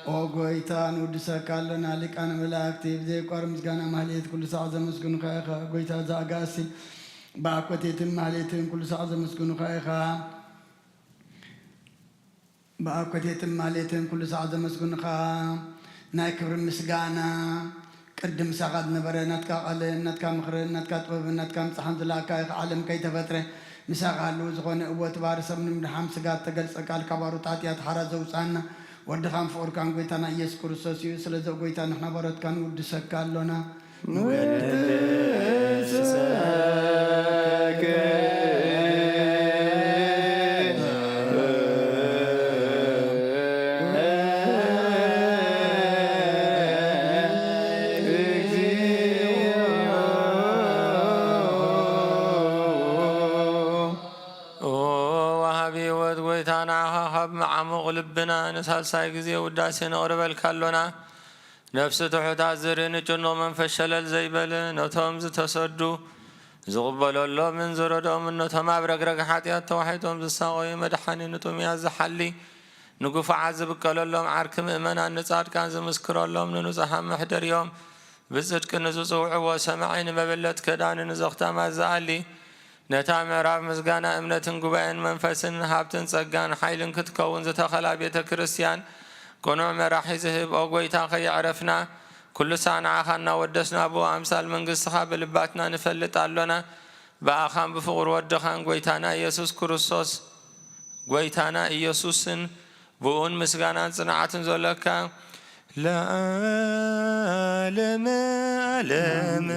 ኦ ጐይታ፣ ንውድሰካ ኣሎና። ሊቃነ መላእክቲ ብዘይቋር ምስጋና ማህሌት ኩሉ ሳዕ ዘመስግኑኻ ኢኻ። ጐይታ፣ እዛ ኣጋእዝቲ ብኣኮቴትን ማህሌትን ኩሉ ሳዕ ዘመስግኑኻ ኢኻ። ብኣብ ኮቴትን ማሌትን ኩሉ ሳዕ ዘመስግኑኻ ናይ ክብሪ ምስጋና ቅድም ምሳኻ ዝነበረ ናትካ ቃልን ናትካ ምኽርን ናትካ ጥበብን ናትካ ምጽሓን ዝለኣካ ኢኻ። ዓለም ከይተፈጥረ ምሳኻ ህልው ዝኾነ እወ እቲ ባህሪ ሰብ ንምድሓን ስጋ እተገልጸ ቃል ካብ ኣሩት ሓጢኣት ሓራ ዘውጽኣና ወድኻን ፍቑርካን ጎይታና ኢየሱስ ክርስቶስ እዩ። ስለዚ ጎይታ ንሕና ባሮትካ ንውድሰካ ኣሎና። ንውድሰከ ወሃቢ ህይወት ጎይታ ንዓኻ ካብ መዓሙቕ ልብና ንሳልሳይ ግዜ ውዳሴ ነቕርበልካ ኣሎና። ነፍሲ ትሑታት ዝርኢ ንጭኑቕ መንፈስ ሸለል ዘይበለ ነቶም ዝተሰዱ ዝቕበለሎምን ዝረድኦምን ነቶም ኣብ ረግረግ ሓጢኣት ተዋሒጦም ዝሳቐዩ መድሓኒ ንጥሙያት ዝሓሊ ንግፉዓት ዝብቀለሎም ዓርኪ ምእመናን ንጻድቃን ዝምስክረሎም ንንጹሃን መሕደሪኦም ብጽድቂ ንዝጽውዕዎ ሰማዒ ንመበለት ከዳኒ ንዘኽታማት ዝኣሊ ነታ ምዕራፍ ምስጋና እምነትን ጉባኤን መንፈስን ሃብትን ጸጋን ሓይልን ክትከውን ዝተኸላ ቤተ ክርስቲያን ቅኑዕ መራሒ ዝህብ ኦ ጎይታ ከየዕረፍና ኩሉ ሳዕ ንዓኻ እናወደስና ብኡ ኣምሳል መንግስትኻ ብልባትና ንፈልጥ ኣሎና። ብኣኻን ብፍቕሩ ወድኻን ጎይታና ኢየሱስ ክርስቶስ ጎይታና ኢየሱስን ብኡን ምስጋናን ጽንዓትን ዘለካ ለዓለመ ዓለም።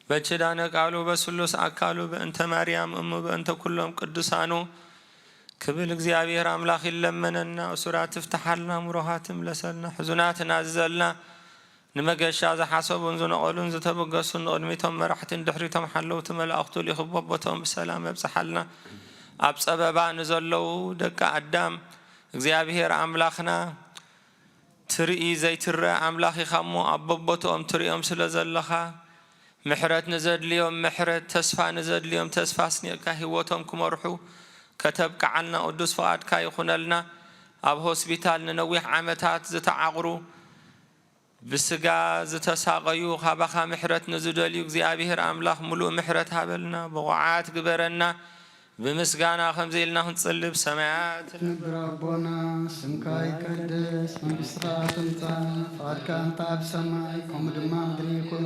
በኪዳነ ቃሉ በስሉስ ኣካሉ በእንተ ማርያም እሙ በእንተ ኩሎም ቅዱሳኑ ክብል እግዚኣብሔር ኣምላኽ ይለመነና። እሱራት ትፍትሓልና፣ ምሩኻት ትምለሰልና፣ ሕዙናት ትናዝዘልና፣ ንመገሻ ዝሓሰቡን ዝነቐሉን ዝተበገሱን ንቕድሚቶም መራሕቲ ንድሕሪቶም ሓለውቲ መላእኽቱ ልኢኹ በቦቶም ብሰላም ኣብጽሓልና። ኣብ ጸበባ ንዘለዉ ደቂ ኣዳም እግዚኣብሔር ኣምላኽና ትርኢ ዘይትረአ ኣምላኽ ኢኻ እሞ ኣብ በቦትኦም ትርእዮም ስለ ዘለኻ ምሕረት ንዘድልዮም ምሕረት፣ ተስፋ ንዘድልዮም ተስፋ ኣስኒቕካ ህይወቶም ክመርሑ ከተብቅዓልና ቅዱስ ፍቓድካ ይኹነልና። ኣብ ሆስፒታል ንነዊሕ ዓመታት ዝተዓቕሩ ብስጋ ዝተሳቐዩ ካባኻ ምሕረት ንዝደልዩ እግዚኣብሔር ኣምላኽ ምሉእ ምሕረት ሃበልና፣ ብቑዓት ግበረና። ብምስጋና ከምዚ ኢልና ክንጽሊ ብሰማያት ንብር ኣቦና ስምካ ይቀደስ፣ መንግስትኻ ትምጻእ፣ ፍቓድካ እንተ ኣብ ሰማይ ከምኡ ድማ ምድሪ ይኹን።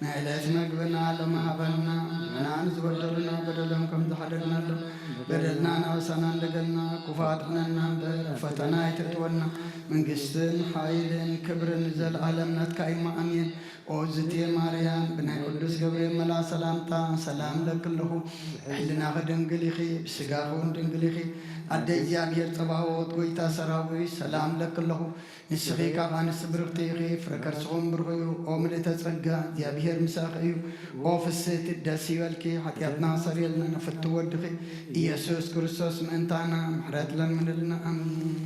ናይ ዕለት መግብና ሎሚ ሃበና፣ ንሕና ንዝበደሉና በደሎም ከም ዝሓደግናሎም በደልና ንኣበሳና እንደገና ክፉእ ኣድሕነና እምበር ኣብ ፈተና ኣይተእትወና። መንግስትን ሓይልን ክብርን ንዘለኣለም ናትካ እዩ። ኣሜን። ኦ ዝቴ ማርያም፣ ብናይ ቅዱስ ገብርኤል መልኣ ሰላምታ ሰላም እለኪ ኣለኹ። ብሕልናኺ ድንግል ኢኺ፣ ብስጋኺ እውን ድንግል ኢኺ። ኣደ እግዚኣብሔር ጸባኦት፣ ጎይታ ሰራዊት፣ ሰላም እለኪ ኣለኹ። ንስኺ ካብ ኣንስቲ ብርኽቲ ኢኺ፣ ፍረ ከርስኹም ብሩኽ እዩ። ኦ ምልእተ ጸጋ፣ እግዚኣብሔር ምሳኺ እዩ። ኦ ፍስህቲ፣ ደስ ይበልኪ፣ ሓጢኣትና ኣሰርየልና፣ ንፍቱ ወድኺ ኢየሱስ ክርስቶስ ምእንታና ምሕረት ለምንልና። ኣሜን።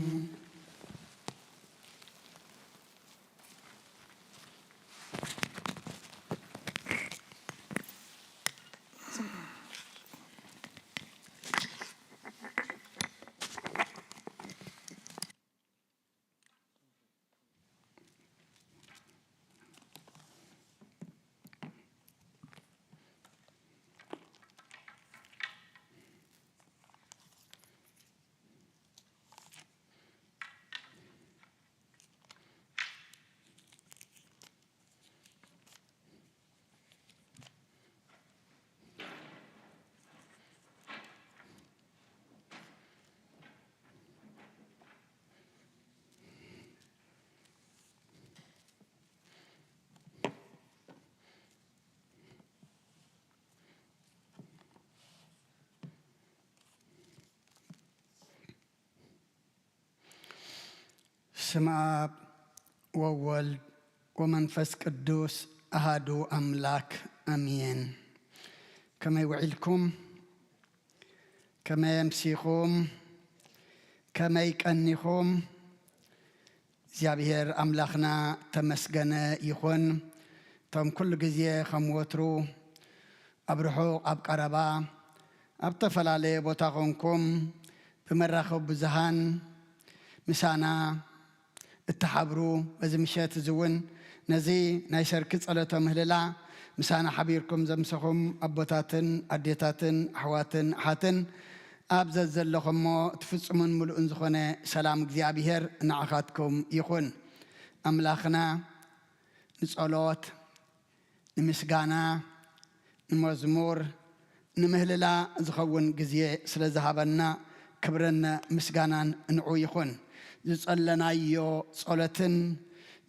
ስም ኣብ ወወልድ ወመንፈስ ቅዱስ ኣሃዱ ኣምላክ ኣሜን። ከመይ ውዒልኩም? ከመይ ኣምሲኹም? ከመይ ቀኒኹም? እግዚኣብሔር ኣምላኽና ተመስገነ ይኹን። እቶም ኩሉ ግዜ ከም ወትሩ ኣብ ርሑቕ ኣብ ቀረባ ኣብ ዝተፈላለየ ቦታ ኾንኩም ብመራኸቢ ብዙሃን ምሳና እትሓብሩ፣ በዚ ምሸት እዚ እውን ነዚ ናይ ሰርኪ ጸሎተ ምህልላ ምሳና ሓቢርኩም ዘምሰኹም ኣቦታትን ኣዴታትን ኣሕዋትን ኣሓትን ኣብ ዘዘለኹሞ እቲ ፍጹምን ምሉእን ዝኾነ ሰላም እግዚኣብሔር ንዓኻትኩም ይኹን። ኣምላኽና ንጸሎት፣ ንምስጋና፣ ንመዝሙር፣ ንምህልላ ዝኸውን ግዜ ስለ ዝሃበና ክብርን ምስጋናን ንዑ ይኹን። ዝጸለናዮ ጸሎትን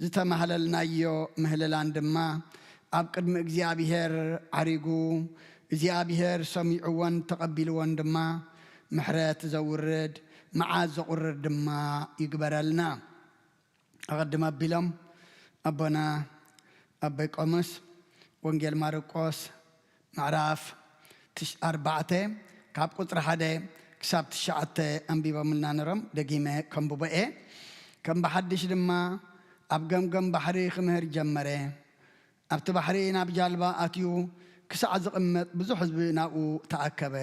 ዝተማህለልናዮ ምህልላን ድማ ኣብ ቅድሚ እግዚኣብሔር ዓሪጉ፣ እግዚኣብሔር ሰሚዕዎን ተቐቢልዎን ድማ ምሕረት ዘውርድ፣ መዓት ዘቑርር ድማ ይግበረልና። ኣቐድም ኣቢሎም ኣቦና ኣቦይ ቆሞስ ወንጌል ማርቆስ ምዕራፍ ትሽ-፣ ኣርባዕተ ካብ ቁጽሪ ሓደ ክሳብ ትሽዓተ ኣንቢቦምልና ነሮም። ደጊመ ከንብቦ እየ። ከም ብሓድሽ ድማ ኣብ ገምገም ባሕሪ ክምህር ጀመረ። ኣብቲ ባሕሪ ናብ ጃልባ ኣትዩ ክሳዕ ዝቕመጥ ብዙሕ ህዝቢ ናብኡ ተኣከበ።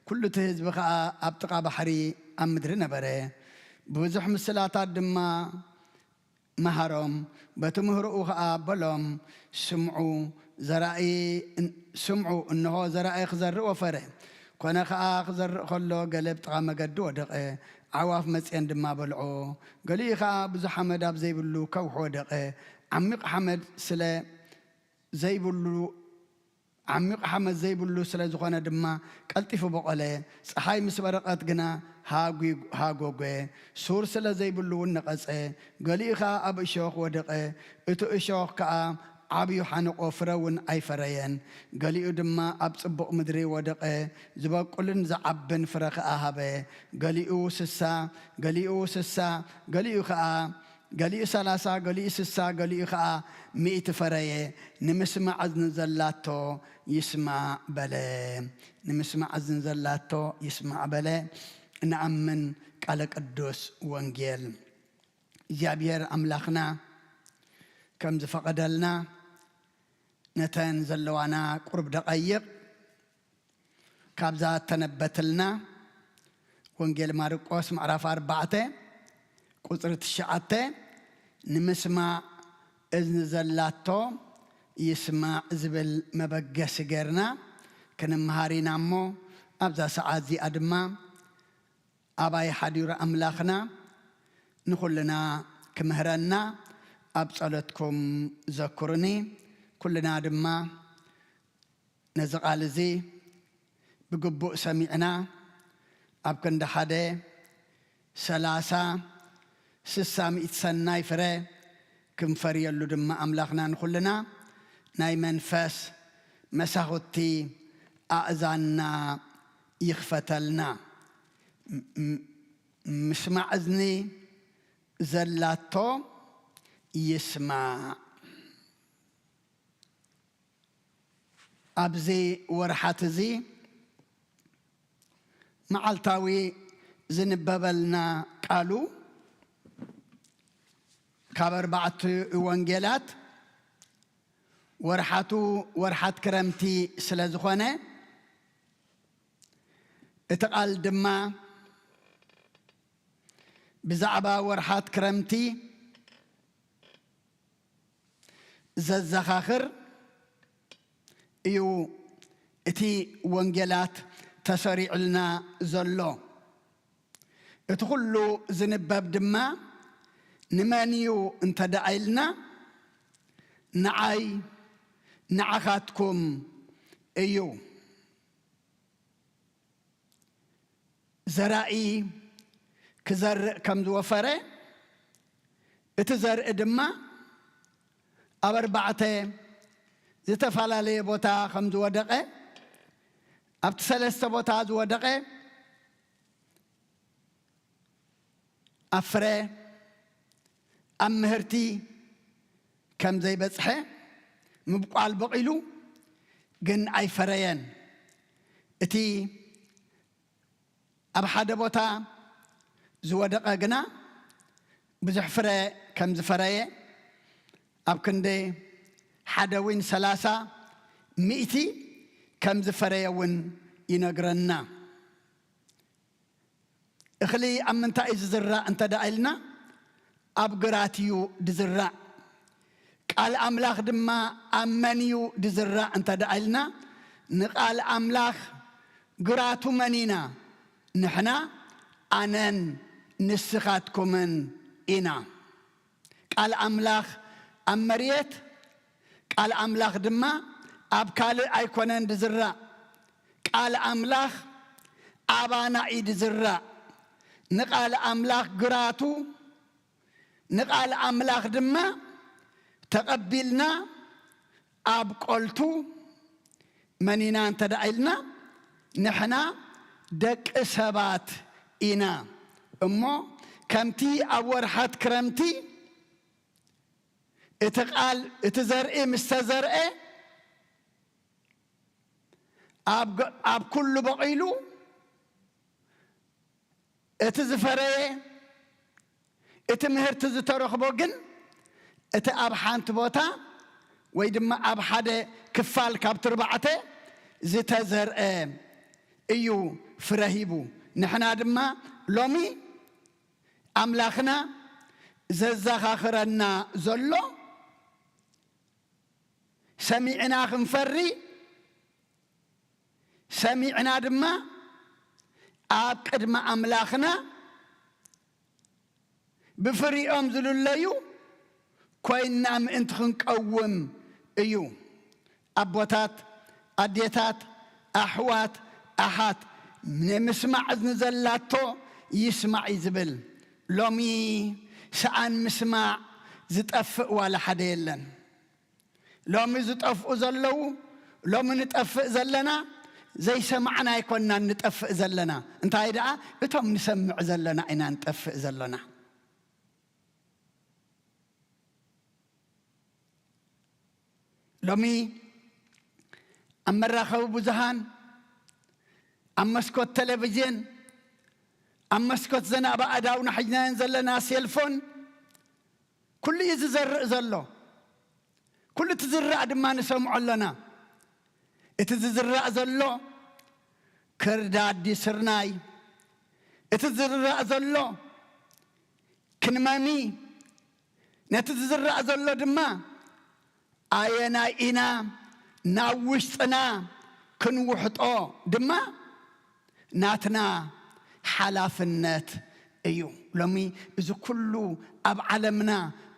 ኩሉ እቲ ህዝቢ ኸኣ ኣብ ጥቓ ባሕሪ ኣብ ምድሪ ነበረ። ብዙሕ ምስላታት ድማ መሃሮም። በቲ ምህሮኡ ኸኣ በሎም፣ ስምዑ፣ ዘራኢ፣ ስምዑ፣ እንሆ ዘራኢ ክዘርእ ወፈረ። ኮነ ኸኣ ክዘርእ ከሎ ገለ ኣብ ጥቓ መገዲ ወደቐ፣ ኣዕዋፍ መጺኤን ድማ በልዖ። ገሊኡ ኸኣ ብዙሕ ሓመድ ኣብ ዘይብሉ ከውሒ ወደቐ፣ ዓሚቕ ሓመድ ስለ ዘይብሉ ዓሚቕ ሓመድ ዘይብሉ ስለ ዝኾነ ድማ ቀልጢፉ በቖለ። ጸሓይ ምስ በረቐት ግና ሃጒ-፣ ሃጎገ፣ ሱር ስለ ዘይብሉ እውን ነቐጸ። ገሊኡ ኸኣ ኣብ እሾኽ ወደቐ፣ እቲ እሾኽ ከኣ ዓብዩ ሓነቆ፣ ፍረ እውን ኣይፈረየን። ገሊኡ ድማ ኣብ ጽቡቕ ምድሪ ወደቐ፣ ዝበቁልን ዝዓብን ፍረ ኸኣ ሃበ። ገሊኡ ስሳ፣ ገሊኡ ስሳ፣ ገሊኡ ኸኣ ገሊኡ ሰላሳ፣ ገሊኡ ስሳ፣ ገሊኡ ኸኣ ሚእቲ ፈረየ። ንምስማዕ እዝኒ ዘላቶ ይስማዕ በለ። ንምስማዕ እዝኒ ዘላቶ ይስማዕ በለ። ንኣምን ቃለ ቅዱስ ወንጌል። እግዚኣብሔር ኣምላኽና ከም ዝፈቐደልና ነተን ዘለዋና ቁሩብ ደቐይቕ ካብዛ እተነበትልና ወንጌል ማርቆስ ምዕራፍ ኣርባዕተ ቁጽሪ ትሽዓተ፣ ንምስማዕ እዝኒ ዘላቶ ይስማዕ ዝብል መበገሲ ጌርና ክንምሃር ኢና እሞ፣ ኣብዛ ሰዓት እዚኣ ድማ ኣባይ ሓዲሩ ኣምላኽና ንኹልና ክምህረና ኣብ ጸሎትኩም ዘክሩኒ። ኩልና ድማ ነዚ ቃል እዚ ብግቡእ ሰሚዕና፣ ኣብ ክንዲ ሓደ፣ ሰላሳ፣ ስሳ፣ ሚእቲ ሰናይ ፍረ ክንፈርየሉ ድማ ኣምላኽና ንኹልና ናይ መንፈስ መሳኹቲ ኣእዛንና ይኽፈተልና። ም-፣ ም-፣ ምስማዕ እዝኒ ዘላቶ ይስማዕ። ኣብዚ ወርሓት እዚ መዓልታዊ ዝንበበልና ቃሉ ካብ ኣርባዕቱ ወንጌላት፣ ወርሓቱ ወርሓት ክረምቲ ስለ ዝኾነ፣ እቲ ቃል ድማ ብዛዕባ ወርሓት ክረምቲ ዘዘኻኽር እዩ እቲ ወንጌላት ተሰሪዑልና ዘሎ። እቲ ኩሉ ዝንበብ ድማ ንመን እዩ እንተ ደኣ ኢልና፣ ንዓይ ንዓኻትኩም እዩ። ዘራኢ ክዘርእ ከም ዝወፈረ፣ እቲ ዘርኢ ድማ ኣብ ኣርባዕተ ዝተፈላለየ ቦታ ከም ዝወደቐ፣ ኣብቲ ሰለስተ ቦታ ዝወደቐ ኣብ ፍረ፣ ኣብ ምህርቲ ከም ዘይበጽሐ፣ ምብቋል በቒሉ ግን ኣይፈረየን። እቲ ኣብ ሓደ ቦታ ዝወደቐ ግና ብዙሕ ፍረ ከም ዝፈረየ፣ ኣብ ክንዲ ሓደ ዊን ሰላሳ፣ ሚእቲ ከም ዝፈረየ እውን ይነግረና። እኽሊ ኣብ ምንታይ እዩ ዝዝራእ እንተ ደኣ ኢልና፣ ኣብ ግራት እዩ ዝዝራእ። ቃል ኣምላኽ ድማ ኣብ መን እዩ ዝዝራእ እንተ ደኣ ኢልና፣ ንቃል ኣምላኽ ግራቱ መን ኢና? ንሕና፣ ኣነን ንስኻትኩምን ኢና። ቃል ኣምላኽ ኣብ መሬት፣ ቃል ኣምላኽ ድማ ኣብ ካልእ ኣይኮነን ዝዝራእ። ቃል ኣምላኽ ኣባና እዩ ዝዝራእ። ንቃል ኣምላኽ ግራቱ፣ ንቃል ኣምላኽ ድማ ተቐቢልና ኣብ ቆልቱ መን ኢና እንተ ደኣ ኢልና፣ ንሕና ደቂ ሰባት ኢና። እሞ ከምቲ ኣብ ወርሓት ክረምቲ እቲ ቃል፣ እቲ ዘርኢ ምስ ተዘርአ፣ ኣብ ገ-፣ ኣብ ኩሉ በቒሉ፣ እቲ ዝፈረየ፣ እቲ ምህርቲ ዝተረኽቦ ግን፣ እቲ ኣብ ሓንቲ ቦታ ወይ ድማ ኣብ ሓደ ክፋል ካብ ትርባዕተ ዝተዘርአ እዩ ፍረ ሂቡ። ንሕና ድማ ሎሚ ኣምላኽና ዘዘኻኽረና ዘሎ፣ ሰሚዕና ክንፈሪ፣ ሰሚዕና ድማ ኣብ ቅድሚ ኣምላኽና ብፍሪኦም ዝልለዩ ኮይንና ምእንቲ ክንቀውም እዩ። ኣቦታት፣ ኣዴታት፣ ኣሕዋት፣ ኣሓት፣ ንምስማዕ እዝኒ ዘላቶ ይስማዕ እዩ ዝብል። ሎሚ ሰኣን ምስማዕ ዝጠፍእ ዋላ ሓደ የለን። ሎሚ ዝጠፍኡ ዘለዉ፣ ሎሚ ንጠፍእ ዘለና፣ ዘይሰማዕና ኣይኮንናን ንጠፍእ ዘለና። እንታይ ደኣ፣ እቶም ንሰምዕ ዘለና ኢና ንጠፍእ ዘለና። ሎሚ ኣብ መራኸቢ ብዙሃን፣ ኣብ መስኮት ቴሌቪዥን፣ ኣብ መስኮት ዘና ኣእዳውና ሒዝናየን ዘለና ሴልፎን፣ ኩሉ እዩ ዝዘርእ ዘሎ። ኩሉ እቲ ዝራእ ድማ ንሰምዖ ኣለና። እቲ ዝዝራእ ዘሎ ክርዳድ ድዩ ስርናይ? እቲ ዝራእ ዘሎ ክንመሚ፣ ነቲ ዝዝራእ ዘሎ ድማ ኣየናይ ኢና ናብ ውሽጥና ክንውሕጦ ድማ ናትና ሓላፍነት እዩ። ሎሚ እዚ ኩሉ ኣብ ዓለምና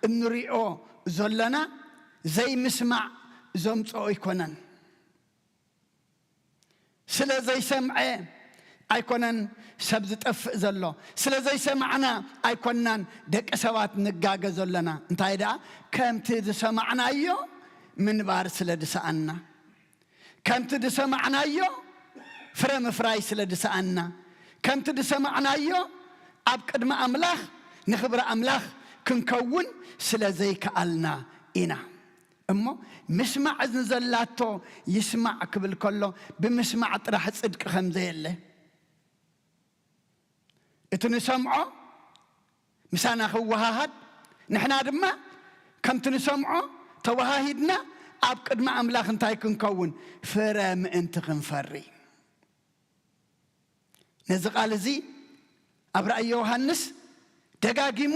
እንሪኦ ዘለና ዘይምስማዕ ዘምጽኦ ኣይኮነን። ስለ ዘይሰምዐ ኣይኮነን ሰብ ዝጠፍእ ዘሎ። ስለ ዘይሰማዕና ኣይኮናን ደቂ ሰባት ንጋገ ዘለና። እንታይ ደኣ፣ ከምቲ ዝሰማዕናዮ ምንባር ስለ ዝሰኣና፣ ከምቲ ዝሰማዕናዮ ፍረ ምፍራይ ስለ ዝሰኣና፣ ከምቲ ዝሰማዕናዮ ኣብ ቅድሚ ኣምላኽ ንኽብሪ ኣምላኽ ክንከውን ስለ ዘይከኣልና ኢና። እሞ ምስማዕ እዝኒ ዘላቶ ይስማዕ ክብል ከሎ፣ ብምስማዕ ጥራሕ ጽድቂ ከም ዘየለ፣ እቲ ንሰምዖ ምሳና ክወሃሃድ፣ ንሕና ድማ ከምቲ ንሰምዖ ተወሃሂድና ኣብ ቅድሚ ኣምላኽ እንታይ ክንከውን? ፍረ ምእንቲ ክንፈሪ። ነዚ ቃል እዚ ኣብ ራእይ ዮሃንስ ደጋጊሙ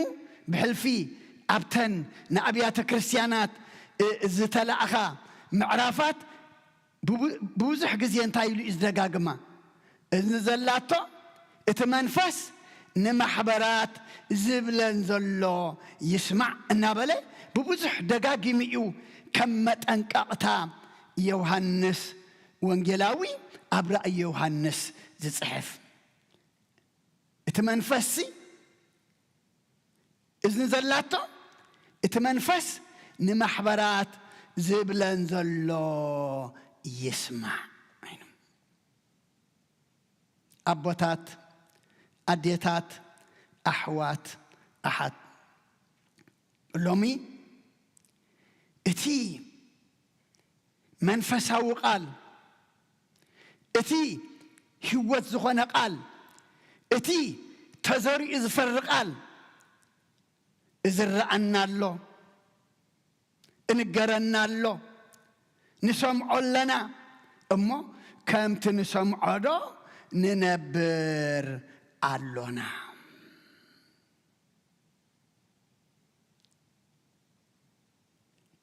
ብሕልፊ ኣብተን ንኣብያተ ክርስትያናት፣ እ፣ ዝተላእኻ ምዕራፋት ብቡ-፣ ብብዙሕ ግዜ እንታይ ኢሉ እዩ ዝደጋግማ? እዝኒ ዘላቶ እቲ መንፈስ ንማሕበራት ዝብለን ዘሎ ይስማዕ እናበለ ብብዙሕ ደጋጊሙ እዩ ከም መጠንቀቕታ ዮሃንስ ወንጌላዊ ኣብ ራእይ ዮሃንስ ዝጽሕፍ። እቲ መንፈስሲ እዝኒ ዘላቶ፣ እቲ መንፈስ ንማሕበራት ዝብለን ዘሎ ይስማዕ። ኣይኑ። ኣቦታት፣ ኣዴታት፣ ኣሕዋት፣ ኣሓት፣ ሎሚ እቲ መንፈሳዊ ቃል፣ እቲ ህይወት ዝኾነ ቃል፣ እቲ ተዘሪኡ ዝፈሪ ቃል እዝረኣና ኣሎ፣ እንገረና ኣሎ፣ ንሰምዖ ኣለና። እሞ ከምቲ ንሰምዖ ዶ ንነብር ኣሎና?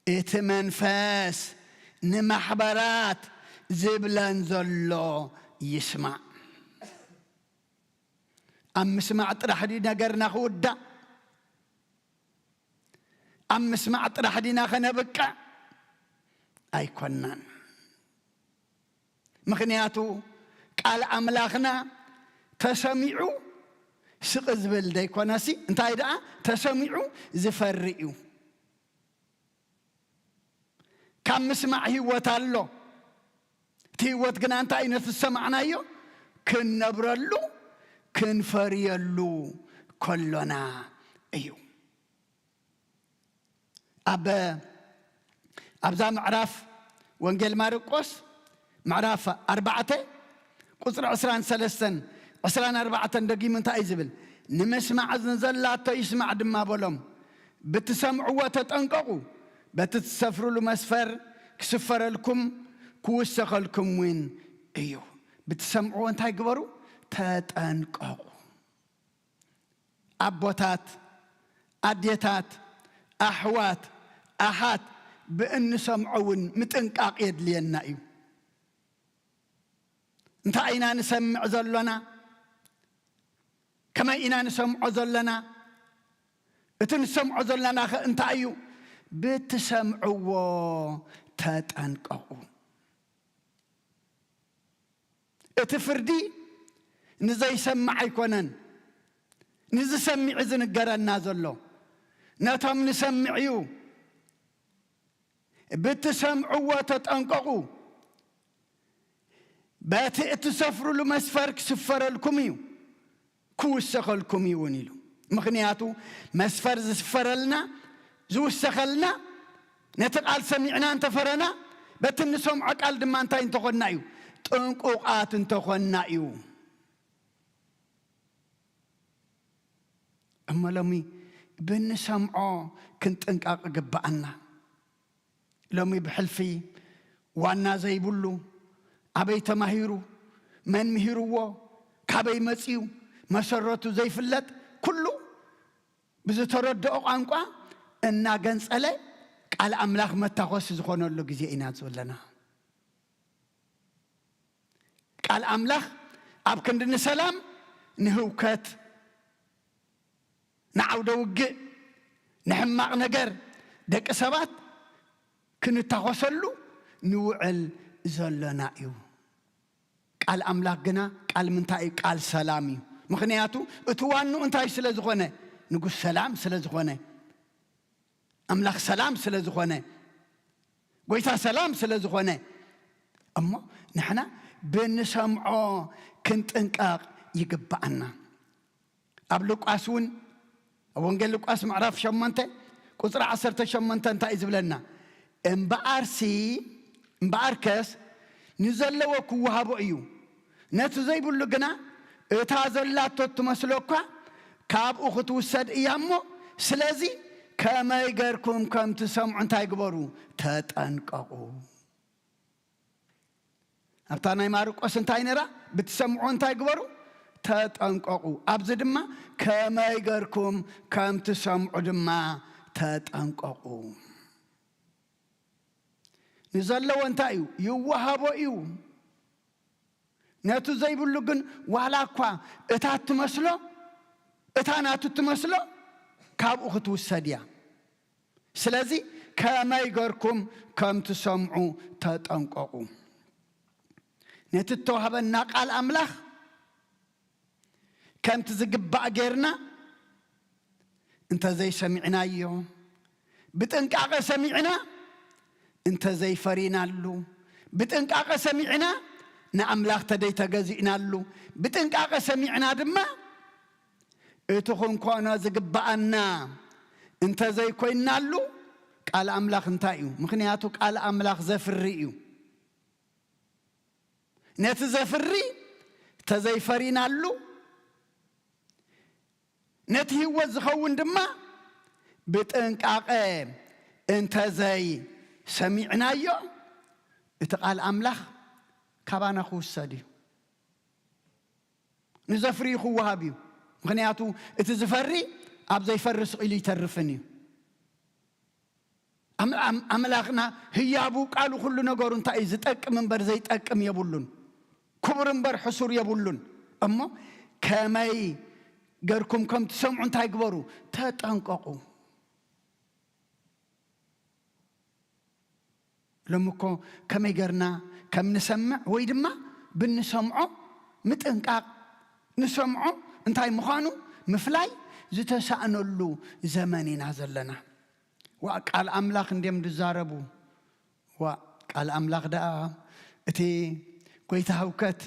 እቲ መንፈስ ንማሕበራት ዝብለን ዘሎ ይስማዕ። ኣብ ምስማዕ ጥራሕ ድዩ ነገርና ክውዳእ? ኣብ ምስማዕ ጥራሕ ዲና ከነብቅዕ? ኣይኮናን። ምኽንያቱ ቃል ኣምላኽና ተሰሚዑ ስቕ ዝብል ዘይኮነሲ፣ እንታይ ደኣ ተሰሚዑ ዝፈሪ እዩ። ካብ ምስማዕ ህይወት ኣሎ። እቲ ህይወት ግና እንታይ እዩ? ነቲ ዝሰማዕናዮ ክንነብረሉ ክንፈርየሉ ከሎና እዩ። ኣብ ኣብዛ ምዕራፍ ወንጌል ማርቆስ ምዕራፍ ኣርባዕተ ቁጽሪ ዕስራን ሰለስተን ዕስራን ኣርባዕተን ደጊሙ እንታይ እዩ ዝብል? ንምስማዕ ንዘላቶ ይስማዕ ድማ በሎም። ብትሰምዕዎ ተጠንቀቑ። በቲ ትሰፍርሉ መስፈር ክስፈረልኩም ክውሰኸልኩም እውን እዩ። ብትሰምዕዎ እንታይ ግበሩ? ተጠንቀቑ። ኣቦታት፣ ኣዴታት፣ ኣሕዋት፣ ኣሓት፣ ብእንሰምዖ እውን ምጥንቃቕ የድልየና እዩ። እንታይ ኢና ንሰምዕ ዘሎና? ከመይ ኢና ንሰምዖ ዘለና? እቲ ንሰምዖ ዘለናኸ እንታይ እዩ? ብትሰምዕዎ ተጠንቀቑ። እቲ ፍርዲ ንዘይሰምዕ ኣይኮነን፣ ንዝሰምዕ ዝንገረና ዘሎ። ነቶም ንሰምዕ እዩ። ብትሰምዕዎ ተጠንቀቑ። በቲ እትሰፍርሉ መስፈር ክስፈረልኩም እዩ፣ ክውሰኸልኩም እዩ እውን ኢሉ። ምኽንያቱ መስፈር ዝስፈረልና፣ ዝውሰኸልና፣ ነቲ ቃል ሰሚዕና እንተፈረና፣ በቲ እንሰምዖ ቃል ድማ እንታይ እንተኾንና እዩ? ጥንቁቓት እንተኾንና እዩ። እሞ ሎሚ ብንሰምዖ ክንጥንቀቕ ይግብኣና። ሎሚ ብሕልፊ ዋና ዘይብሉ፣ ኣበይ ተማሂሩ፣ መን ምሂርዎ፣ ካበይ መጺኡ፣ መሰረቱ ዘይፍለጥ፣ ኩሉ ብዝተረድኦ ቋንቋ እናገንጸለ ቃል ኣምላኽ መታኾሲ ዝኾነሉ ግዜ ኢና ዘለና። ቃል ኣምላኽ ኣብ ክንዲ ንሰላም፣ ንህውከት፣ ንዓውደ ውግእ፣ ንሕማቕ ነገር ደቂ ሰባት ክንታኾሰሉ ንውዕል ዘሎና እዩ። ቃል ኣምላኽ ግና ቃል ምንታይ እዩ? ቃል ሰላም እዩ። ምኽንያቱ እቲ ዋንኡ እንታይ ስለ ዝኾነ? ንጉስ ሰላም ስለ ዝኾነ፣ ኣምላኽ ሰላም ስለ ዝኾነ፣ ጎይታ ሰላም ስለ ዝኾነ፣ እሞ ንሕና ብንሰምዖ ክንጥንቀቕ ይግብኣና። ኣብ ሉቃስ እውን፣ ኣብ ወንጌል ሉቃስ ምዕራፍ ሸሞንተ ቁጽሪ ዓሰርተ ሸሞንተ እንታይ እዩ ዝብለና? እምበኣርሲ፣ እምበኣርከስ ንዘለዎ ክወሃቦ እዩ፣ ነቲ ዘይብሉ ግና እታ ዘላቶ እትመስሎ እኳ ካብኡ ክትውሰድ እያ። እሞ ስለዚ ከመይ ገርኩም ከም ትሰምዑ እንታይ ግበሩ? ተጠንቀቑ። ኣብታ ናይ ማርቆስ እንታይ ነራ? ብትሰምዑ እንታይ ግበሩ? ተጠንቀቑ። ኣብዚ ድማ ከመይ ገርኩም ከም ትሰምዑ ድማ ተጠንቀቑ። ንዘለዎ እንታይ እዩ? ይወሃቦ እዩ። ነቱ ዘይብሉ ግን ዋላ እኳ እታ እትመስሎ፣ እታ ናቱ እትመስሎ ካብኡ ክትውሰድ እያ። ስለዚ ከመይ ገርኩም ከም ትሰምዑ ተጠንቀቑ። ነቲ እተዋህበና ቃል ኣምላኽ ከምቲ ዝግባእ ጌርና እንተዘይሰሚዕናዮ፣ ብጥንቃቐ ሰሚዕና እንተዘይፈሪናሉ፣ ብጥንቃቐ ሰሚዕና ንኣምላኽ ተደይተገዚእናሉ፣ ብጥንቃቐ ሰሚዕና ድማ እቲ ክንኮኖ ዝግብኣና እንተዘይኮይናሉ፣ ቃል ኣምላኽ እንታይ እዩ? ምኽንያቱ ቃል ኣምላኽ ዘፍሪ እዩ። ነቲ ዘፍሪ ተዘይፈሪናሉ፣ ነቲ ህይወት ዝኸውን ድማ ብጥንቃቐ እንተዘይ ሰሚዕናዮ፣ እቲ ቃል ኣምላኽ ካባና ክውሰድ እዩ። ንዘፍሪ ክወሃብ እዩ። ምኽንያቱ እቲ ዝፈሪ ኣብ ዘይፈሪ ስቕ ኢሉ ይተርፍን እዩ። ኣም- ኣም- ኣምላኽና ህያቡ ቃሉ ኩሉ ነገሩ እንታይ እዩ ዝጠቅም እምበር ዘይጠቅም የብሉን። ክቡር እምበር ሕሱር የብሉን። እሞ ከመይ ገርኩም ከም ትሰምዑ እንታይ ግበሩ? ተጠንቀቑ። ሎሚ እኮ ከመይ ገርና ከም ንሰምዕ ወይ ድማ ብንሰምዖ ምጥንቃቕ፣ ንሰምዖ እንታይ ምዃኑ ምፍላይ ዝተሳእነሉ ዘመን ኢና ዘለና። ዋ ቃል ኣምላኽ እንድዮም ዝዛረቡ። ዋ ቃል ኣምላኽ ደኣ እቲ ጎይታ ህውከት፣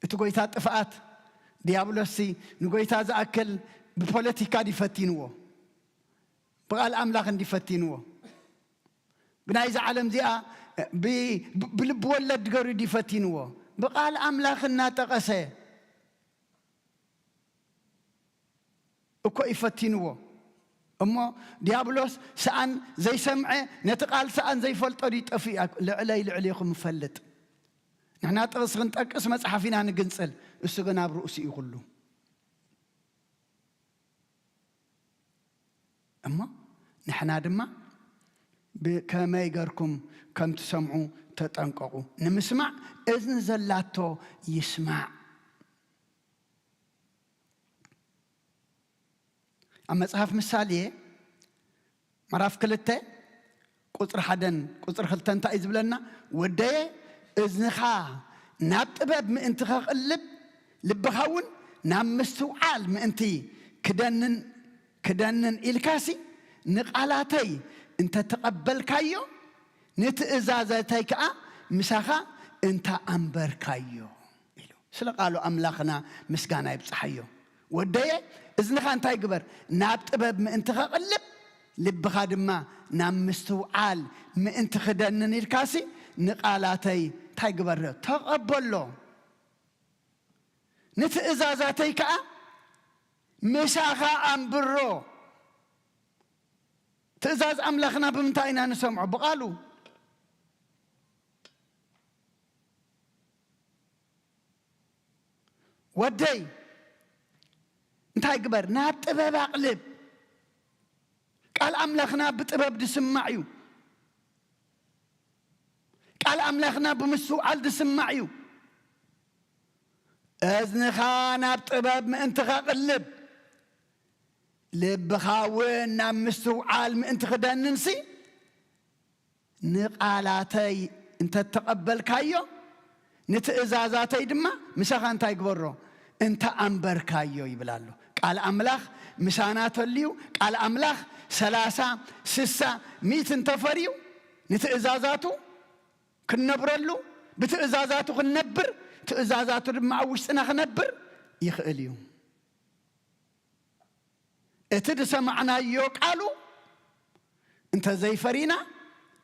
እቲ ጎይታ ጥፍኣት ዲያብሎስሲ ንጎይታ ዝኣክል ብፖለቲካ ድዩ ፈቲንዎ? ብቓል ኣምላኽ እንዲ ፈቲንዎ? ብናይዚ ዓለም እዚኣ ብ- ብ- ብልቢ ወለድ ገሩ ድዩ ፈቲንዎ? ብቓል ኣምላኽ እናጠቐሰ እኮ ይፈቲንዎ። እሞ ዲያብሎስ ሰኣን ዘይሰምዐ፣ ነቲ ቃል ሰኣን ዘይፈልጦ ድዩ ጠፊኡ? ልዕለይ ልዕሌኹም እፈልጥ። ንሕና ጥቕሲ ክንጠቅስ መጽሓፍ ኢና ንግንጽል፣ እሱ ግን ኣብ ርእሱ እዩ ኩሉ። እሞ ንሕና ድማ ብከመይ ገርኩም ከም ትሰምዑ ተጠንቀቑ። ንምስማዕ እዝኒ ዘላቶ ይስማዕ። ኣብ መጽሓፍ ምሳሌ ምዕራፍ ክልተ ቁጽሪ ሓደን ቁጽሪ ክልተን እንታይ እዩ ዝብለና? ወደየ እዝንኻ ናብ ጥበብ ምእንቲ ኸቕልብ፣ ልብኻ እውን ናብ ምስትውዓል ምእንቲ ክደንን ክደንን ኢልካሲ፣ ንቓላተይ እንተተቐበልካዮ፣ ንትእዛዛተይ ከኣ ምሳኻ እንተ ኣንበርካዮ ኢሉ። ስለ ቃሉ ኣምላኽና ምስጋና ይብጽሓዮ። ወደየ እዝንኻ እንታይ ግበር? ናብ ጥበብ ምእንቲ ኸቕልብ፣ ልብኻ ድማ ናብ ምስትውዓል ምእንቲ ክደንን ኢልካሲ፣ ንቓላተይ እንታይ ግበር? ተቐበሎ። ንትእዛዛተይ ከኣ ምሳኻ ኣንብሮ። ትእዛዝ ኣምላኽና ብምንታይ ኢና ንሰምዖ? ብቓሉ። ወደይ እንታይ ግበር? ናብ ጥበብ ኣቕልብ። ቃል ኣምላኽና ብጥበብ ድስማዕ እዩ። ቃል ኣምላኽና ብምስትውዓል ድስማዕ እዩ። እዝንኻ ናብ ጥበብ ምእንቲ ኸቕልብ፣ ልብኻ እውን ናብ ምስትውዓል ምእንቲ ክደንንሲ፣ ንቓላተይ እንተ ተቐበልካዮ፣ ንትእዛዛተይ ድማ ምሳኻ እንታይ ግበሮ? እንተ ኣንበርካዮ ይብል ኣሎ። ቃል ኣምላኽ ምሳና ተልዩ፣ ቃል ኣምላኽ ሰላሳ፣ ስሳ፣ ሚእቲ እንተፈርዩ፣ ንትእዛዛቱ ክንነብረሉ፣ ብትእዛዛቱ ክንነብር፣ ትእዛዛቱ ድማ ኣብ ውሽጥና ክነብር ይኽእል እዩ። እቲ ዝሰማዕናዮ ቃሉ እንተ ዘይፈሪና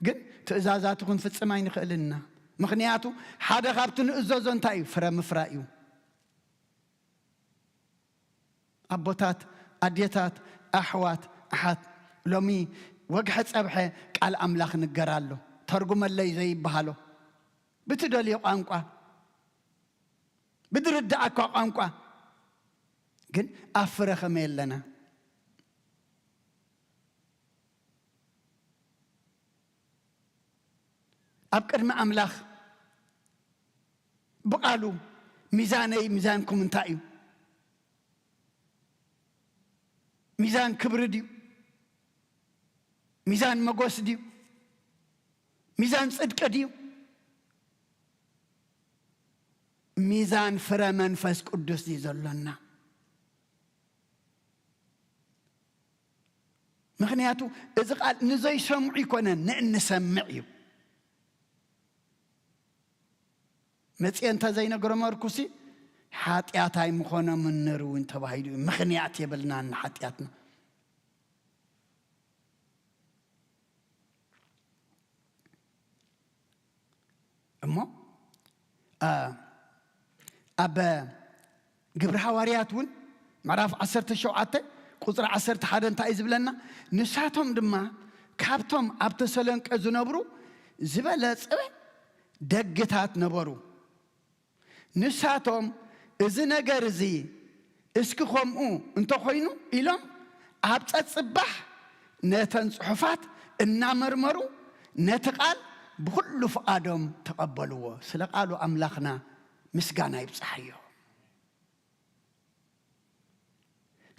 ግን ትእዛዛቱ ክንፍጽም ኣይንኽእልን ኢና። ምኽንያቱ ሓደ ካብቲ ንእዘዞ እንታይ እዩ? ፍረ ምፍራይ እዩ። ኣቦታት፣ ኣዴታት፣ ኣሕዋት፣ ኣሓት፣ ሎሚ ወግሐ ጸብሐ ቃል ኣምላኽ ንገር ኣሎ። ተርጉመለይ ዘይበሃሎ ብትደልዮ ቋንቋ፣ ብድርድኣኳ ቋንቋ ግን ኣብ ፍረ ከመይ ኣለና? ኣብ ቅድሚ ኣምላኽ ብቓሉ ሚዛነይ ሚዛንኩም እንታይ እዩ? ሚዛን ክብሪ ድዩ? ሚዛን መጎስ ድዩ? ሚዛን ጽድቂ ድዩ? ሚዛን ፍረ መንፈስ ቅዱስ ድዩ ዘሎና? ምኽንያቱ እዚ ቃል ንዘይሰምዑ ይኮነን፣ ንእንሰምዕ እዩ። መጽየ እንተ ዘይነግሮ መርኩሲ ሓጢኣት ኣይምኾኖምን ነሩ እውን ተባሂሉ እዩ። ምኽንያት የብልናን ንሓጢኣትና። እሞ፣ አ፣ ኣብ ግብሪ ሃዋርያት እውን ምዕራፍ ዓሰርተ ሸውዓተ ቁጽሪ ዓሰርተ ሓደ እንታይ እዩ ዝብለና? ንሳቶም ድማ ካብቶም ኣብ ተሰሎንቄ ዝነብሩ ዝበለጸ ደግታት ነበሩ። ንሳቶም እዚ ነገር እዚ እስኪ ከምኡ እንተኾይኑ ኢሎም ኣብ ጸጽባሕ ነተን ጽሑፋት እናመርመሩ ነቲ ቃል ብኹሉ ፍቓዶም ተቐበልዎ። ስለ ቃሉ ኣምላኽና ምስጋና ይብጽሓዮ።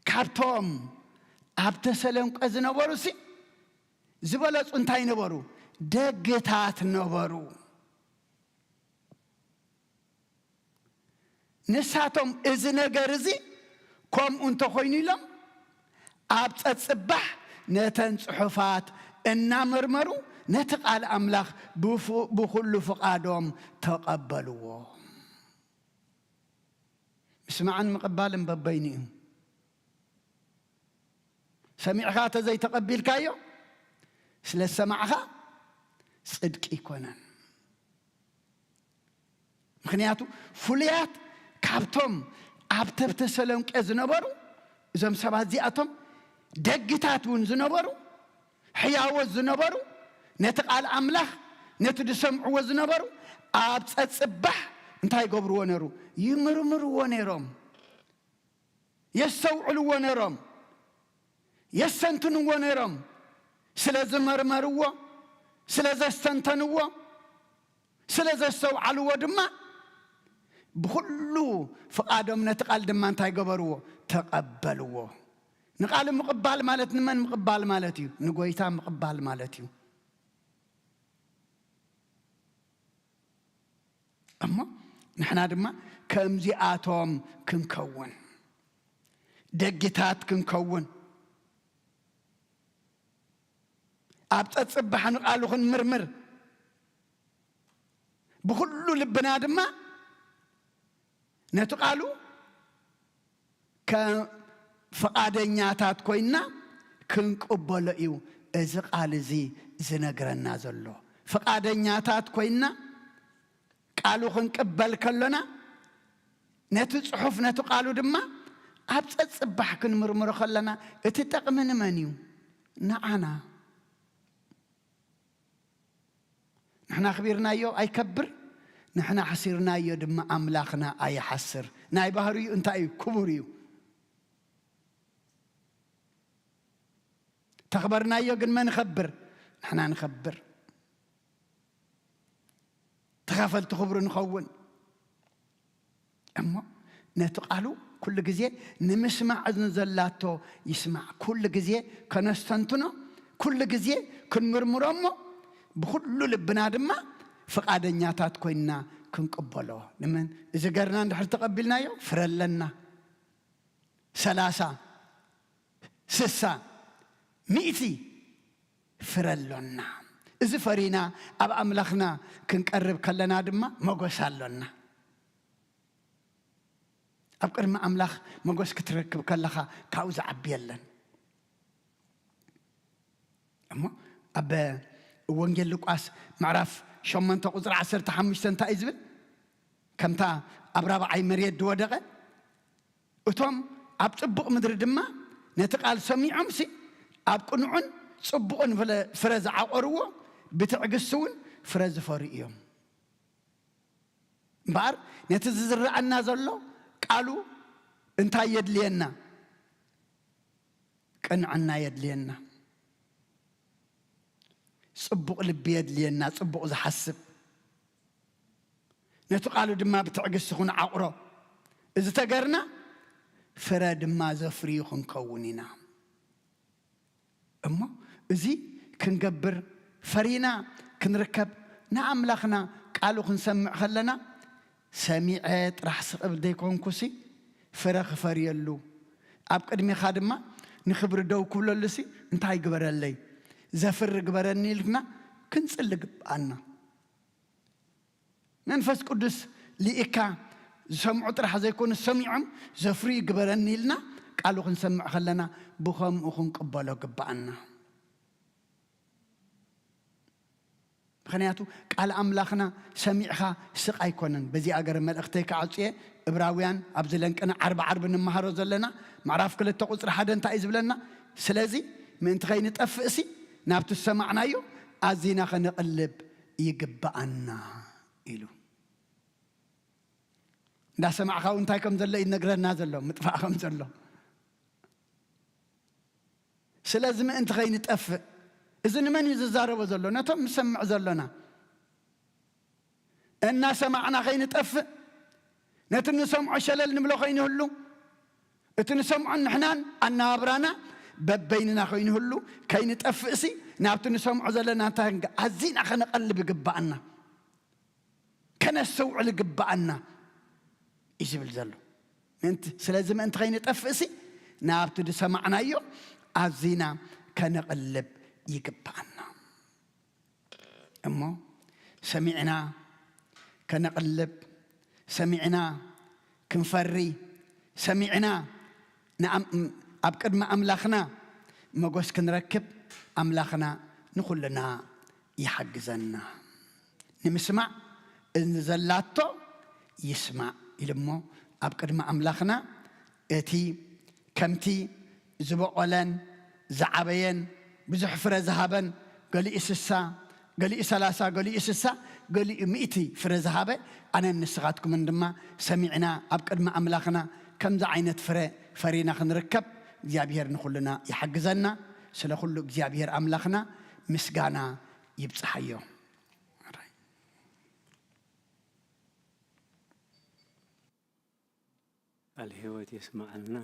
ካብቶም ኣብ ተሰሎንቄ ዝነበሩ ሲ ዝበለጹ እንታይ ነበሩ? ደግታት ነበሩ። ንሳቶም እዚ ነገር እዚ ከምኡ እንተኾይኑ ኢሎም ኣብ ጸጽባሕ ነተን ጽሑፋት እናመርመሩ ነቲ ቃል ኣምላኽ ብፉ-፣ ብኹሉ ፍቓዶም ተቐበልዎ። ምስማዕን ምቕባልን በበይኑ እዩ። ሰሚዕኻ ተዘይተቐቢልካዮ፣ ስለ ዝሰማዕኻ ጽድቂ ኣይኮነን። ምኽንያቱ ፍሉያት ካብቶም ኣብ ተሰሎንቄ ዝነበሩ እዞም ሰባት እዚኣቶም ደግታት እውን ዝነበሩ ሕያዎት ዝነበሩ ነቲ ቃል ኣምላኽ ነቲ ዝሰምዕዎ ዝነበሩ ኣብ ጸጽባሕ እንታይ ይገብርዎ ነይሩ? ይምርምርዎ ነይሮም። የስተውዕልዎ ነይሮም። የስተንትንዎ ነይሮም። ስለ ዝመርመርዎ፣ ስለ ዘስተንተንዎ፣ ስለ ዘስተውዓልዎ ድማ ብኹሉ ፍቓዶም ነቲ ቃል ድማ እንታይ ገበርዎ? ተቐበልዎ። ንቃል ምቕባል ማለት ንመን ምቕባል ማለት እዩ? ንጎይታ ምቕባል ማለት እዩ። እሞ ንሕና ድማ ከምዚኣቶም ክንከውን፣ ደግታት ክንከውን፣ ኣብ ጸጽባሕ ንቃሉ ክንምርምር፣ ብኹሉ ልብና ድማ ነቲ ቃሉ ከም ፍቓደኛታት ኮይንና ክንቅበሎ እዩ እዚ ቃል እዚ ዝነግረና ዘሎ። ፍቓደኛታት ኮይንና ቃሉ ክንቅበል ከሎና፣ ነቲ ጽሑፍ፣ ነቲ ቃሉ ድማ ኣብ ጸጽባሕ ክንምርምሮ ከለና፣ እቲ ጠቕሚ ንመን እዩ? ንዓና። ንሕና ኣኽቢርናዮ ኣይከብር፣ ንሕና ሓሲርናዮ ድማ ኣምላኽና ኣይሓስር። ናይ ባህሪኡ እንታይ እዩ? ክቡር እዩ። ተኽበርናዮ ግን መን ይኸብር? ንሕና ንኸብር። ተኻፈልቲ ክብሩ ንኸውን። እሞ ነቲ ቃሉ ኩሉ ግዜ ንምስማዕ እዝኒ ዘላቶ ይስማዕ። ኩሉ ግዜ ከነስተንትኖ፣ ኩሉ ግዜ ክንምርምሮ፣ እሞ ብኹሉ ልብና ድማ ፍቓደኛታት ኮይንና ክንቅበሎ። ንመን? እዚ ገርና እንድሕር ተቐቢልናዮ ፍረ ኣለና። ሰላሳ፣ ስሳ፣ ሚእቲ ፍረ ኣሎና። እዚ ፈሪና ኣብ ኣምላኽና ክንቀርብ ከለና ድማ መጎስ ኣሎና። ኣብ ቅድሚ ኣምላኽ መጎስ ክትረክብ ከለኻ ካብኡ ዝዓቢ የለን። እሞ ኣብ ወንጌል ሉቃስ ምዕራፍ ሸሞንተ ቁጽሪ ዓሰርተ ሓሙሽተ እንታይ እዩ ዝብል? ከምታ ኣብ ራብዓይ መሬት ዝወደቐ፣ እቶም ኣብ ጽቡቕ ምድሪ ድማ ነቲ ቃል ሰሚዖምሲ ኣብ ቅኑዕን ጽቡቕን ፍለ-፣ ፍረ ዝዓቖርዎ፣ ብትዕግስቲ እውን ፍረ ዝፈርዩ እዮም። እምበኣር ነቲ ዝዝረኣና ዘሎ ቃሉ እንታይ የድልየና? ቅንዕና የድልየና። ጽቡቕ ልቢ የድልየና፣ ጽቡቕ ዝሓስብ። ነቲ ቃሉ ድማ ብትዕግስቲ ክንዓቑሮ። እዚ ተገርና ፍረ ድማ ዘፍርዩ ክንከውን ኢና። እሞ እዚ ክንገብር ፈሪና ክንርከብ ንኣምላኽና ቃሉ ክንሰምዕ ከለና ሰሚዐ ጥራሕ ስቕ ብል ዘይኮንኩሲ ፍረ ክፈርየሉ ኣብ ቅድሜኻ ድማ ንኽብሪ ደው ክብለሉሲ እንታይ ግበረለይ ዘፍሪ ግበረኒ ኢልና ክንጽሊ ግብኣና። መንፈስ ቅዱስ ልኢካ ዝሰምዑ ጥራሕ ዘይኮኑ ሰሚዖም ዘፍርዩ ግበረኒ ኢልና ቃሉ ክንሰምዕ ከለና ብኸምኡ ክንቅበሎ ግብኣና። ምኽንያቱ ቃል ኣምላኽና ሰሚዕኻ ስቕ ኣይኮነን። በዚ ኣገር መልእኽተይ ክዓጹየ እብራውያን ኣብዚ ለንቅነ ዓርቢ ዓርቢ ንመሃሮ ዘለና ምዕራፍ ክልተ ቁጽሪ ሓደ እንታይ እዩ ዝብለና? ስለዚ ምእንቲ ከይንጠፍእሲ ናብቲ ዝሰማዕናዮ ኣዚና ኸነቕልብ ይግብኣና ኢሉ። እንዳሰማዕኻ እውን እንታይ ከም ዘሎ ይነግረና ዘሎ፣ ምጥፋእ ከም ዘሎ። ስለዚ ምእንቲ ኸይንጠፍእ፣ እዚ ንመን እዩ ዝዛረቦ ዘሎ? ነቶም ንሰምዕ ዘሎና። እናሰማዕና ኸይንጠፍእ፣ ነቲ ንሰምዖ ሸለል ንብሎ ኸይንህሉ፣ እቲ ንሰምዖ ንሕናን ኣነባብራና በበይንና ኸይንህሉ፣ ከይንጠፍእሲ ናብቲ ንሰምዖ ዘለና እንታይ ንግ-፣ ኣዚና ኸነቐልብ ይግብኣና፣ ከነስተውዕል ይግብኣና እዩ ዝብል ዘሎ። ምእንቲ፣ ስለዚ ምእንቲ ኸይንጠፍእሲ ናብቲ ዝሰማዕናዮ ኣዚና ከነቐልብ ይግብኣና። እሞ ሰሚዕና ከነቕልብ፣ ሰሚዕና ክንፈሪ፣ ሰሚዕና ንኣም-፣ ኣብ ቅድሚ ኣምላኽና መጎስ ክንረክብ ኣምላኽና ንኹልና ይሓግዘና። ንምስማዕ እዝኒ ዘላቶ ይስማዕ ኢሉ እሞ ኣብ ቅድሚ ኣምላኽና እቲ ከምቲ ዝበቖለን ዝዓበየን ብዙሕ ፍረ ዝሃበን፣ ገሊኡ ስሳ፣ ገሊኡ ሰላሳ፣ ገሊኡ ስሳ፣ ገሊኡ ሚእቲ ፍረ ዝሃበ፣ ኣነን ንስኻትኩምን ድማ ሰሚዕና ኣብ ቅድሚ ኣምላኽና ከምዚ ዓይነት ፍረ ፈሪና ክንርከብ እግዚኣብሔር ንኹልና ይሓግዘና። ስለ ኩሉ እግዚኣብሔር ኣምላኽና ምስጋና ይብጽሓዮ። ቃል ሕይወት የስምዓልና።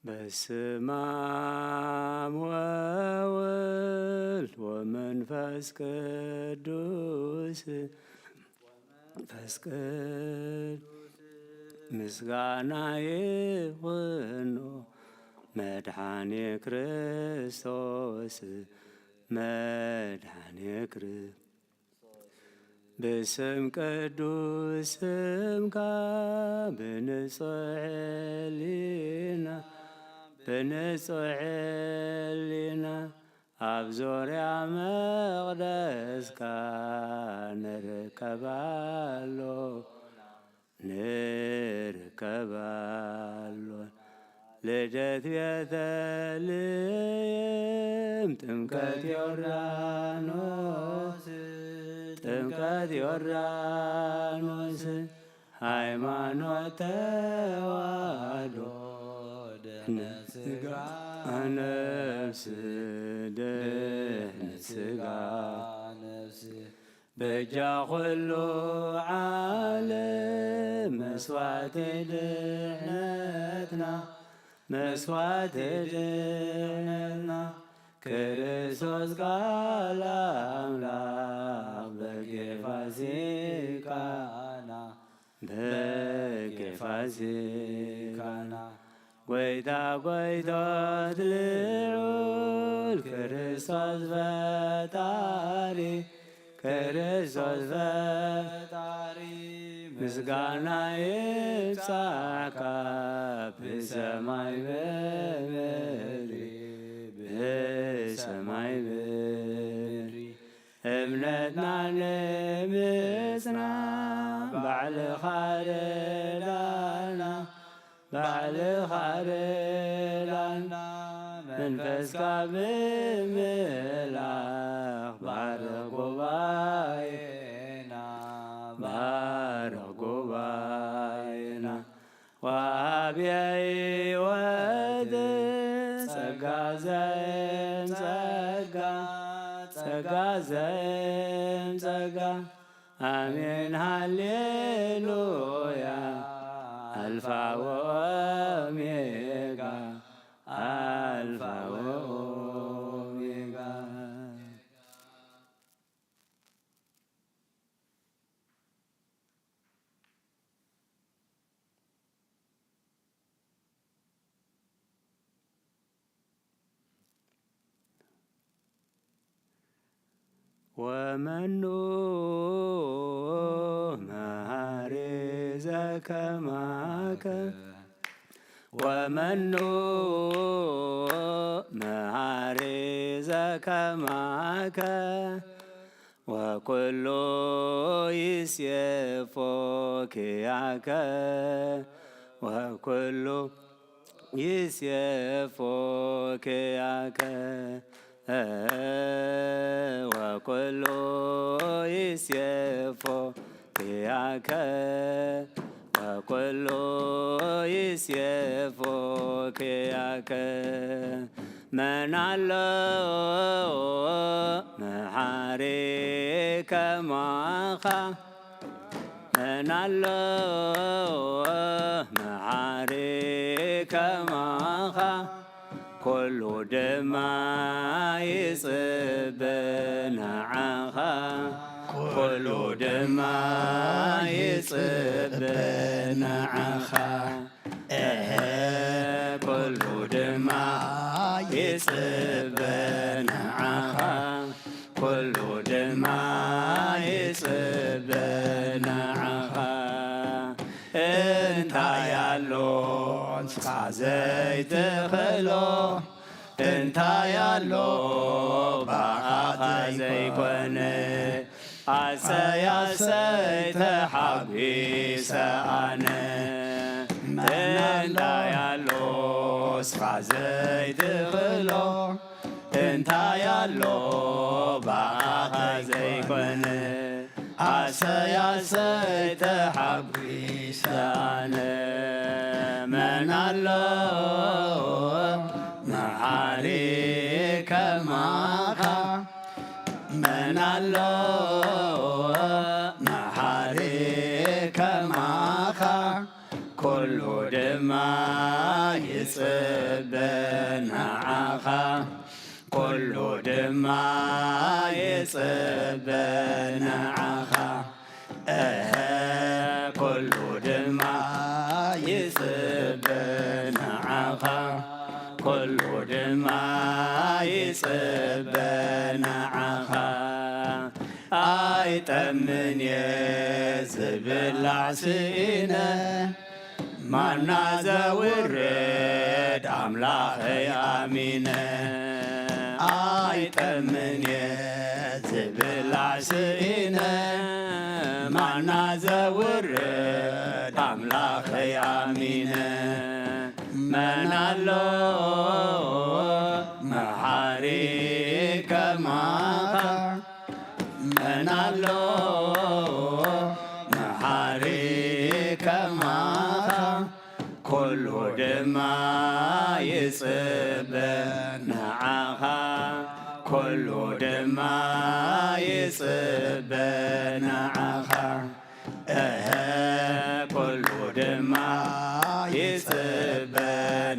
በስመ አብ ወወልድ ወመንፈስ ቅዱስ፣ መንፈስ ቅዱስ ምስጋና ይኹኖ፣ መድኃኔ ክርስቶስ፣ መድኃኔ ክርስቶስ። ብስም ቅዱስ ስምካ ብንጹሕ ሕሊና፣ ብንጹሕ ሕሊና ኣብ ዙርያ መቕደስካ ንርከባሎ፣ ንርከባሎ። ልደት ቤተልሔም፣ ጥምቀት ዮርዳኖስ፣ ጥምቀት ዮርዳኖስ፣ ሃይማኖት ተዋህዶ፣ ድሕነት ስጋ ነፍስ፣ ድሕነት ስጋ ነፍስ፣ በጃ ኩሉ ዓለም መስዋዕቲ ድሕነትና፣ መስዋዕቲ ድሕነትና፣ ክርስቶስ ቃል ኣምላኽ በጌ ፋሲካና፣ በጌ ፋሲካና። ጐይታ ጐይቶት ልዑል ክርስቶስ ፈጣሪ፣ ክርስቶስ ፈጣሪ፣ ምስጋና ይብጻሕካ ብሰማይ ብምድሪ፣ ብሰማይ ብምድሪ። እምነትና ንምጽና ባዕልኻ ርዳና፣ ባዕልኻ ርዳና፣ መንፈስካ ብምምላኽ ባርኽ ጉባኤና፣ ባርኽ ጉባኤና። ወሃቢ ሕይወት ጸጋ ዘእም ጸጋ፣ ጸጋ ዘእም ጸጋ። ኣሜን ሃሌሉያ። ኣልፋ ወኦሜጋ፣ ኣልፋ ወኦሜጋ። ወመኑ መሃሪ ዘከማከ፣ ወመኑ መሃሪ ዘከማከ፣ ወኩሉ ይሴፎ ኪያከ፣ ወኩሉ ይሴፎ ኪያከ፣ ወኩሉ ይሴፎ ኪያከ፣ ወኩሉ ይሴፎ ኪያከ። መን ኣሎ መሓሪ ከማኻ? መን ኣሎ መሓሪ ከማኻ? ኩሉ ድማ ይጽበ ንዓኻ፣ ኩሉ ድማ ይጽበ ንዓኻ። እህ፣ ኩሉ ድማ ይጽበ ንዓኻ፣ ኩሉ ድማ ይጽበ ንዓኻ። እንታይ ኣሎ ንስኻ ዘይትኽእሎ? እንታይ ኣሎ ብኣኻ ዘይኮነ? ኣሰይ ኣሰይ ተሓጒሰ ኣነ። እንታይ ኣሎ ንስኻ ዘይትኽእሎ? እንታይ ኣሎ ብኣኻ ዘይኮነ? ኣሰይ ኣሰይ ተሓጒሰ ኣነ። መን ኣሎ መሓሪ ከማኻ? መን ኣሎ መሓሪ ከማኻ? ኩሉ ድማ ይጽበ ንዓኻ፣ ኩሉ ድማ ይጽበ ንዓኻ። እህ፣ ኩሉ ድማ ይጽበ ንዓኻ፣ ኩሉ ድማ ይጽበ ንዓኻ። ኣይጠምን እየ ዝብላዕ ስኢነ፣ ማና ዘውርድ ኣምላኸይ ኣሚነ። ኣይጠምን እየ ዝብላዕ ስኢነ፣ ማና ዘውርድ ኣምላኸይ ኣሚነ። መን ኣሎ መሓሪ ከማኻ? መን ኣሎ መሓሪ ከማኻ? ኩሉ ድማ ይጽበ ንዓኻ፣ ኩሉ ድማ ይጽበ ንዓኻ። እህ፣ ኩሉ ድማ ይጽበ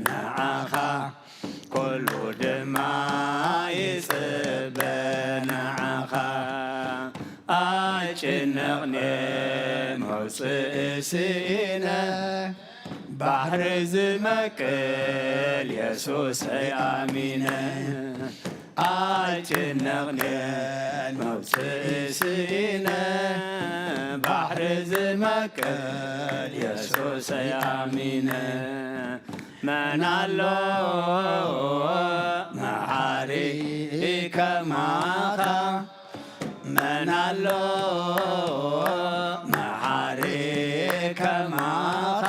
ንዓኻ፣ ኩሉ ድማ ይጽበ ንዓኻ። ኣይጭነቕን እየ መውጽኢ ስኢነ፣ ባሕሪ ዝመቅል የሱሰይ ኣሚነ። ኣይጭነቕን እየ መውጽኢ ስኢነ፣ ባሕሪ ዝመቅል የሱሰይ ኣሚነ። መን ኣሎ መሓሪ ከማኻ? መን ኣሎ መሓሪ ከማኻ?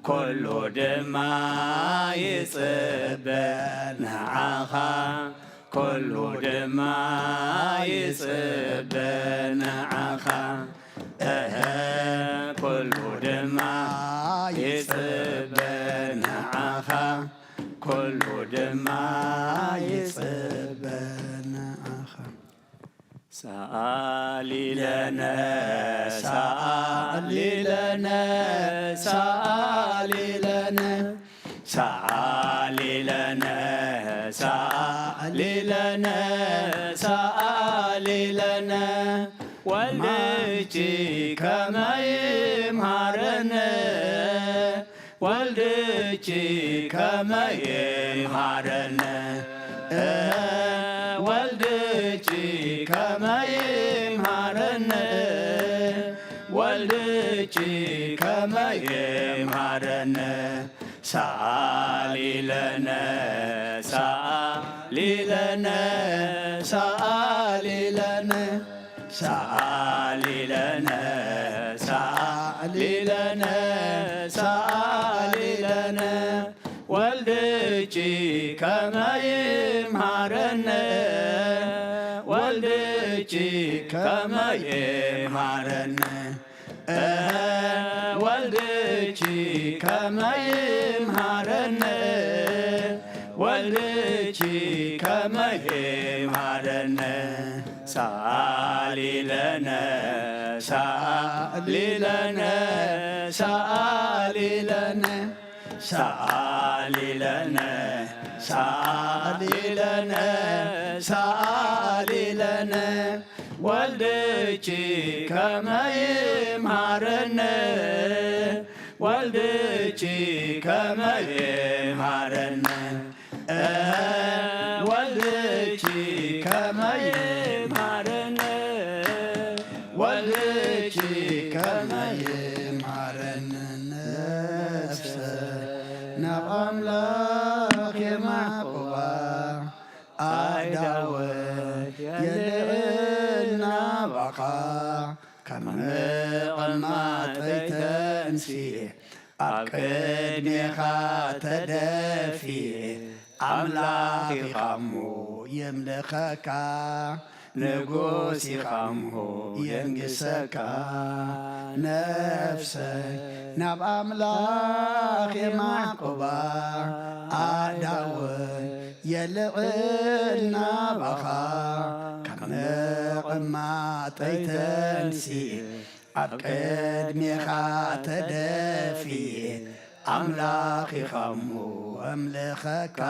ኩሉ ድማ ይጽበ ንዓኻ፣ ኩሉ ድማ ይጽበ ንዓኻ። እህ፣ ኩሉ ድማ ይጽበ ንዓኻ፣ ኩሉ ድማ ይጽበ ንዓኻ። ሰኣሊ ለነ፣ ሰኣሊ ለነ፣ ሰኣሊ ለነ፣ ሰኣሊ ለነ፣ ሰኣሊ ለነ፣ ሰኣሊ ለነ። ወልድኪ ከመይ ይምሃረነ፣ ወልድኪ ከመይ ይምሃረነ፣ ወልድኪ ከመይ ይምሃረነ፣ ወልድኪ ከመይ ይምሃረነ። ሰኣሊ ለነ፣ ሰኣሊ ለነ፣ ሰኣሊ ለነ፣ ሰኣሊ ለነ፣ ሰኣሊ ለነ፣ ሰኣሊ ለነ። ወልድኪ ከመይ ይምሃረነ፣ ወልድኪ ከመይ ይምሃረነ። እህ፣ ወልድኪ ከመይ ይምሃረነ፣ ወልድኪ ከመ ይምሃረነ ሰኣሊ ለነ ሰኣሊ ለነ ሰኣሊ ለነ ሰኣሊ ለነ ሰኣሊ ለነ ሰኣሊ ለነ ወልድኪ ከመ ይምሃረነ ወልድኪ ከመ ይምሃረነ ወልድኪ ከመ ይምሃረነ ወልድኪ ከመ ይምሃረነ ነፍሰ ናብ ኣምላኽ የማዕቁባ ኣእዳወ የልዕል ናባኻ ካብ መቐማጠይ ተንሲኤ ኣብ ቅድሜኻ ተደፊኤ ኣምላኽ ኢኻሞ የምልኸካ ንጉስ ኢኻሞ የንግሰካ ነፍሰይ ናብ ኣምላኽ የማዕቁባ ኣእዳወ የልዕል ናባኻ ካብ መቐማጠይ ተንሲኤ ኣብ ቅድሜኻ ተደፊኤ ኣምላኽ ኢኻሞ ኣምልኸካ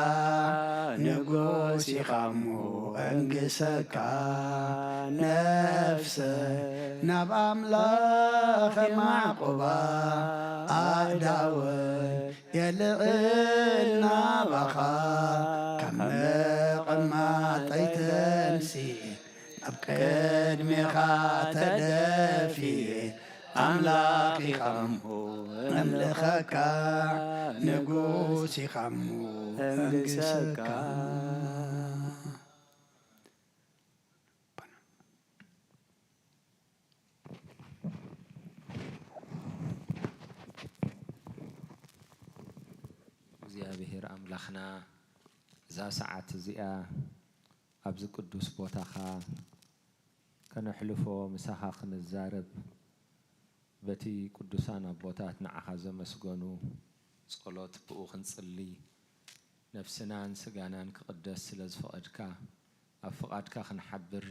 ንጉስ ኢኻሞ ኣንግሰካ ነፍሰ ናብ ኣምላኽ የማዕቁባ ኣእዳወ የልዕል ናባኻ ካብ መቐማጠይ ተንሲኤ ኣብ ቅድሜኻ ተደፊኤ ኣምላኽ ኢኻሞ ኣምልኸካ ንጉስ ኢኻሞ ኣንግሰካ እግዚኣብሔር ኣምላኽና እዛ ሰዓት እዚኣ ኣብዚ ቅዱስ ቦታኻ ከነሕልፎ ምሳኻ ክንዛረብ በቲ ቅዱሳን ኣቦታት ንዓኻ ዘመስገኑ ጸሎት ብኡ ክንጽሊ ነፍስናን ስጋናን ክቕደስ ስለ ዝፈቐድካ ኣብ ፍቓድካ ክንሓብር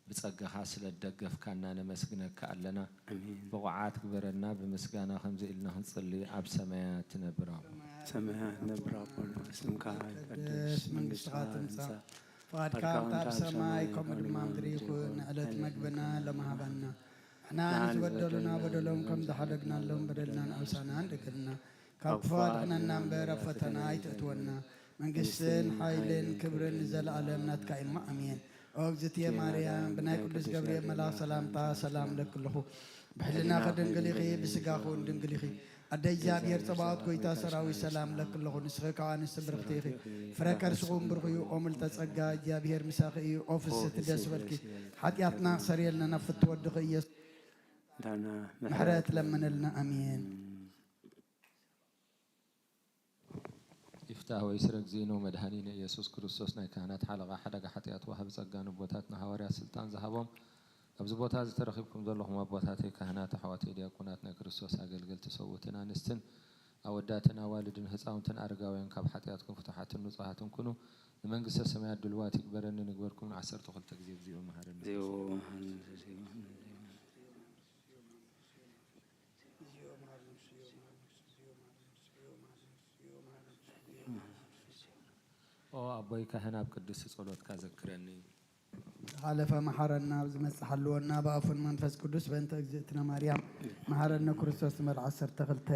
ብጸጋኻ ስለ ዝደገፍካና ነመስግነካ ኣለና። ኣሜን። ብቑዓት ግበረና፣ ብምስጋና ከምዚ ኢልና ክንጽሊ፣ ኣብ ሰማያት ትነብር ኣቦ። ሰማያት ነብር ኣቦና፣ ስምካ ይቀደስ፣ መንግስትኻ ትምጻእ፣ ፍቓድካ ከምታ ኣብ ሰማይ ከምኡ ድማ ምድሪ ይኹን። ንዕለት መግብና ሎም ሃበና። ንሕና ንዝበደሉና በደሎም ከም ዝሓደግናሎም በደልና ንኣውሳና ንደገልና። ካብ ክፉ ኣድሕነና እምበር ኣብ ፈተና ኣይተእትወና። መንግስትን ሓይልን ክብርን ንዘለኣለም ናትካ እሞ ኣሜን። ኦ እግዝእትየ ማርያም፣ ብናይ ቅዱስ ገብርኤል መልኣኽ ሰላምታ ሰላም እለኪ ኣለኹ። ብሕልናኺ ድንግል ኢኺ፣ ብስጋኺ እውን ድንግል ኢኺ። ኣደ እግዚኣብሔር ጸባኦት፣ ጎይታ ሰራዊት፣ ሰላም እለኪ ኣለኹ። ንስኺ ካብ ኣንስቲ ብርኽቲ ኢኺ፣ ፍረ ከርስኺ እውን ብሩኽ እዩ። ኦ ምልዕተ ጸጋ፣ እግዚኣብሔር ምሳኺ እዩ። ኦ ፍስሕቲ፣ ደስ በልኪ። ሓጢኣትና ክሰርየልና ናብ ፍትወ ወድኺ ኢየሱስ ምሕረት ለምንልና። ኣሜን። ይፍታህ ወይስረ እግዚእነ ወመድኃኒነ ኢየሱስ ክርስቶስ ናይ ካህናት ሓለቓ ሓደጋ ሓጢኣት ወሃቢ ጸጋ ነቦታትና ሃዋርያት ስልጣን ዝሃቦም ኣብዚ ቦታ እዚ ተረኺብኩም ዘለኹም ኣቦታተይ ካህናት ኣሕዋተይ ዲያቆናት ናይ ክርስቶስ ኣገልገልቲ ሰውትን ኣንስትን ኣወዳትን ኣዋልድን ህፃውንትን ኣረጋውያን ካብ ሓጢኣትኩም ፍቱሓትን ንጹሃትን ኩኑ ንመንግስተ ሰማያት ድልዋት ይግበረኒ ንግበርኩም ን12 ግዜ እግዚኦ መሐረኒ ኦ ኣቦይ ካህን ኣብ ቅድስቲ ጸሎትካ ዘክረኒ። ዝሓለፈ መሓረና፣ ኣብ ዝመጽእ ሓልወና ብኣፉን መንፈስ ቅዱስ። በእንተ እግዝእትነ ማርያም መሓረነ ክርስቶስ ንመር ዓሰርተ ክልተ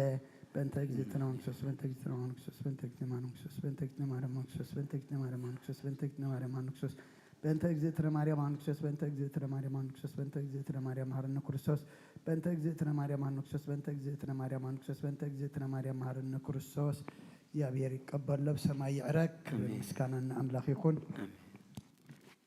በእንተ እግዝእትነ መንክሶስ በእንተ እግዝእትነ መንክሶስ በእንተ እግዝእትነ ማርያም መንክሶስ በእንተ እግዝእትነ ማርያም መንክሶስ በእንተ እግዝእትነ ማርያም መንክሶስ በእንተ እግዝእትነ ማርያም ኣንክሶስ በእንተ እግዝእትነ ማርያም ኣንክሶስ በእንተ እግዝእትነ ማርያም መሓረነ ክርስቶስ በእንተ እግዝእትነ ማርያም ኣንክሶስ በእንተ እግዝእትነ ማርያም ኣንክሶስ በእንተ እግዝእትነ ማርያም መሓረነ ክርስቶስ። እግዚኣብሔር ይቀበሎ፣ ብሰማይ ይዕረግ። ክብርን ምስጋናን ንኣምላኽ ይኹን።